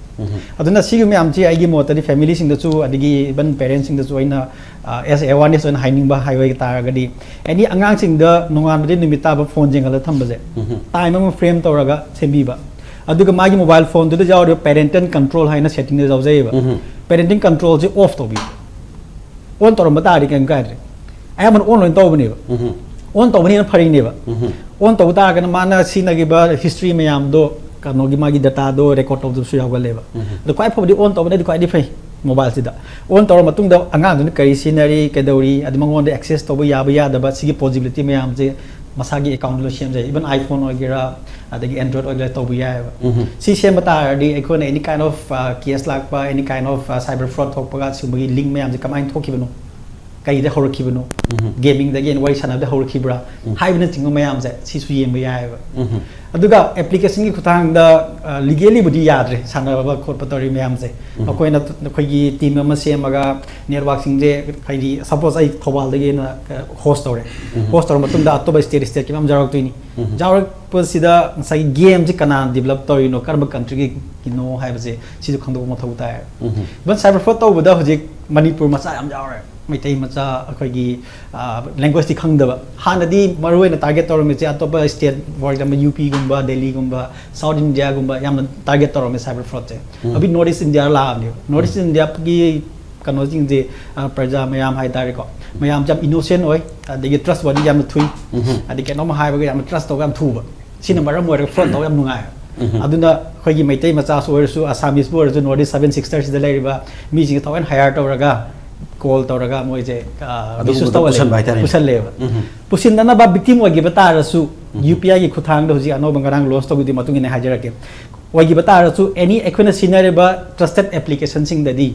ꯑꯗꯨꯅ ꯁꯤꯒꯤ ꯃꯌꯥꯝꯁꯤ ꯑꯩꯒꯤ ꯃꯣꯠꯇꯗꯤ ꯐꯦꯃꯤꯂꯤꯁꯤꯡꯗꯁꯨ, ꯑꯗꯒꯤ ꯏꯚꯟ ꯄꯦꯔꯦꯟꯁꯁꯤꯡꯗꯁꯨ ꯑꯩꯅ, ꯑ, ꯑꯦꯁ ꯑꯦ ꯑꯦꯋꯥꯔꯅꯦꯁ ꯑꯣꯏꯅ ꯍꯥꯏꯅꯤꯡꯕ ꯍꯥꯏꯕ ꯇꯥꯔꯒꯗꯤ, ꯑꯦꯅꯤ ꯑꯉꯥꯡꯁꯤꯡꯗ ꯅꯣꯡꯉꯥꯟꯕꯗꯒꯤ ꯅꯨꯃꯤꯠ ꯇꯥꯕ ꯐꯣꯟ ꯌꯦꯡꯍꯜꯂ ꯊꯝꯕꯁꯦ, ꯇꯥꯏꯝ ꯑꯃ ꯐ꯭ꯔꯦꯝ ꯇꯧꯔꯒ ꯁꯦꯝꯕꯤꯕ꯫ ꯑꯗꯨꯒ ꯃꯥꯒꯤ ꯃꯣꯕꯥꯏꯜ ꯐꯣꯟꯗꯨꯗ ꯌꯥꯎꯔꯤꯕ parental control ꯍꯥꯏꯅ ꯁꯦꯇꯤꯡꯗ ꯌꯥꯎꯖꯩꯑꯕ꯫ ꯎꯝꯍꯨꯝ꯫ Parental controlꯁꯦ ꯑꯣꯐ ꯇꯧꯕꯤꯌꯨ꯫ ꯑꯣꯟ ꯇꯧꯔꯝꯕ ꯇꯥꯔꯗꯤ ꯀꯩꯝ ꯀꯥꯏꯗ꯭ꯔꯦ꯫ ꯑꯌꯥꯝꯕꯅ ꯑꯣꯟ ꯂꯣꯏꯅ ꯇꯧꯕꯅꯦꯕ꯫ ꯎꯝꯍꯨꯝ꯫ ꯑꯣꯟ ꯇꯧꯕꯅ ꯍꯦꯟꯅ ꯐꯔꯤꯅꯦꯕ꯫ ꯎꯝꯍꯨꯝ꯫ ꯑꯣꯟ ꯇꯧꯕ ꯇꯥꯔꯒꯅ ꯃꯥꯅ ꯁꯤꯖꯤꯟꯅꯈꯤꯕ ꯍꯤꯁꯇ꯭ꯔꯤ ꯃꯌꯥꯝꯗꯣ ꯀꯩꯅꯣꯒꯤ ꯃꯥꯒꯤ ꯗꯇꯥꯗꯣ ꯔꯦꯀꯣꯔꯗ ꯇꯧꯗꯕꯁꯨ ꯌꯥꯎꯒꯜꯂꯦꯕ꯫ ꯎꯝꯍꯨꯝ꯫ ꯑꯗꯣ ꯈ꯭ꯋꯥꯏ ꯐꯕꯗꯤ ꯑꯣꯟ ꯇꯧꯕꯅꯗꯤ ꯈ꯭ꯋꯥꯏꯗꯤ ꯐꯩ ꯃꯣꯕꯥꯏꯜꯁꯤꯗ꯫ ꯑꯣꯟ ꯇꯧꯔ ꯃꯇꯨꯡꯗ ꯑꯉꯥꯡꯗꯨꯅ ꯀꯔꯤ ꯁꯤꯖꯤꯟꯅꯔꯤ, ꯀꯩꯗꯧꯔꯤ, ꯑꯗꯨ ꯃꯉꯣꯟꯗ ꯑꯦꯛꯁꯦꯁ ꯇꯧꯕ ꯌꯥꯕ ꯌꯥꯗꯕ, ꯁꯤꯒꯤ ꯄꯣꯁꯤꯕꯤꯂꯤꯇꯤ ꯃꯌꯥꯝꯁꯦ ꯃꯁꯥꯒꯤ ꯑꯦꯀꯥꯎꯟꯗ ꯂꯣꯏ ꯁꯦꯝꯖꯩ꯫ Even iPhone ꯑꯣꯏꯒꯦꯔꯥ, ꯑꯗꯒꯤ Android ꯑꯣꯏꯒꯦꯔꯥ ꯇꯧꯕ ꯌꯥꯏꯑꯕ꯫ ꯎꯝꯍꯨꯝ꯫ ꯁꯤ ꯁꯦꯝꯕ ꯇꯥꯔꯗꯤ ꯑꯩꯈꯣꯏꯅ any kind of, ꯑ, case ꯂꯥꯛꯄ, any kind of, ꯑ, cyber fraud ꯊꯣꯛꯄꯒ ꯁꯤꯒꯨꯝꯕꯒꯤ ꯂꯤꯡ ꯃꯌꯥꯝꯁꯦ ꯀꯃꯥꯏꯅ ꯊꯣꯛꯈꯤꯕꯅꯣ, ꯀꯩꯗ ꯍꯧꯔꯛꯈꯤꯕꯅꯣ, ꯎꯝꯍꯨꯝ꯫ ꯒꯦꯃꯤꯡꯗꯒꯤ ꯑꯩꯅ ꯋꯥꯔꯤ ꯁꯥꯟꯅꯕꯗ ꯍꯧꯔꯛꯈꯤꯕ꯭ꯔꯥ ꯎꯝ꯫ ꯍꯥꯏꯕꯅꯆꯤꯡꯕ ꯃꯌꯥꯝꯁꯦ ꯁꯤꯁꯨ ꯌꯦꯡꯕ ꯌꯥꯏꯑꯕ꯫ ꯎꯝꯍꯨꯝ꯫ ꯑꯗꯨꯒ ꯑꯦꯄ꯭ꯂꯤꯀꯦꯁꯟꯒꯤ ꯈꯨꯊꯥꯡꯗ, ꯑ, ꯂꯤꯒꯦꯂꯤꯕꯨꯗꯤ ꯌꯥꯗ꯭ꯔꯦ ꯁꯥꯟꯅꯕ ꯈꯣꯠꯄ ꯇꯧꯔꯤ ꯃꯌꯥꯝꯁꯦ꯫ ꯎꯝ꯫ ꯑꯩꯈꯣꯏꯅ ꯑꯩꯈꯣꯏꯒꯤ ꯇꯤꯝ ꯑꯃ ꯁꯦꯝꯃꯒ ꯅꯦꯠꯋꯥꯛꯁꯤꯡꯁꯦ, ꯍꯥꯏꯗꯤ ꯁꯄꯣꯁ ꯑꯩ ꯊꯧꯕꯥꯜꯗꯒꯤꯅ, ꯑ, ꯍꯣꯁ ꯇꯧꯔꯦ꯫ ꯎꯝ꯫ ꯍꯣꯁ ꯇꯧꯔ ꯃꯇꯨꯡꯗ ꯑꯇꯣꯞꯄ ꯁ꯭ꯇꯦꯠ ꯁ꯭ꯇꯦꯠꯀꯤ ꯃꯌꯥꯝ ꯌꯥꯎꯔꯛꯇꯣꯏꯅꯤ꯫ ꯎꯝ꯫ ꯌꯥꯎꯔꯛꯄꯁꯤꯗ ꯉꯁꯥꯏꯒꯤ ꯒꯦꯝꯁꯤ ꯀꯅꯥꯅ ꯗꯤꯕꯂꯞ ꯇꯧꯔꯤꯅꯣ, ꯀꯔꯝꯕ ꯀꯟꯇ꯭ꯔꯤꯒꯤꯅꯣ ꯍꯥꯏꯕꯁꯦ ꯁꯤꯁꯨ ꯈꯪꯗꯣꯛꯄ ꯃꯊꯧ ꯇꯥꯏ꯫ ꯎꯝ꯫ Even cyber fraud ꯇꯧꯕꯗ ꯍꯧꯖꯤꯛ ꯃꯅꯤꯄꯨꯔ ꯃꯆꯥ ꯌꯥꯝ ꯌꯥꯎꯔꯦ꯫ ꯃꯩꯇꯩ ꯃꯆꯥ ꯑꯩꯈꯣꯏꯒꯤ, ꯑ, ꯂꯦꯡꯒ꯭ꯋꯦꯖꯇꯤ ꯈꯪꯗꯕ꯫ ꯍꯥꯟꯅꯗꯤ ꯃꯔꯨ ꯑꯣꯏꯅ ꯇꯥꯔꯒꯦꯠ ꯇꯧꯔꯝꯃꯤꯁꯦ ꯑꯇꯣꯞꯄ ꯁ꯭ꯇꯦꯠ, ꯐꯣꯔ ꯑꯦꯛꯖꯥꯝꯄꯜ ꯌꯨ ꯄꯤꯒꯨꯝꯕ, ꯗꯦꯜꯂꯤꯒꯨꯝꯕ, ꯁꯥꯎꯠ ꯏꯟꯗꯤꯌꯥꯒꯨꯝꯕ ꯌꯥꯝꯅ ꯇꯥꯔꯒꯦꯠ ꯇꯧꯔꯝꯃꯦ cyber fraudꯁꯦ꯫ ꯎꯝ꯫ ꯍꯧꯖꯤꯛ ꯅꯣꯔꯠ ꯏꯁ ꯏꯟꯗꯤꯌꯥ ꯂꯥꯛꯑꯕꯅꯦꯕ꯫ North east um. ꯏꯟꯗꯤꯌꯥꯒꯤ ꯀꯩꯅꯣꯁꯤꯡꯁꯦ, ꯑ, ꯄ꯭ꯔꯖꯥ ꯃꯌꯥꯝ ꯍꯥꯏꯇꯥꯔꯦꯀꯣ, ꯃꯌꯥꯝꯁꯦ ꯌꯥꯝ ꯏꯅꯣꯁꯦꯟ ꯑꯣꯏ, ꯑꯗꯒꯤ ꯇ꯭ꯔꯁ ꯋꯥꯔꯗꯤ ꯌꯥꯝꯅ ꯊꯨꯏ꯫ ꯎꯝ꯫ ꯑꯗꯩ ꯀꯩꯅꯣꯝ ꯍꯥꯏꯕꯒ ꯌꯥꯝꯅ ꯇ꯭ꯔꯁ ꯇꯧꯕ ꯌꯥꯝ ꯊꯨꯕ꯫ ꯁꯤꯅ ꯃꯔꯝ ꯑꯣꯏꯔꯒ ꯐ꯭ꯔꯣꯗ ꯇꯧꯕ ꯌꯥꯝ ꯅꯨꯡꯉꯥꯏ꯫ ꯎꯝ꯫ ꯑꯗꯨꯅ ꯑꯩꯈꯣꯏꯒꯤ ꯃꯩꯇꯩ ꯃꯆꯥꯁꯨ ꯑꯣꯏꯔꯁꯨ, ꯑꯁꯥꯃꯤꯁꯄꯨ ꯑꯣꯏꯔꯁꯨ, ꯅꯣꯔꯠ ꯏꯁ ꯁꯕꯦꯟ ꯁꯤꯁꯇꯔꯁꯤꯗ ꯂꯩꯔꯤꯕ ꯃꯤꯁꯤꯡꯁꯦ ꯊꯑꯣꯏꯅ ꯍꯥꯏꯌꯔ ꯇꯧꯔꯒ, ꯀꯣꯜ ꯇꯧꯔꯒ ꯃꯣꯏꯁꯦ, ꯑ, ꯑꯗꯨꯒꯨꯝꯕꯗꯣ ꯃꯤꯁꯌꯨꯁ ꯇꯧꯍꯜꯂꯦ꯫ ꯄꯨꯁꯟꯕ ꯍꯥꯏꯇꯥꯔꯦꯅꯦ꯫ ꯄꯨꯁꯜꯂꯦꯕ꯫ ꯎꯝ꯫ ꯄꯨꯁꯤꯟꯗꯅꯕ ꯚꯤꯛꯇꯤꯝ ꯑꯣꯏꯈꯤꯕ ꯇꯥꯔꯁꯨ, ꯎꯝ꯫ ꯌꯨ ꯄꯤ ꯑꯥꯏꯒꯤ ꯈꯨꯠꯊꯥꯡꯗ ꯍꯧꯖꯤꯛ ꯑꯅꯧꯕ ꯉꯔꯥꯡ ꯂꯣꯟꯁ ꯇꯧꯈꯤꯕꯗꯨꯒꯤ ꯃꯇꯨꯡ ꯏꯟꯅ ꯍꯥꯏꯖꯔꯛꯀꯦ꯫ ꯑꯣꯏꯈꯤꯕ ꯇꯥꯔꯁꯨ, ꯑꯦꯅꯤ ꯑꯩꯈꯣꯏꯅ ꯁꯤꯖꯤꯟꯅꯔꯤꯕ ꯇ꯭ꯔꯁꯇꯦꯠ ꯑꯦꯄ꯭ꯂꯤꯀꯦꯁꯟꯁꯤꯡꯗꯗꯤ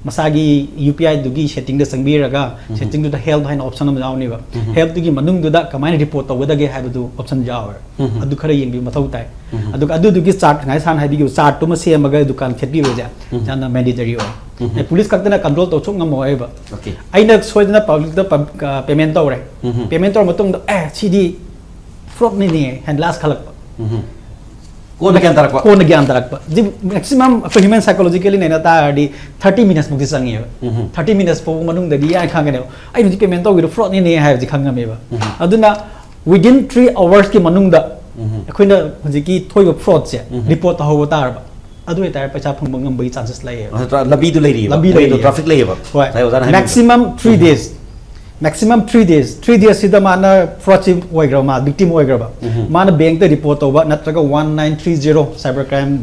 ꯃꯁꯥꯒꯤ ꯌꯨ ꯄꯤ ꯑꯥꯏꯗꯨꯒꯤ ꯁꯦꯠꯇꯤꯡꯗ ꯆꯪꯕꯤꯔꯒ, ꯎꯝ꯫ ꯁꯦꯠꯇꯤꯡꯗꯨꯗ ꯍꯦꯜꯠ ꯍꯥꯏꯅ ꯑꯣꯞꯁꯟ ꯑꯃ ꯌꯥꯎꯅꯦꯕ꯫ ꯎꯝ꯫ ꯍꯦꯜꯠꯇꯨꯒꯤ ꯃꯅꯨꯡꯗꯨꯗ ꯀꯃꯥꯏꯅ ꯔꯤꯄꯣꯔꯠ ꯇꯧꯒꯗꯒꯦ ꯍꯥꯏꯕꯗꯨ ꯑꯣꯞꯁꯟ ꯌꯥꯎꯔꯦ꯫ ꯎꯝ꯫ ꯑꯗꯨ ꯈꯔ ꯌꯦꯡꯕꯤꯕ ꯃꯊꯧ ꯇꯥꯏ꯫ ꯎꯝ꯫ ꯑꯗꯨꯒ ꯑꯗꯨꯗꯨꯒꯤ ꯆꯥꯔꯠ, ꯉꯁꯥꯏ ꯁꯥꯔꯅ ꯍꯥꯏꯕꯤꯈꯤꯕ ꯆꯥꯔꯠꯇꯨꯃ ꯁꯦꯝꯃꯒ ꯗꯨꯀꯥꯟ ꯊꯦꯠꯄꯤꯕꯁꯦ ꯎꯝ꯫ ꯌꯥꯝꯅ ꯃꯦꯟꯗꯦꯇꯔꯤ ꯑꯣꯏ꯫ ꯎꯝ꯫ ꯑꯦ, ꯄꯨꯂꯤꯁ ꯈꯛꯇꯅ ꯀꯟꯇ꯭ꯔꯣꯜ ꯇꯧꯊꯣꯛ ꯉꯝꯃꯣꯏꯕ꯫ ꯑꯣꯀꯦ꯫ ꯑꯩꯅ ꯁꯣꯏꯗꯅ ꯄꯕ꯭ꯂꯤꯛꯇ ꯄꯦꯃꯦꯟ ꯇꯧꯔꯦ꯫ ꯎꯝ꯫ ꯄꯦꯃꯦꯟ ꯇꯧꯔ ꯃꯇꯨꯡꯗ, "ꯑꯦ, ꯁꯤꯗꯤ ꯐ꯭ꯔꯣꯗꯅꯤꯅꯦ" ꯍꯥꯏꯅ ꯂꯥꯁ ꯈꯜꯂꯛꯄ꯫ ꯎꯝ꯫ ꯀꯣꯟꯅ ꯒ꯭ꯌꯥꯟ ꯇꯥꯔꯛꯄ꯫ ꯀꯣꯟꯅ ꯒ꯭ꯌꯥꯟ ꯇꯥꯔꯛꯄ꯫ ꯃꯦꯛꯁꯤꯃꯝ ꯑꯩꯈꯣꯏ ꯍ꯭ꯌꯨꯃꯦꯟ ꯁꯥꯏꯀꯣꯂꯣꯖꯤꯀꯦꯜꯂꯤ ꯅꯩꯅ ꯇꯥꯔꯗꯤ ꯊꯥꯔꯇꯤ ꯃꯤꯅꯠꯁ ꯃꯨꯛꯇꯤ ꯆꯪꯉꯦꯕ꯫ ꯎꯝ꯫ ꯊꯥꯔꯇꯤ ꯃꯤꯅꯠꯁ ꯐꯥꯎꯕ ꯃꯅꯨꯡꯗꯗꯤ ꯌꯥꯏ ꯈꯪꯒꯅꯦꯕ꯫ ꯑꯩ ꯍꯧꯖꯤꯛ ꯄꯦꯃꯦꯟ ꯇꯧꯈꯤꯕꯗꯣ ꯐ꯭ꯔꯣꯗꯅꯤꯅꯦ ꯍꯥꯏꯕꯁꯤ ꯈꯪꯉꯝꯃꯦꯕ꯫ ꯎꯝ꯫ ꯑꯗꯨꯅ within three hours ꯀꯤ ꯃꯅꯨꯡꯗ ꯑꯩꯈꯣꯏꯅ ꯍꯧꯖꯤꯛꯀꯤ ꯊꯣꯛꯏꯕ ꯐ꯭ꯔꯣꯗꯁꯦ ꯔꯤꯄꯣꯔꯠ ꯇꯧꯍꯧꯕ ꯇꯥꯔꯕ, ꯑꯗꯨ ꯑꯣꯏꯇꯥꯔꯗꯤ ꯄꯩꯁꯥ ꯐꯪꯕ ꯉꯝꯕꯒꯤ ꯆꯥꯟꯁꯦꯁ ꯂꯩꯌꯦꯕ꯫ ꯅꯠꯇ꯭ꯔꯥ? ꯂꯝꯕꯤꯗꯨ ꯂꯩꯔꯤꯕ, ꯂꯝꯕꯤ ꯃꯣꯏꯗꯣ ꯂꯩꯔꯤꯕ꯫ ꯇ꯭ꯔꯥꯐꯤꯛ ꯂꯩꯌꯦꯕ꯫ ꯍꯣꯏ꯫ ꯉꯁꯥꯏ ꯑꯣꯖꯥꯅ ꯍꯥꯏꯕꯤꯕꯗꯣ꯫ Maximum three days, maximum three days, three days ꯁꯤꯗ ꯃꯥꯅ ꯐ꯭ꯔꯣꯗꯁꯤ ꯑꯣꯏꯈ꯭ꯔꯕ, ꯃꯥ ꯚꯤꯛꯇꯤꯝ ꯑꯣꯏꯈ꯭ꯔꯕ, ꯃꯥꯅ ꯕꯦꯡꯛꯇ ꯔꯤꯄꯣꯔꯠ ꯇꯧꯕ ꯅꯠꯇ꯭ꯔꯒ one nine three zero cyber crime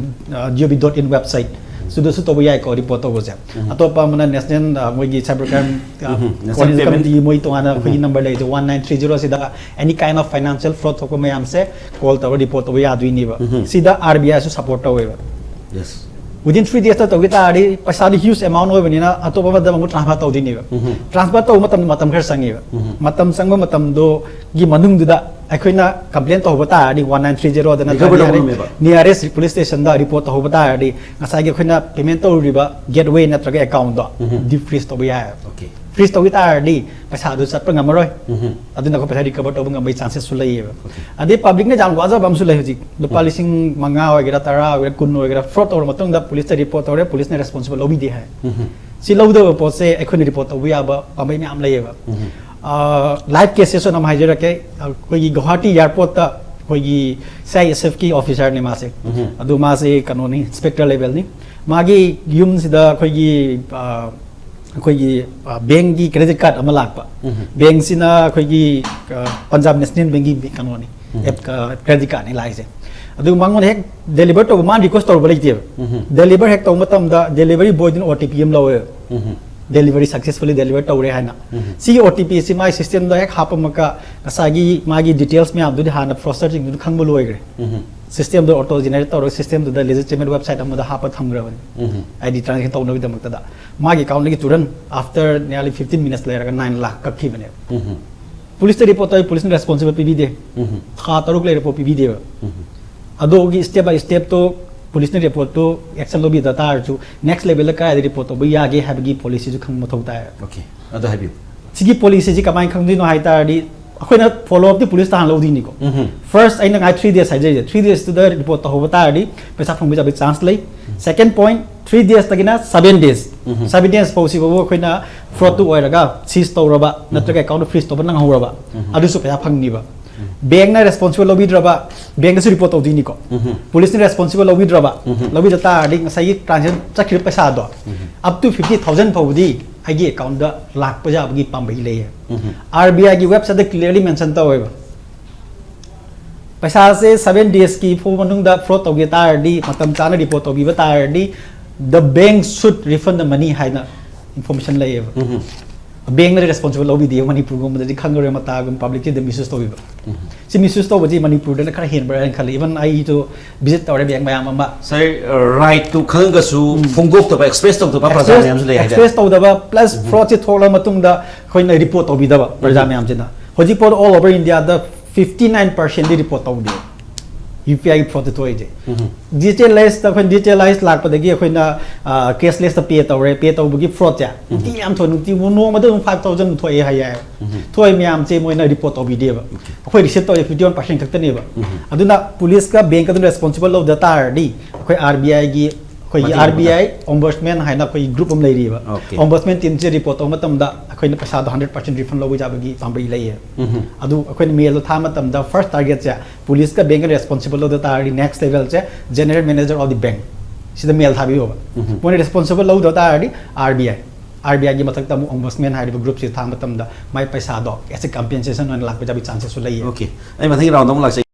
gov dot in website ꯁꯤꯗꯁꯨ ꯇꯧꯕ ꯌꯥꯏꯀꯣ ꯔꯤꯄꯣꯔꯠ ꯇꯧꯕꯁꯦ꯫ ꯑꯇꯣꯞꯄ ꯑꯃꯅ ꯅꯦꯁꯅꯦꯜ, ꯃꯣꯏꯒꯤ cyber crime National coordination Payment. ꯀꯃꯤꯇꯤꯒꯤ ꯃꯣꯏ ꯇꯣꯉꯥꯟꯅ ꯑꯩꯈꯣꯏꯒꯤ ꯅꯝꯕꯔ ꯂꯩꯔꯤꯁꯦ, one nine three zero ꯁꯤꯗ ꯑꯦꯅꯤ ꯀꯥꯏꯟ ꯑꯣꯐ ꯐꯥꯏꯅꯥꯟꯁꯤꯌꯦꯜ ꯐ꯭ꯔꯣꯗ ꯊꯣꯛꯄ ꯃꯌꯥꯝꯁꯦ ꯀꯣꯜ ꯇꯧꯔ ꯔꯤꯄꯣꯔꯠ ꯇꯧꯕ ꯌꯥꯗꯣꯏꯅꯦꯕ꯫ ꯁꯤꯗ ꯑꯥꯔ ꯕꯤ ꯑꯥꯏꯁꯨ ꯁꯞꯄꯣꯔꯠ ꯇꯧꯋꯦꯕ꯫ Yes. Within three days ꯇꯧꯈꯤ ꯇꯥꯔꯗꯤ ꯄꯩꯁꯥꯗꯤ ꯍ꯭ꯌꯨꯖ ꯑꯦꯃꯥꯎꯟ ꯑꯣꯏꯕꯅꯤꯅ ꯑꯇꯣꯞꯄ ꯑꯃꯗ ꯑꯃꯨꯛ ꯇ꯭ꯔꯥꯟꯁꯐꯔ ꯇꯧꯗꯣꯏꯅꯦꯕ꯫ ꯇ꯭ꯔꯥꯟꯁꯐꯔ ꯇꯧꯕ ꯃꯇꯝꯗ ꯃꯇꯝ ꯈꯔ ꯆꯪꯉꯦꯕ꯫ ꯃꯇꯝ ꯆꯪꯕ ꯃꯇꯝꯗꯨꯒꯤ ꯃꯅꯨꯡꯗꯨꯗ ꯑꯩꯈꯣꯏꯅ ꯀꯝꯄ꯭ꯂꯦꯟ ꯇꯧꯍꯧꯕ ꯇꯥꯔꯗꯤ, one nine three zero ꯗ Recover ꯇꯧꯕ ꯉꯝꯃꯦꯕ꯫ ꯅꯤꯌꯔꯦꯁ ꯄꯨꯂꯤꯁ ꯁ꯭ꯇꯦꯁꯟꯗ ꯔꯤꯄꯣꯔꯠ ꯇꯧꯍꯧꯕ ꯇꯥꯔꯗꯤ, ꯉꯁꯥꯏꯒꯤ ꯑꯩꯈꯣꯏꯅ ꯄꯦꯃꯦꯟ ꯇꯧꯔꯨꯔꯤꯕ ꯒꯦꯠꯋꯦ ꯅꯠꯇ꯭ꯔꯒ ꯑꯦꯀꯥꯎꯟꯗꯣ ꯗꯤꯐ꯭ꯔꯤꯖ ꯇꯧꯕ ꯌꯥꯏꯑꯕ꯫ Okay. ꯐ꯭ꯔꯤꯖ ꯇꯧꯈꯤ ꯇꯥꯔꯗꯤ ꯄꯩꯁꯥꯗꯨ ꯆꯠꯄ ꯉꯝꯃꯔꯣꯏ꯫ ꯑꯗꯨꯅ ꯑꯩꯈꯣꯏ ꯄꯩꯁꯥ ꯔꯤꯀꯚꯔ ꯇꯧꯕ ꯉꯝꯕꯒꯤ ꯆꯥꯟꯁꯦꯁꯁꯨ ꯂꯩꯌꯦꯕ꯫ ꯑꯗꯩ ꯄꯕ꯭ꯂꯤꯛꯅ ꯌꯥꯝ ꯋꯥꯖꯕ ꯑꯃꯁꯨ ꯂꯩ ꯍꯧꯖꯤꯛ꯫ ꯂꯨꯄꯥ ꯂꯤꯁꯤꯡ ꯃꯉꯥ ꯑꯣꯏꯒꯦꯔꯥ, ꯇꯔꯥ ꯑꯣꯏꯒꯦꯔꯥ, ꯀꯨꯟ ꯑꯣꯏꯒꯦꯔꯥ, ꯐ꯭ꯔꯣꯗ ꯇꯧꯔ ꯃꯇꯨꯡꯗ ꯄꯨꯂꯤꯁꯅ ꯔꯤꯄꯣꯔꯠ ꯇꯧꯔꯦ, ꯄꯨꯂꯤꯁꯅ ꯔꯦꯁꯄꯣꯟꯁꯤꯕꯜ ꯂꯧꯕꯤꯗꯦ ꯍꯥꯏ꯫ ꯁꯤ ꯂꯧꯗꯕ ꯄꯣꯠꯁꯦ ꯑꯩꯈꯣꯏꯅ ꯔꯤꯄꯣꯔꯠ ꯇꯧꯕ ꯌꯥꯕ ꯄꯥꯝꯕꯩ ꯃꯌꯥꯝ ꯂꯩꯌꯦꯕ꯫ ꯂꯥꯏꯚ ꯀꯦꯁꯦꯁ ꯑꯣꯏꯅ ꯑꯃ ꯍꯥꯏꯖꯔꯛꯀꯦ꯫ ꯑꯩꯈꯣꯏꯒꯤ ꯒꯧꯍꯥꯇꯤ ꯑꯦꯌꯥꯔꯄꯣꯔꯠꯇ ꯑꯩꯈꯣꯏꯒꯤ ꯁꯤ ꯑꯥꯏ ꯑꯦꯁ ꯑꯦꯐꯀꯤ ꯑꯣꯐꯤꯁꯥꯔꯅꯤ ꯃꯥꯁꯦ꯫ ꯑꯗꯨ ꯃꯥꯁꯦ ꯀꯩꯅꯣꯅꯤ, ꯏꯟꯁꯄꯦꯛꯇꯔ ꯂꯦꯚꯦꯜꯅꯤ꯫ ꯃꯥꯒꯤ ꯌꯨꯝꯁꯤꯗ ꯑꯩꯈꯣꯏꯒꯤ, ꯑ, ꯑꯩꯈꯣꯏꯒꯤ, ꯑ, ꯕꯦꯡꯒꯤ ꯀ꯭ꯔꯦꯗꯤꯠ ꯀꯥꯔꯗ ꯑꯃ ꯂꯥꯛꯄ꯫ ꯕꯦꯡꯁꯤꯅ ꯑꯩꯈꯣꯏꯒꯤ, ꯑ, ꯄꯟꯖꯥꯕ ꯅꯦꯁꯅꯦꯜ ꯕꯦꯡꯒꯤ ꯀꯩꯅꯣꯅꯤ, ꯑꯦꯞ-, ꯑ, ꯀ꯭ꯔꯦꯗꯤꯠ ꯀꯥꯔꯗꯅꯤ ꯂꯥꯛꯏꯁꯦ꯫ ꯑꯗꯨ ꯃꯉꯣꯟꯗ ꯍꯦꯛ ꯗꯦꯂꯤꯚꯔ ꯇꯧꯕ, ꯃꯥꯅ ꯔꯤꯀ꯭ꯋꯦꯁ ꯇꯧꯔꯨꯕ ꯂꯩꯇꯦꯕ꯫ ꯗꯦꯂꯤꯚꯔ ꯍꯦꯛ ꯇꯧꯕ ꯃꯇꯝꯗ ꯗꯦꯂꯤꯚꯔꯤ ꯕꯣꯏꯗꯨꯅ ꯑꯣ ꯇꯤ ꯄꯤ ꯑꯃ ꯂꯧꯋꯦꯕ꯫ ꯗꯦꯂꯤꯚꯔꯤ ꯁꯛꯁꯦꯁꯐꯨꯜꯂꯤ ꯗꯦꯂꯤꯚꯔ ꯇꯧꯔꯦ ꯍꯥꯏꯅ꯫ ꯁꯤꯒꯤ ꯑꯣ ꯇꯤ ꯄꯤ ꯑꯁꯤ ꯃꯥꯒꯤ ꯁꯤꯁꯇꯦꯝꯗ ꯍꯦꯛ ꯍꯥꯞꯄꯃꯒ ꯉꯁꯥꯏꯒꯤ ꯃꯥꯒꯤ ꯗꯤꯇꯦꯜꯁ ꯃꯌꯥꯝꯗꯨꯗꯤ ꯍꯥꯟꯅ ꯐ꯭ꯔꯣꯗꯁꯇꯔꯁꯤꯡꯗꯨꯅ ꯈꯪꯕ ꯂꯣꯏꯈ꯭ꯔꯦ꯫ ꯁꯤꯁꯇꯦꯝꯗꯣ ꯑꯣꯇꯣ ꯖꯦꯅꯦꯔꯦꯠ ꯇꯧꯔꯒ ꯁꯤꯁꯇꯦꯝꯗꯨꯗ ꯂꯦꯖꯤꯇꯤꯃꯦꯠ ꯋꯦꯕꯁꯥꯏꯠ ꯑꯃꯗ ꯍꯥꯞꯄ ꯊꯝꯈ꯭ꯔꯕꯅꯤ꯫ I D transaction ꯇꯧꯅꯕꯒꯤꯗꯃꯛꯇꯗ꯫ ꯃꯥꯒꯤ ꯑꯦꯀꯥꯎꯟꯗꯒꯤ turn after nearly fifteen minutes ꯂꯩꯔꯒ ꯅꯥꯏꯟ ꯂꯥꯈ ꯀꯛꯈꯤꯕꯅꯦꯕ꯫ ꯄꯨꯂꯤꯁꯇ ꯔꯤꯄꯣꯔꯠ ꯇꯧꯋꯤ, ꯄꯨꯂꯤꯁꯅ ꯔꯦꯁꯄꯣꯟꯁꯤꯕꯜ ꯄꯤꯕꯤꯗꯦ꯫ ꯊꯥ ꯇꯔꯨꯛ ꯂꯩꯔꯐꯥꯎ ꯄꯤꯕꯤꯗꯦꯕ꯫ ꯑꯗꯨꯒꯤ ꯁ꯭ꯇꯦꯞ ꯕꯥꯏ ꯁ꯭ꯇꯦꯞꯇꯣ ꯄꯨꯂꯤꯁꯅ ꯔꯤꯄꯣꯔꯠꯇꯣ ꯑꯦꯛꯁꯟ ꯂꯧꯕꯤꯗ ꯇꯥꯔꯁꯨ ꯅꯦꯛꯁ ꯂꯦꯚꯦꯜꯗ ꯀꯗꯥꯏꯗ ꯔꯤꯄꯣꯔꯠ ꯇꯧꯕ ꯌꯥꯒꯦ ꯍꯥꯏꯕꯒꯤ ꯄꯣꯂꯤꯁꯤꯁꯨ ꯈꯪꯕ ꯃꯊꯧ ꯇꯥꯏ꯫ Okay. ꯑꯗꯨ ꯍꯥꯏꯕꯤꯌꯨ꯫ ꯁꯤꯒꯤ ꯄꯣꯂꯤꯁꯤꯁꯤ ꯀꯃꯥꯏꯅ ꯈꯪꯗꯣꯏꯅꯣ ꯍꯥꯏ ꯇꯥꯔꯗꯤ, ꯑꯩꯈꯣꯏꯅ ꯐꯣꯂꯣ ꯑꯞꯇꯤ ꯄꯨꯂꯤꯁꯇ ꯍꯥꯟꯅ ꯂꯧꯗꯣꯏꯅꯤꯀꯣ꯫ ꯐꯥꯔꯁ, ꯑꯩꯅ ꯉꯥꯏ ꯊ꯭ꯔꯤ ꯗꯦꯖ ꯍꯥꯏꯖꯔꯤꯁꯦ, ꯊ꯭ꯔꯤ ꯗꯦꯖꯇꯨꯗ ꯔꯤꯄꯣꯔꯠ ꯇꯧꯍꯧꯕ ꯇꯥꯔꯗꯤ ꯄꯩꯁꯥ ꯐꯪꯕ ꯌꯥꯕꯒꯤ ꯆꯥꯟꯁ ꯂꯩ꯫ ꯁꯦꯀꯦꯟ ꯄꯣꯏꯟꯠ, ꯊ꯭ꯔꯤ ꯗꯦꯖꯇꯒꯤꯅ ꯁꯕꯦꯟ ꯗꯦꯖ, ꯁꯕꯦꯟ ꯗꯦꯖ ꯐꯥꯎꯁꯤꯐꯥꯎꯕ ꯑꯩꯈꯣꯏꯅ ꯐ꯭ꯔꯣꯗꯇꯨ ꯑꯣꯏꯔꯒ ꯁꯤꯖ ꯇꯧꯔꯕ ꯅꯠꯇ꯭ꯔꯒ ꯑꯦꯀꯥꯎꯟꯗ ꯐ꯭ꯔꯤꯖ ꯇꯧꯕ ꯅꯪꯍꯧꯔꯕ, ꯑꯗꯨꯁꯨ ꯄꯩꯁꯥ ꯐꯪꯅꯤꯕ꯫ ꯕꯦꯡꯅ ꯔꯦꯁꯄꯣꯟꯁꯤꯕꯜ ꯂꯧꯕꯤꯗ꯭ꯔꯕ, ꯕꯦꯡꯗꯁꯨ ꯔꯤꯄꯣꯔꯠ ꯇꯧꯗꯣꯏꯅꯤꯀꯣ꯫ ꯄꯨꯂꯤꯁꯅ ꯔꯦꯁꯄꯣꯟꯁꯤꯕꯜ ꯂꯧꯕꯤꯗ꯭ꯔꯕ, ꯂꯧꯕꯤꯗ ꯇꯥꯔꯗꯤ ꯉꯁꯥꯏꯒꯤ ꯇ꯭ꯔꯥꯟꯖꯦꯛꯁꯟ ꯆꯠꯈꯤꯕ ꯄꯩꯁꯥꯗꯣ ꯑꯞ ꯇꯨ ꯐꯤꯐꯇꯤ ꯊꯥꯎꯖꯟ ꯐꯥꯎꯕꯗꯤ ꯑꯩꯒꯤ ꯑꯦꯀꯥꯎꯟꯗ ꯂꯥꯛꯄ ꯌꯥꯕꯒꯤ ꯄꯥꯝꯕꯩ ꯂꯩꯌꯦ꯫ ꯑꯥꯔ ꯕꯤ ꯑꯥꯏꯒꯤ ꯋꯦꯕꯁꯥꯏꯠꯇ ꯀ꯭ꯂꯤꯌꯔꯂꯤ ꯃꯦꯟꯁꯟ ꯇꯧꯋꯦꯕ꯫ ꯄꯩꯁꯥꯁꯦ ꯁꯚꯦꯟ ꯗꯦꯖꯀꯤ ꯐꯥꯎ ꯃꯅꯨꯡꯗ ꯐ꯭ꯔꯣꯗ ꯇꯧꯒꯦ ꯇꯥꯔꯗꯤ, ꯃꯇꯝ ꯆꯥꯅ ꯔꯤꯄꯣꯔꯠ ꯇꯧꯕꯤꯕ ꯇꯥꯔꯗꯤ, the bank should refund the money ꯍꯥꯏꯅ ꯏꯟꯐꯣꯔꯃꯦꯁꯟ ꯂꯩꯌꯦꯕ꯫ ꯕꯦꯡꯅ ꯔꯦꯁꯄꯣꯟꯁꯤꯕꯜ ꯂꯧꯕꯤꯗꯦ ꯃꯅꯤꯄꯨꯔꯒꯨꯝꯕꯗꯗꯤ꯫ ꯈꯪꯉꯔꯣꯏ ꯃꯇꯥꯒꯨꯝ ꯄꯕ꯭ꯂꯤꯛꯁꯤꯗ ꯃꯤꯁꯌꯨꯁ ꯇꯧꯕꯤꯕ꯫ ꯁꯤ ꯃꯤꯁꯌꯨꯁ ꯇꯧꯕꯁꯤ ꯃꯅꯤꯄꯨꯔꯗꯅ ꯈꯔ ꯍꯦꯟꯕ꯭ꯔꯥ ꯍꯥꯏꯅ ꯈꯜꯂꯤ꯫ ꯏꯚꯟ ꯑꯩꯁꯨ ꯚꯤꯖꯤꯠ ꯇꯧꯔꯦ ꯕꯦꯡ ꯃꯌꯥꯝ ꯑꯃ꯫ ꯁꯥꯔ, ꯔꯥꯏꯠꯇꯨ ꯈꯪꯉꯒꯁꯨ ꯐꯣꯡꯗꯣꯛꯇꯕ, ꯑꯦꯛꯁꯄ꯭ꯔꯦꯁ ꯇꯧꯗꯕ ꯄ꯭ꯔꯖꯥ ꯃꯌꯥꯝꯁꯨ ꯂꯩ ꯍꯥꯏꯇꯥꯔꯦ꯫ ꯑꯦꯛꯁꯄ꯭ꯔꯦꯁ ꯇꯧꯗꯕ, ꯄ꯭ꯂꯁ ꯐ꯭ꯔꯣꯗꯁꯤ ꯊꯣꯛꯂꯕ ꯃꯇꯨꯡꯗ ꯑꯩꯈꯣꯏꯅ ꯔꯤꯄꯣꯔꯠ ꯇꯧꯕꯤꯗꯕ ꯄ꯭ꯔꯖꯥ ꯃꯌꯥꯝꯁꯤꯅ꯫ ꯍꯧꯖꯤꯛꯐꯥꯎ ꯑꯣꯜ ꯑꯣꯚꯔ ꯏꯟꯗꯤꯌꯥꯗ ꯐꯤꯐꯇꯤ ꯅꯥꯏꯟ ꯄꯥꯔꯁꯦꯟꯗꯤ ꯔꯤꯄꯣꯔꯠ ꯇꯧꯗꯦ ꯌꯨ ꯄꯤ ꯑꯥꯏꯒꯤ ꯐ꯭ꯔꯣꯗꯇ ꯊꯣꯛꯏꯁꯦ꯫ ꯗꯤꯖꯤꯇꯦꯂꯥꯏꯁꯇ ꯑꯩꯈꯣꯏ ꯗꯤꯖꯤꯇꯦꯂꯥꯏꯁ ꯂꯥꯛꯄꯗꯒꯤ ꯑꯩꯈꯣꯏꯅ ꯀꯦꯁꯂꯦꯁꯇ ꯄꯦ ꯇꯧꯔꯦ꯫ ꯄꯦ ꯇꯧꯕꯒꯤ ꯐ꯭ꯔꯣꯗꯁꯦ ꯅꯨꯡꯇꯤ ꯌꯥꯝ ꯊꯣꯛꯑꯦ꯫ ꯅꯨꯡꯇꯤ ꯅꯣꯡꯃꯗ ꯑꯗꯨꯝ ꯐꯥꯏꯚ ꯊꯥꯎꯖꯟ ꯊꯣꯛꯑꯦ ꯍꯥꯏ ꯌꯥꯏ꯫ ꯊꯣꯛꯏ ꯃꯌꯥꯝꯁꯦ ꯃꯣꯏꯅ ꯔꯤꯄꯣꯔꯠ ꯇꯧꯕꯤꯗꯦꯕ꯫ ꯑꯩꯈꯣꯏ ꯔꯤꯁꯤꯞ ꯇꯧꯔꯦ ꯐꯤꯐꯇꯤ ꯋꯥꯟ ꯄꯥꯔꯁꯦꯟ ꯈꯛꯇꯅꯦꯕ꯫ ꯑꯗꯨꯅ ꯄꯨꯂꯤꯁꯀ ꯕꯦꯡꯀ ꯑꯗꯨꯝ ꯔꯦꯁꯄꯣꯟꯁꯤꯕꯜ ꯂꯧꯗ ꯇꯥꯔꯗꯤ ꯑꯩꯈꯣꯏ ꯑꯥꯔ ꯕꯤ ꯑꯥꯏꯒꯤ, ꯑꯩꯈꯣꯏꯒꯤ ꯃꯇꯦꯡ ꯑꯥꯔ ꯕꯤ ꯑꯥꯏ ꯑꯣꯝꯕꯔꯁꯃꯦꯟ ꯍꯥꯏꯅ ꯑꯩꯈꯣꯏꯒꯤ ꯒ꯭ꯔꯨꯞ ꯑꯃ ꯂꯩꯔꯤꯕ꯫ Okay. ꯑꯣꯝꯕꯔꯁꯃꯦꯟ ꯇꯤꯝꯁꯦ ꯔꯤꯄꯣꯔꯠ ꯇꯧꯕ ꯃꯇꯝꯗ ꯑꯩꯈꯣꯏꯅ ꯄꯩꯁꯥꯗꯣ ꯍꯟꯗ꯭ꯔꯦꯠ ꯄꯥꯔꯁꯦꯟ ꯔꯤꯐꯟ ꯂꯧꯕ ꯌꯥꯕꯒꯤ ꯄꯥꯝꯕꯩ ꯂꯩꯌꯦ꯫ ꯑꯗꯨ ꯑꯩꯈꯣꯏꯅ ꯃꯦꯜꯗꯣ ꯊꯥꯕ ꯃꯇꯝꯗ ꯐꯥꯔꯁ ꯇꯥꯔꯒꯦꯠꯁꯦ ꯄꯨꯂꯤꯁꯀ ꯕꯦꯡꯀ ꯔꯦꯁꯄꯣꯟꯁꯤꯕꯜ ꯂꯧꯗ ꯇꯥꯔꯗꯤ ꯅꯦꯛꯁ ꯂꯦꯚꯦꯜꯁꯦ general manager of the bank ꯁꯤꯗ ꯃꯦꯜ ꯊꯥꯕꯤꯌꯣꯕ꯫ ꯃꯣꯏꯅ ꯔꯦꯁꯄꯣꯟꯁꯤꯕꯜ ꯂꯧꯗ ꯇꯥꯔꯗꯤ R B I, R B ꯑꯥꯏꯒꯤ ꯃꯊꯛꯇ ꯑꯃꯨꯛ ꯑꯣꯝꯕꯔꯁꯃꯦꯟ ꯍꯥꯏꯔꯤꯕ ꯒ꯭ꯔꯨꯞꯁꯤ ꯊꯥꯕ ꯃꯇꯝꯗ ꯃꯥꯏ ꯄꯩꯁꯥꯗꯣ ꯑꯦꯁ ꯑꯦ ꯀꯝꯄꯦꯟꯁꯦꯁꯟ ꯑꯣꯏꯅ ꯂꯥꯛꯄ ꯌꯥꯕꯒꯤ ꯆꯥꯟꯁꯦꯁꯁꯨ ꯂꯩꯌꯦ꯫ Okay, ꯑꯩ ꯃꯊꯪꯒꯤ ꯔꯥꯎꯟꯗ ꯑꯃꯨꯛ ꯂꯥꯛꯆꯒꯦ꯫